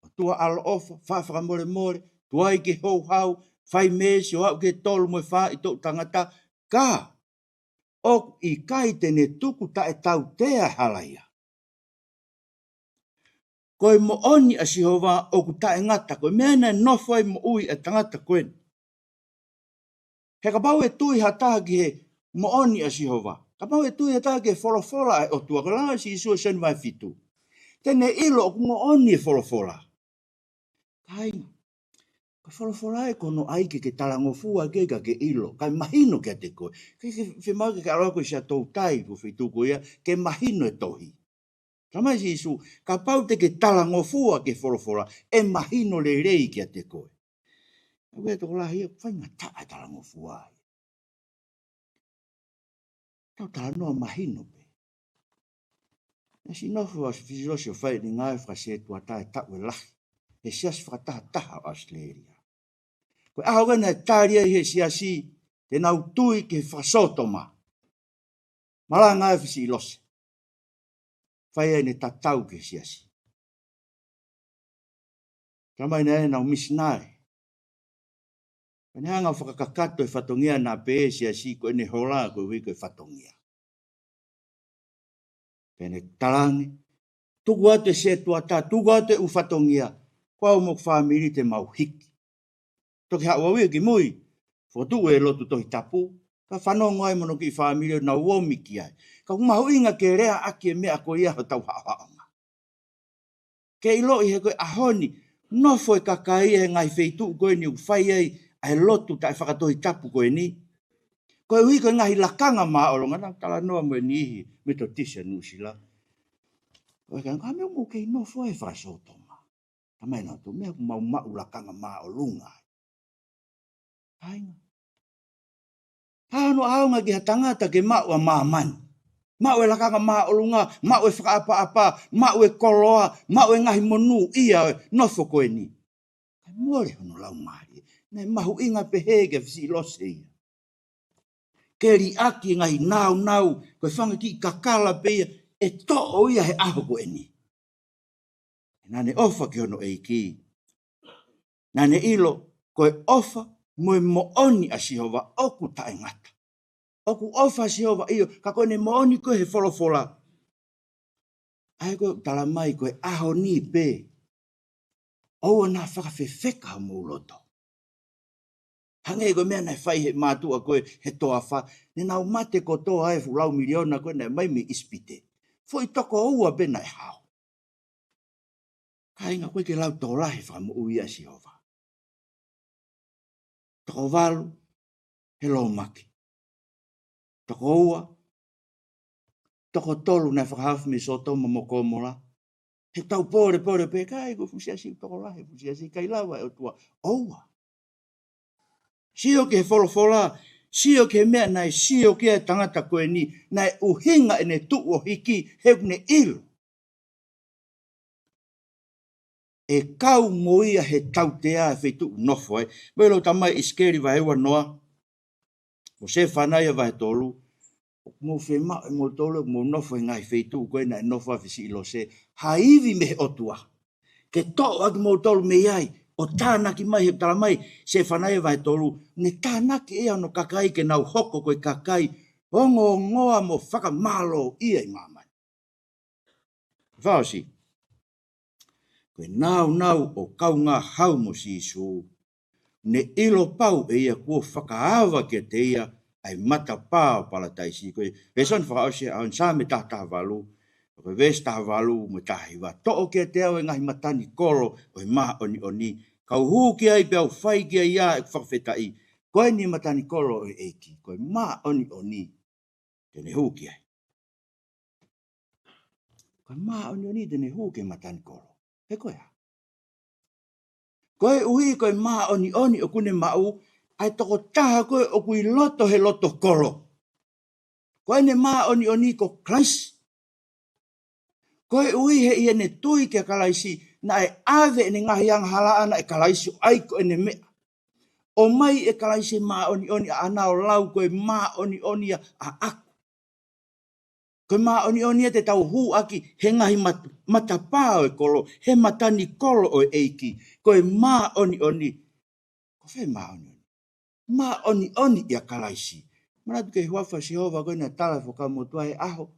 ʻOtua ʻaloʻofa, faʻa fakamolemole, tuai ki he houhau, fai meesi ʻo aʻu ki he tolu mo e fā ʻi toʻutangata, ka ʻoku ʻikai te ne tuku taʻetautea e hala ia. Ko e moʻoni ʻa Sihova ʻoku taʻengata, ko e meʻa naʻe nofo ai moʻui ʻa e tangata ko eni. He kapau ʻe tui ha taha ki he moʻoni ʻa Sihova, kapau ʻe tui ha taha ki he folofola ʻa e ʻOtua, ko e langa ʻa Sīsū ʻi Sione vahe fitu, te ne ʻilo ʻoku moʻoni e folofola. Kāinga, ko e folofola ē ko hono ʻai ke ke talangofua ki ai ka ke ʻilo, kae mahino kiate koe. Ke, ke fiemaʻu ke ke ʻalu ko ē ʻi Siaʻatoutai, ko e feituʻu ko ia, ke mahino e tohi. Talamai ʻe Sīsū, kapau te ke talangofua ki he folofola, ʻe mahino lelei kiate koe. ʻA ia ko e tokolahi ʻoku faingataʻa e talangofua ia. Tau talanoa mahino pē. Naʻe siʻi nofo ʻa Fisilosi ʻo fai ʻene ngāue fakasētuata he taʻu ʻe lahi he siasi fakatahataha ʻo ʻAositelēlia. Ko e ʻaho ko ē naʻe tali ai he siasi te nau tui ki he fakasōtoma, malanga ai ʻa Fisilosi. Fai ai ʻene tatau ki he siasi. Talamai naʻe ʻi ai ʻenau misinale. Pea ne hanga ʻo fakakakato e fatongia naʻe pehē ʻe he siasi ko ʻene hola koeʻuhi ko e fatongia. Pea ne talaange, tuku atu e sētuata, tuku atu e ʻū fatongia, ko au mo hoku fāmili te mau hiki. Toki haʻu au ia ki mui, fokotuʻu e lotu Tohi Tapu, ka fanongo ai mo hono kiʻi fāmili ʻo nau omi ki ai. Ka ʻoku mahuʻinga ke leaʻaki e meʻa ko ia hotau haʻohaʻonga. Ke ʻiloʻi he ko e ʻaho ni, nofo e kakai he ngaahi feituʻu ko eni ʻoku fai ai ʻa e lotu taʻefakatohitapu ko eni. Koeʻuhi ko e ngaahi lakanga māʻolunga, naʻa ku talanoa mo e niʻihi Metotisi ʻa Nuʻusila. ʻOku ʻikai ngata ai, mou kei nofo ai he fakasōtoma. Talamai nautolu, meʻa ʻoku mau maʻu lakanga māʻolunga ai. Kāinga. Hā hono ʻaonga ki ha tangata ke maʻu ʻa māmani. Maʻu e lakanga māʻolunga, maʻu e fakaʻapaʻapa, maʻu e koloa, maʻu e ngaahi monūʻia ʻo e nofo ko eni. Kae mole hono laumālie. Naʻe mahuʻinga pehē kia Fisilosi ia. Ke liʻaki e ngaahi nāunau, ko e fanga kiʻi kakala pē ia, ʻe toʻo ia he ʻaho ko eni. Naʻa ne ʻofa ki hono ʻEiki. Naʻa ne ʻilo, ko e ʻofa mo e moʻoni ʻa Sihova ʻoku taʻengata. ʻOku ʻofa ʻa Sihova ʻio, ka ko ʻene moʻoni ko ē he folofola. ʻA ia ko e talamai ko e ʻaho ni pē. ʻOua naʻa fakafefeka homou loto. Hangē ko e meʻa naʻe fai he mātuʻa ko ē he toafa, ne nau mate kotoa e fuʻu lau miliona ko ē naʻe ʻomai mei ʻIsipite. Foʻi toko ua pē naʻe hao. Kāinga, ʻoku ʻikai ke lau tokolahi e fakamoʻui ʻa Sihova. Toko valu, he lōmaki. Toko ua, toko tolu naʻe fakahaofi mei Sōtoma mo Komola. He tau pōlepole pē, ʻikai, ko e fuʻu siasi tokolahi, fuʻu siasi ʻikai lava e ʻOtua. ʻOua. Sio ki he folofola, sio ki he meʻa naʻe sio ki ai e tangata ko eni, naʻe ʻuhinga ʻene tuʻu ʻo hiki, he ʻoku ne ʻilo. ʻe kau mo ia he tautea ʻa e feituʻu ʻoku nofo ai. Mei he lau tamai ʻIsikeli vahe uanoa, mo Sefanaia vahe tolu, ʻoku mou fiemaʻu ʻe moutolu ʻoku mou nofo he ngaahi feituʻu ko ē naʻe nofo ai ʻa Fisiʻilose, ha ivi mei he ʻOtua ke toʻo ʻa kimoutolu mei ai, ʻo tānaki mai, he talamai Sefanaia vahe tolu, ne tānaki ʻe ia hono kakai ke nau hoko ko e kakai ongoongoa mo fakamālō ia ʻi māmani. Fakaʻosi, ko e nāunau ʻo e kaungā hau mo Sīsū, ne ʻilo pau ʻe ia kuo fakaava kiate ia ʻa e matapā ʻo Palataisi. Ko e lēsoni fakaʻosi ʻa e Saame taha taha valu, ko e veesi taha valu mo e taha hiva: Toʻo kiate au ʻa e ngaahi matanikolo ʻo e māʻoniʻoni, kau hū ki ai pea u fai ki ai ʻa ʻeku fakafetaʻi. Ko eni e matanikolo ʻo e ʻEiki, ko e māʻoniʻoni te ne hū ki ai. Ko e māʻoniʻoni te ne hū ki he matanikolo. He ko e hā? Koeʻuhi ko e māʻoniʻoni ʻoku ne maʻu ʻa e tokotaha ko ē ʻoku ʻi loto he loto kolo. Ko ʻene māʻoniʻoni ko Kalaisi. Koeʻuhi he ʻi heʻene tui kia Kalaisi, naʻe ʻave ʻene ngaahi angahala ʻana ʻe Kalaisi ʻo ʻai ko ʻene meʻa. ʻOmai ʻe Kalaisi e māʻoniʻoni ʻaʻana ʻo lau ko e māʻoniʻoni ʻaʻaku. Ko e māʻoniʻoni ia te tau hū ʻaki he ngaahi mat-, matapā ʻo e kolo, he matanikolo ʻo e ʻEiki. Ko e māʻoniʻoni. Ko fē māʻoniʻoni? Māʻoniʻoni ʻia Kalaisi. Manatu ki he huafa ʻo Sihova ko ē naʻe tala ʻe he Fuakava Motuʻa he ʻaho,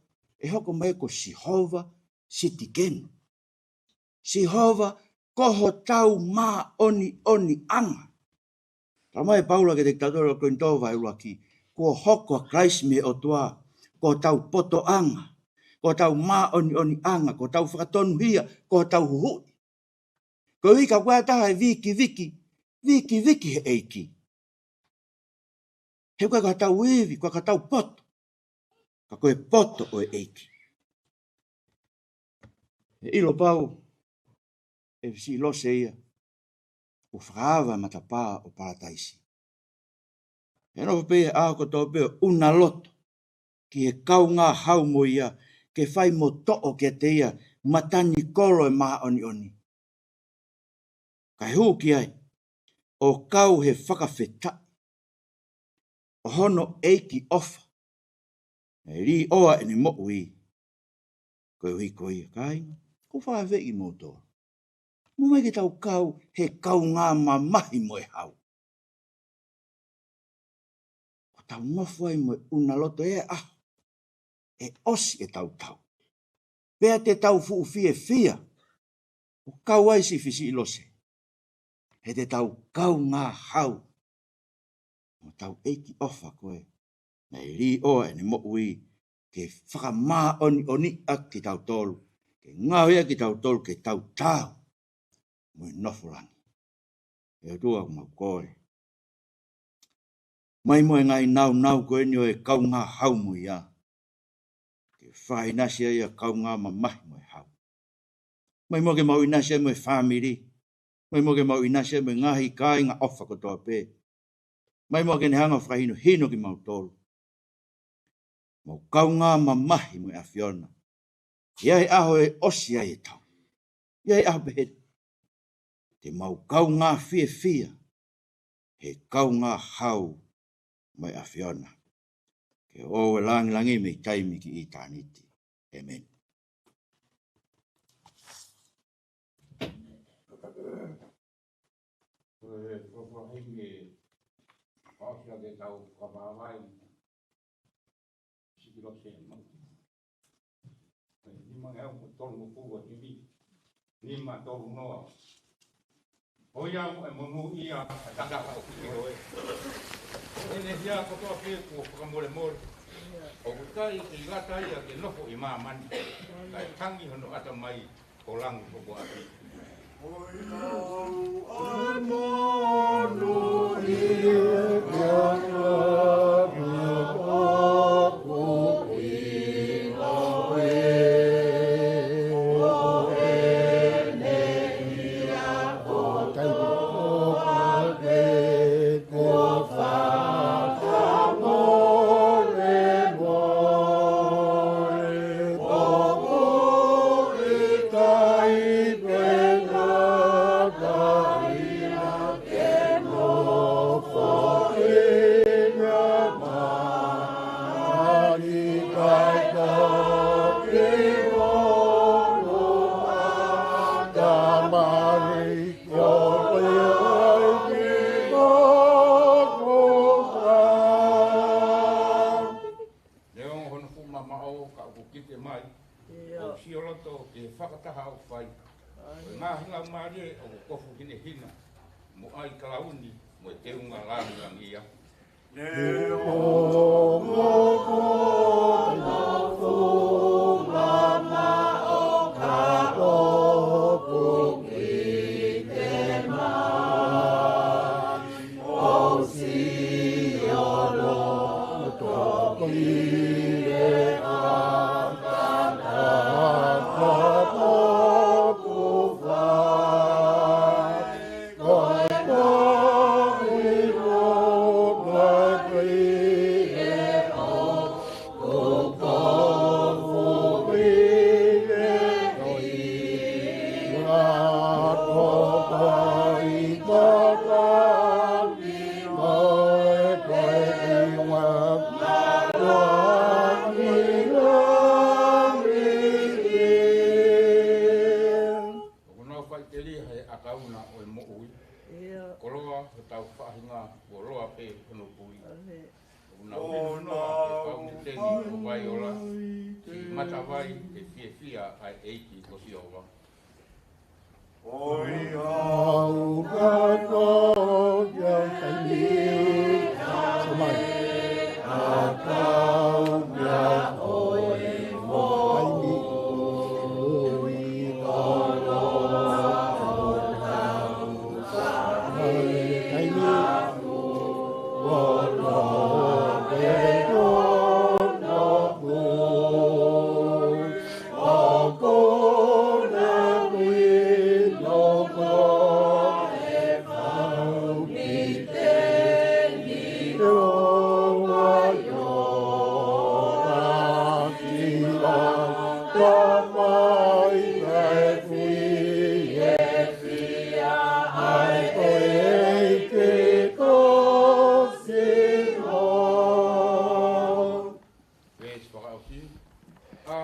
ʻe hoko mai ko Sihova Sitikenu. Sihova, ko hotau māʻoniʻoniʻanga. Talamai ʻe Paula kiate kitautolu ʻi he Kolinitō vahe ʻuluaki, kuo hoko ʻa Kalaisi mei he ʻOtua ko hotau potoʻanga, ko hotau māʻoniʻoniʻanga, ko hotau fakatonuhia, ko hotau huhuʻi. Koeʻuhi ka ko e taha ʻe vikiviki, vikiviki he ʻEiki. He ko e ka tau ivi, ko e ka tau poto. Ka ko e poto ʻo e ʻEiki. ʻE ʻilo pau ʻe Fisiʻilose ia kuo fakaava e matapā ʻo Palataisi. ʻE nofo pē ia he ʻaho kotoa pē ʻo ʻuna loto ki he kaungā hau mo ia, ke fai mo toʻo kiate ia matanikolo ʻo e māʻoniʻoni. Kae hū ki ai, ʻo kau he fakafetaʻi ʻo hono ʻEiki ʻofa, naʻe līʻoa ʻene moʻui koeʻuhi ko ia. Kāinga, ʻoku ou fakaafeʻi kimoutolu. Mou ō mai ke tau kau he kaungā mamahi mo e hau. ʻO tau nofo ai mo e ʻuna loto he ʻaho ʻe ʻosi ʻetau tau. Pea te tau fuʻu fiefia ʻo kau ai siʻi Fisiʻilose. He te tau kaungā hau mo hotau ʻEiki ʻofa ko ē naʻe līʻoa ʻene moʻui ke fakamāʻoniʻoniʻi ʻaki kitautolu, ke ngaohi ʻaki kitautolu ke tau taau mo e nofo langi. ʻE ʻOtua, ʻoku mau kole, ʻomai muʻa e ngaahi nāunau ko eni ʻo e kaungā hau mo ia, ke fakaʻinasi ai ʻa e kaungā mamahi mo e hau. ʻOmai muʻa ke mau ʻinasi ai mo e fāmili. ʻOmai muʻa ke mau ʻinasi ai mo e ngaahi kāinga ʻofa kotoa pē. ʻOmai muʻa ke ne hanga ʻo fakahinohino kimautolu. Mau kaungā mamahi mo e ʻAfiona. ʻI he ʻaho ʻe ʻosi ai e tau, ʻi he ʻaho pehē, te mau kaungā fiefia he kaungā hau mo e ʻAfiona, ke ʻoua ʻe langilangi mei taimi ki ʻitāniti. ʻĒmeni. Ko e fakahingi, ʻosi ake tau kamavai, Fisiʻilose mo e nima ngeau mo tolungofulu ʻa Timi, nima tolu noa. ʻOiauē, monūʻia ʻa e tangata ʻoku ʻiloʻi. ʻEne hia kotoa pē kuo fakamolemole. ʻOku ʻikai ke ngata ia ke nofo ʻi māmani, kae tangi hono ʻatamai ko langi ko ko ʻapi. Fakataha ʻoku fai. Ko e ngaahi laumālie ʻoku kofu hinehina, mo ʻai kalauni, mo e teunga langilangiʻia. ʻOku nau faʻiteliha he ʻakauna ʻo e moʻui. ʻIo. Koloa hotau faʻahinga, koloa pē hono kui. ʻOku nau hinehina he pauniteni ʻo Vaiola, ki Matavai, ke fiefia ʻa e ʻEiki ko Sihova. ʻOi, au ka ko ia taimi. Samai. A kau ia ʻoi mo. Taimi. ʻOi, koloa. Samai. Taimi. Veesi fakaʻosi. ʻA,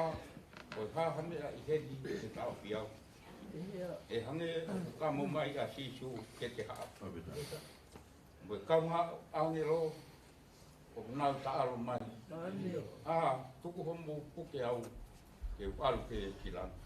ko e hā ha meʻa ʻi heni ke taʻofi au? ʻE hangē ʻoku kamo mai ʻa Sīsū ke te haʻu. Mo e kaungā ʻāngelo ʻoku nau taʻalo mai. ʻA, tuku hoʻomou puke au ke u ʻalu ki langi.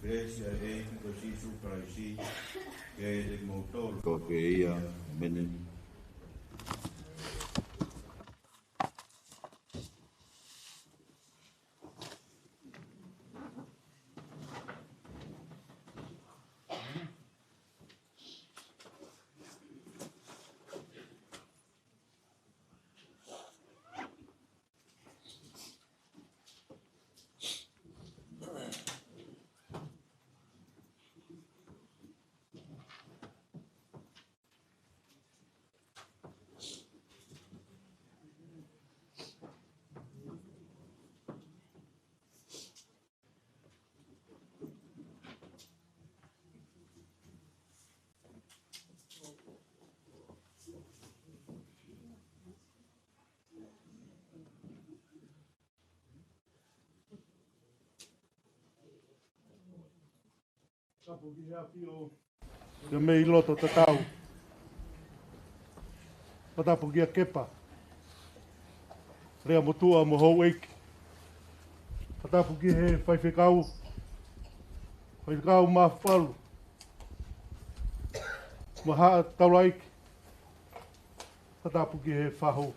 Kelesi ʻa e ʻEiki ko Sīsū Kalaisi, ke ʻiate kimoutolu. Ko ia, ʻēmeni. Pea mei loto tatau. Fakatapu kia Kepa, Lea Motuʻa mo houʻeiki. Fakatapu ki he faifekau, faifekau Mafalu, mo haʻa taulaʻeiki. Fakatapu ki he fahu.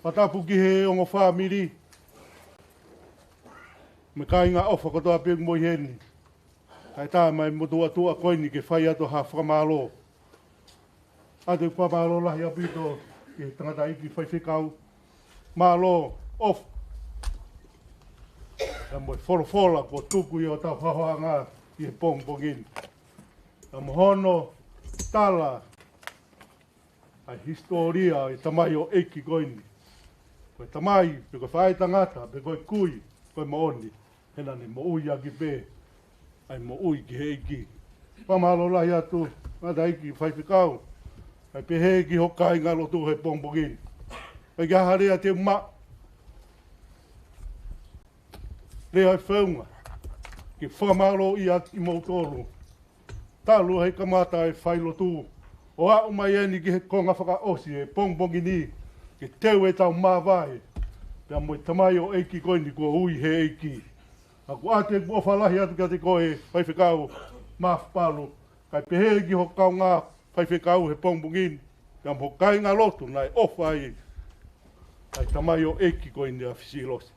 Fakatapu ki he ongo fāmili mo e kāinga ʻofa kotoa pē ʻoku mou ʻi heni. Kae ʻatā mai mo e tuʻa tuʻa ko eni ke fai atu ha fakamālō. ʻOatu e fakamālō lahi ʻaupito ki he tangataʻeiki faifekau. Mālō ʻofa. Pea mo e folofola kuo tuku ʻi hotau haohaoa ʻi he pongipongi ni. Pea mo hono tala ʻa e hisitōlia ʻo e tamaioʻeiki ko eni. Ko e tamai, pe ko e faʻē tangata, pe ko e kui, ko e moʻoni. He naʻa ne moʻui ʻaki pē ʻa e moʻui ki he ʻEiki. Fakamālō lahi atu, tangataʻeiki faifekau. Kae pehē ki hoʻo kāingalotu he pongipongi ni. ʻIkai ha lea te u maʻu. Lea ʻe feʻunga ke fakamālō ʻiate kimoutolu. Talu he kamata e failotu, ʻo aʻu mai eni ki he konga fakaʻosi e pongipongi ni, ke teu ʻetau māvae, pea mo e tamaioʻeiki ko eni kuo ui he ʻEiki. ʻOku ʻoatu ʻeku ʻofa lahi atu kiate koe, faifekau Mafipalu, kae pehē ki hoʻo kaungā faifekau he pongipongi ni, pea mo hoʻo kāingalotu naʻe ʻofa ai ʻa e tamaioʻeiki ko eni ʻa Fisilosi.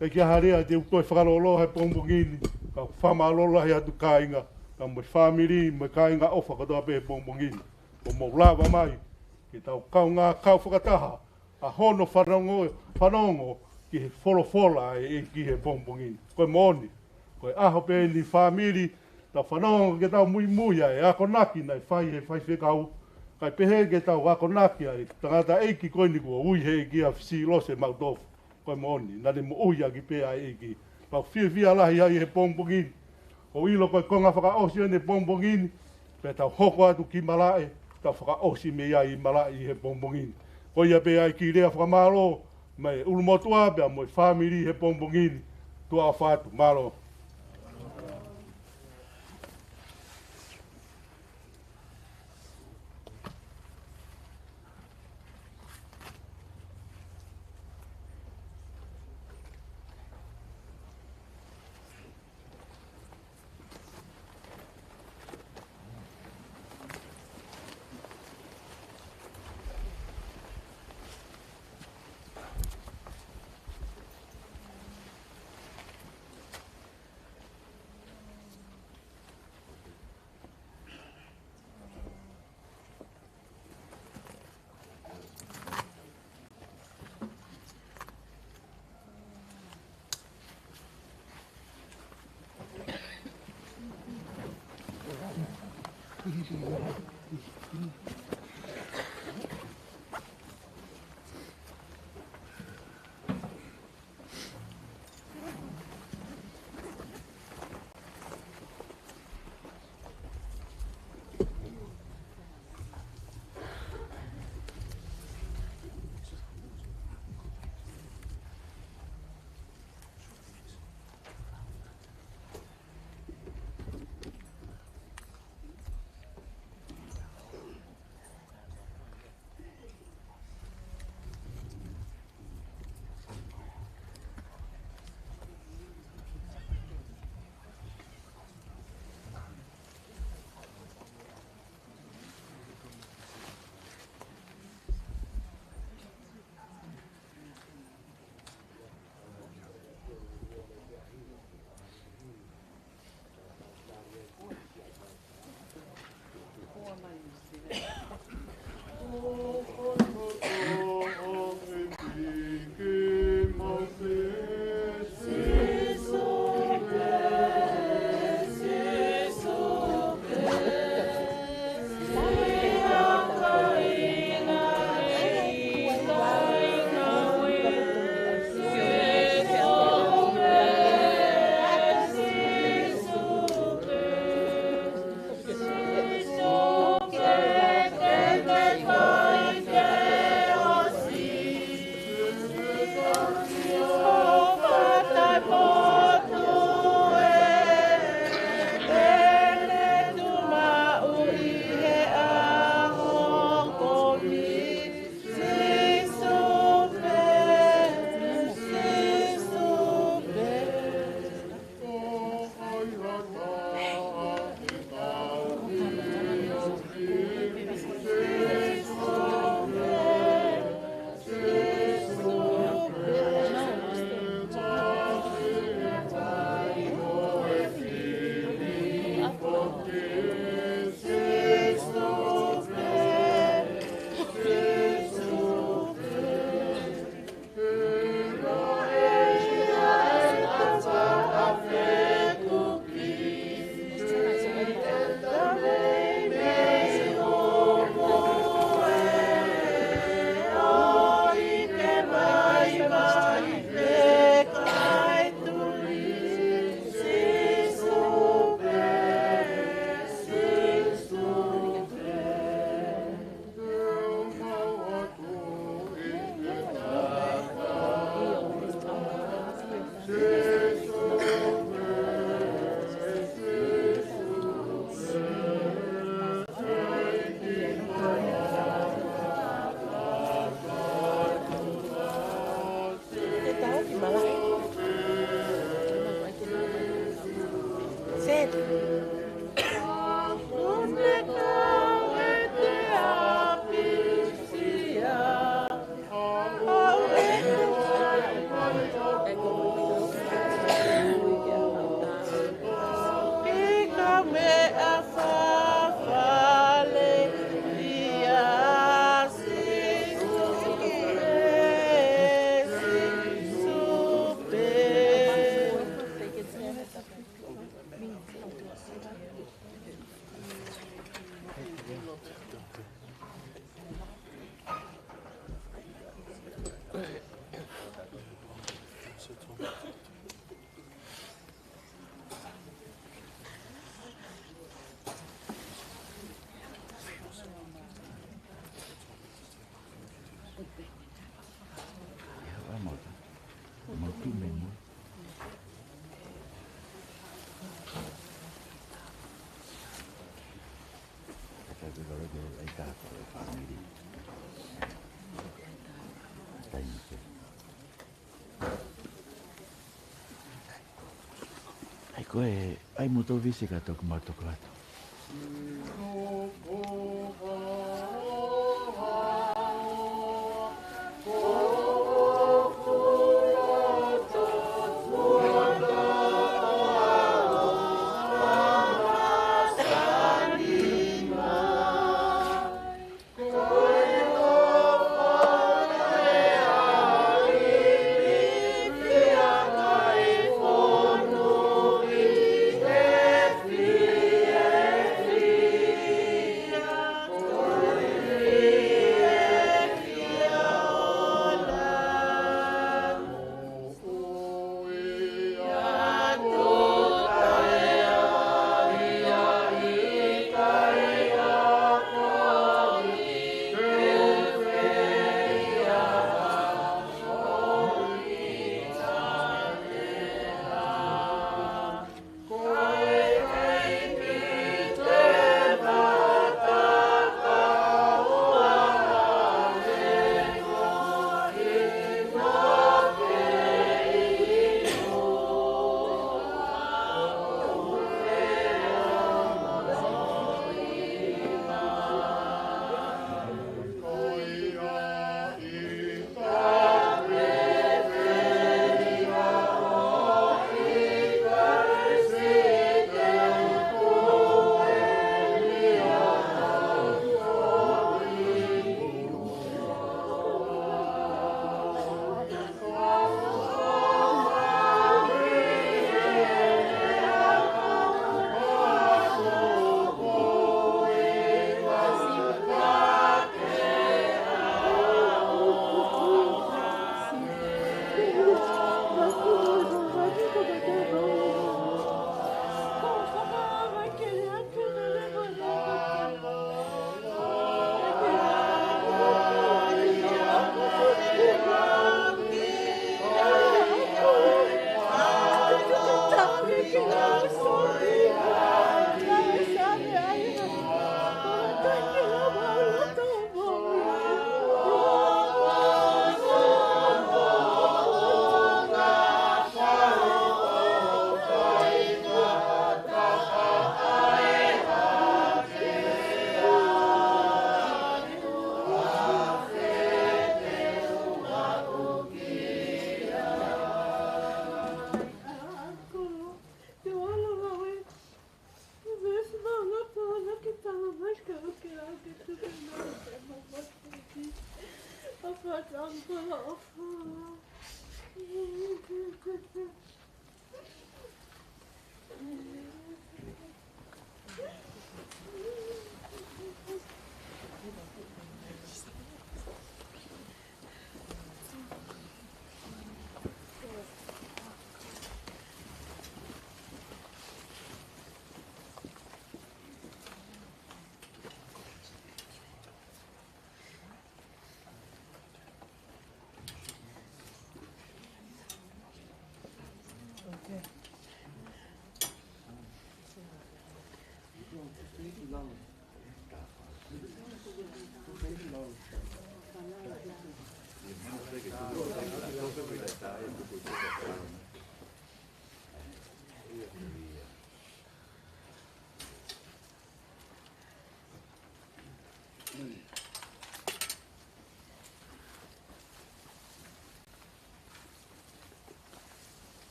ʻIkai ha lea te u toe fakalōloa he pongipongi ni, ka ʻoku fakamālō lahi atu kāinga, pea mo e fāmili, mo e kāinga ʻofa kotoa pē he pongipongi ni. Kuo mou lava mai ke tau kaungā kau fakataha ʻa hono fanongo, fanongo ki he folofola ʻa e ʻEiki he pongipongi ni. Ko e moʻoni, ko e ʻaho pē eni fāmili, tau fanongo ke tau muimui ʻa e akonaki naʻe fai he faifekau, kae pehē ke tau akonaki ʻa e tangataʻeiki ko eni kuo ui he ʻEiki ʻa Fisilosi Mautofu. Ko e moʻoni, naʻa ne moʻui ʻaki pē ʻa e ʻEiki. Pea ʻoku fiefia lahi ai he pongipongi ni. ʻOku ou ʻilo ko e konga fakaʻosi eni he pongipongi ni, pea tau hoko atu ki malaʻe, tau fakaʻosi mei ai ʻi malaʻe he pongipongi ni. Ko ia pē ʻa e kiʻi lea fakamālō mei he ʻulumotuʻa pea mo e fāmili he pongipongi ni. Tuʻa ʻofa atu, mālō. Ko e ʻai mo tau visi ka toki mau toki atu.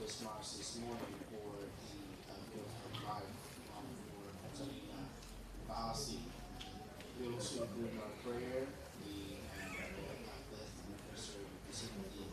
Christmas this morning for the, uh, gift of life, um, for Angelina Bassi. We'll also include our prayer, the, uh, the, uh, death anniversary of the city.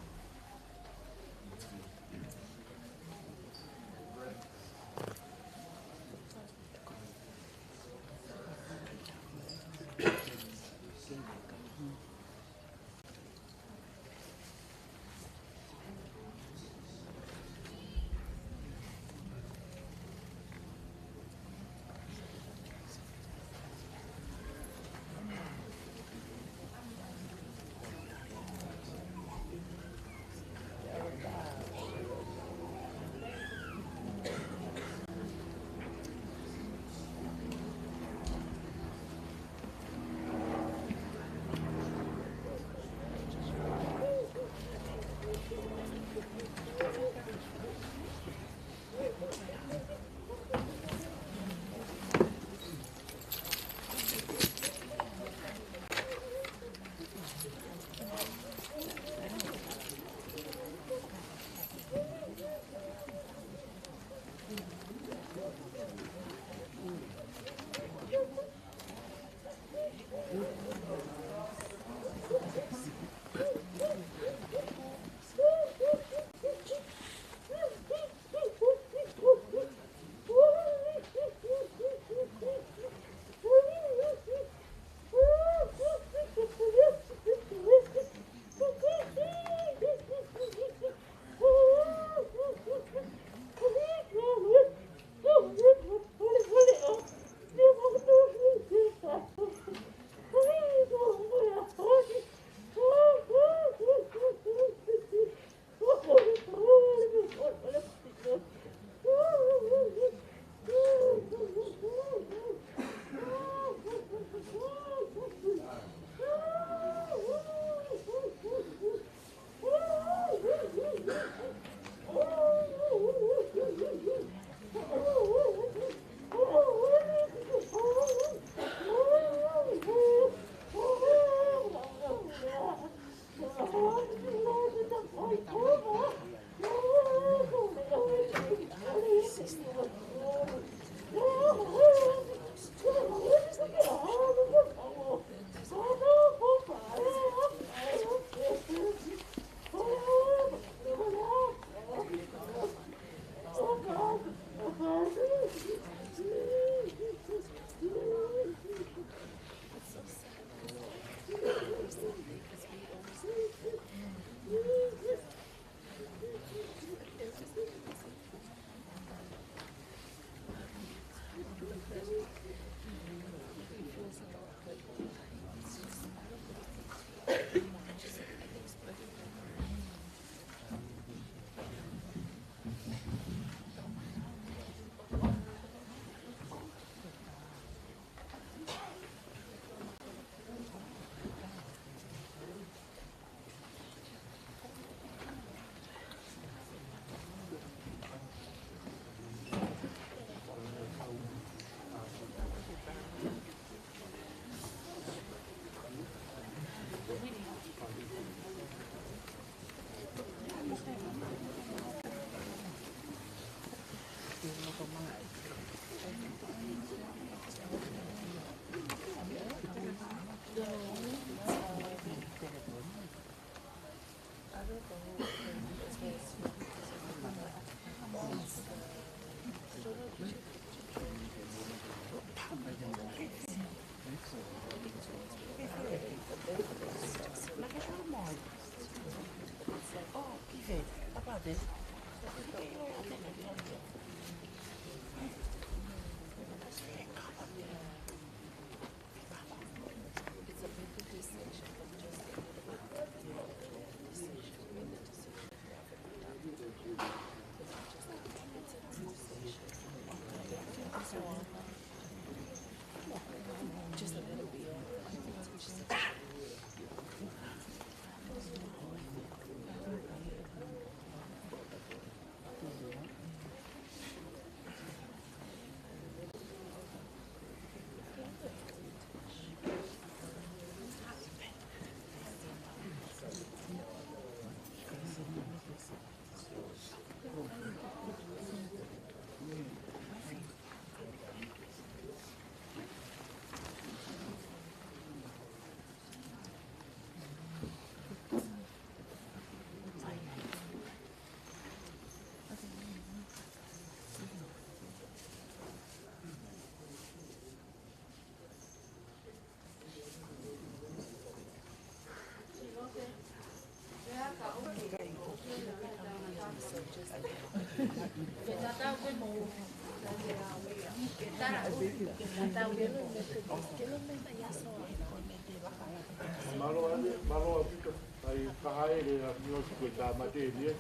Mālō ʻaupito, ʻai kahaʻele ʻa Miosi ko e tāmatelie.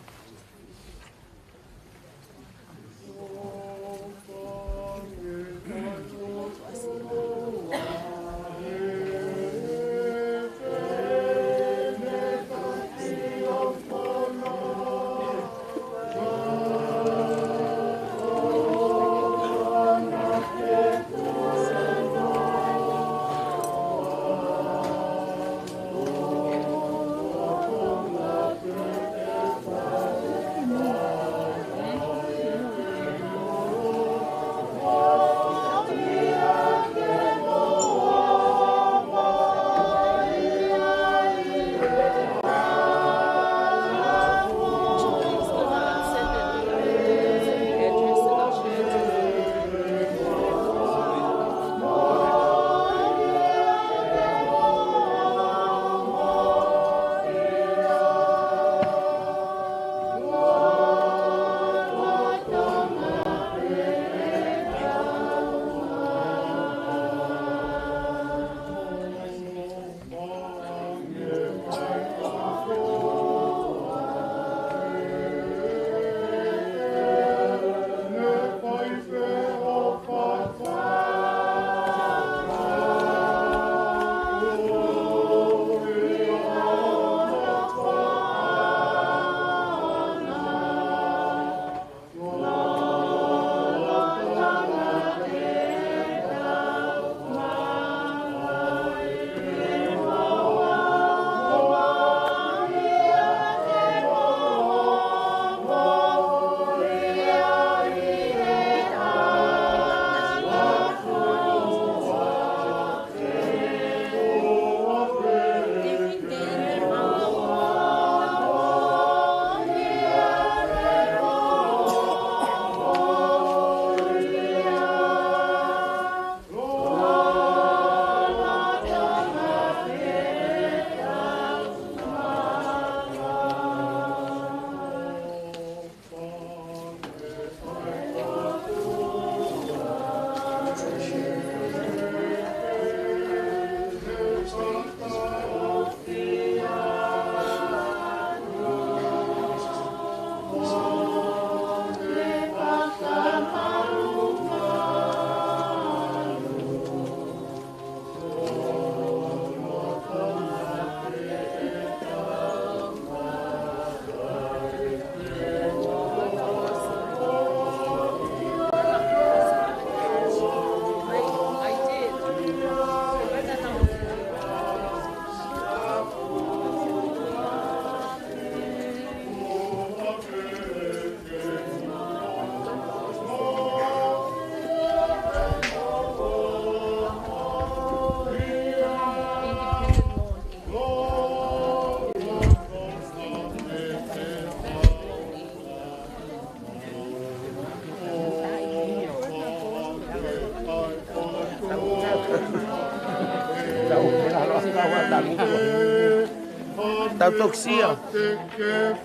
Tau toki sio.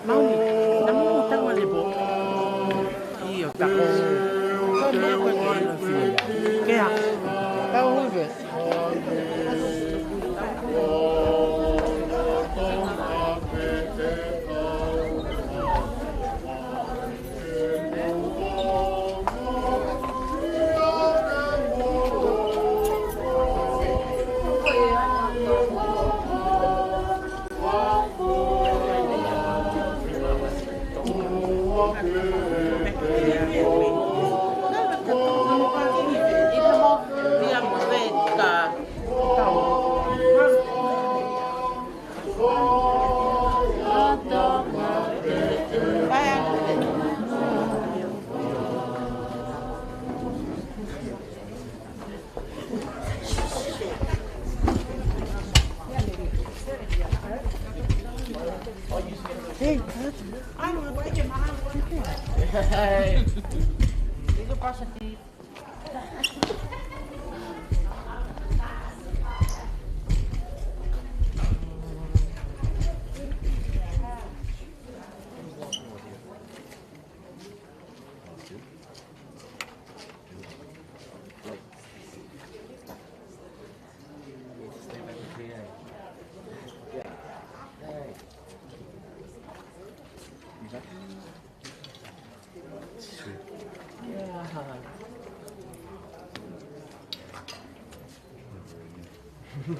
Mauni, na mo tau a lepo. ʻIo, ta ko. Ko e meʻa ko e ko ana fia. Kea. Tau uve. Hey, hey. Yeah.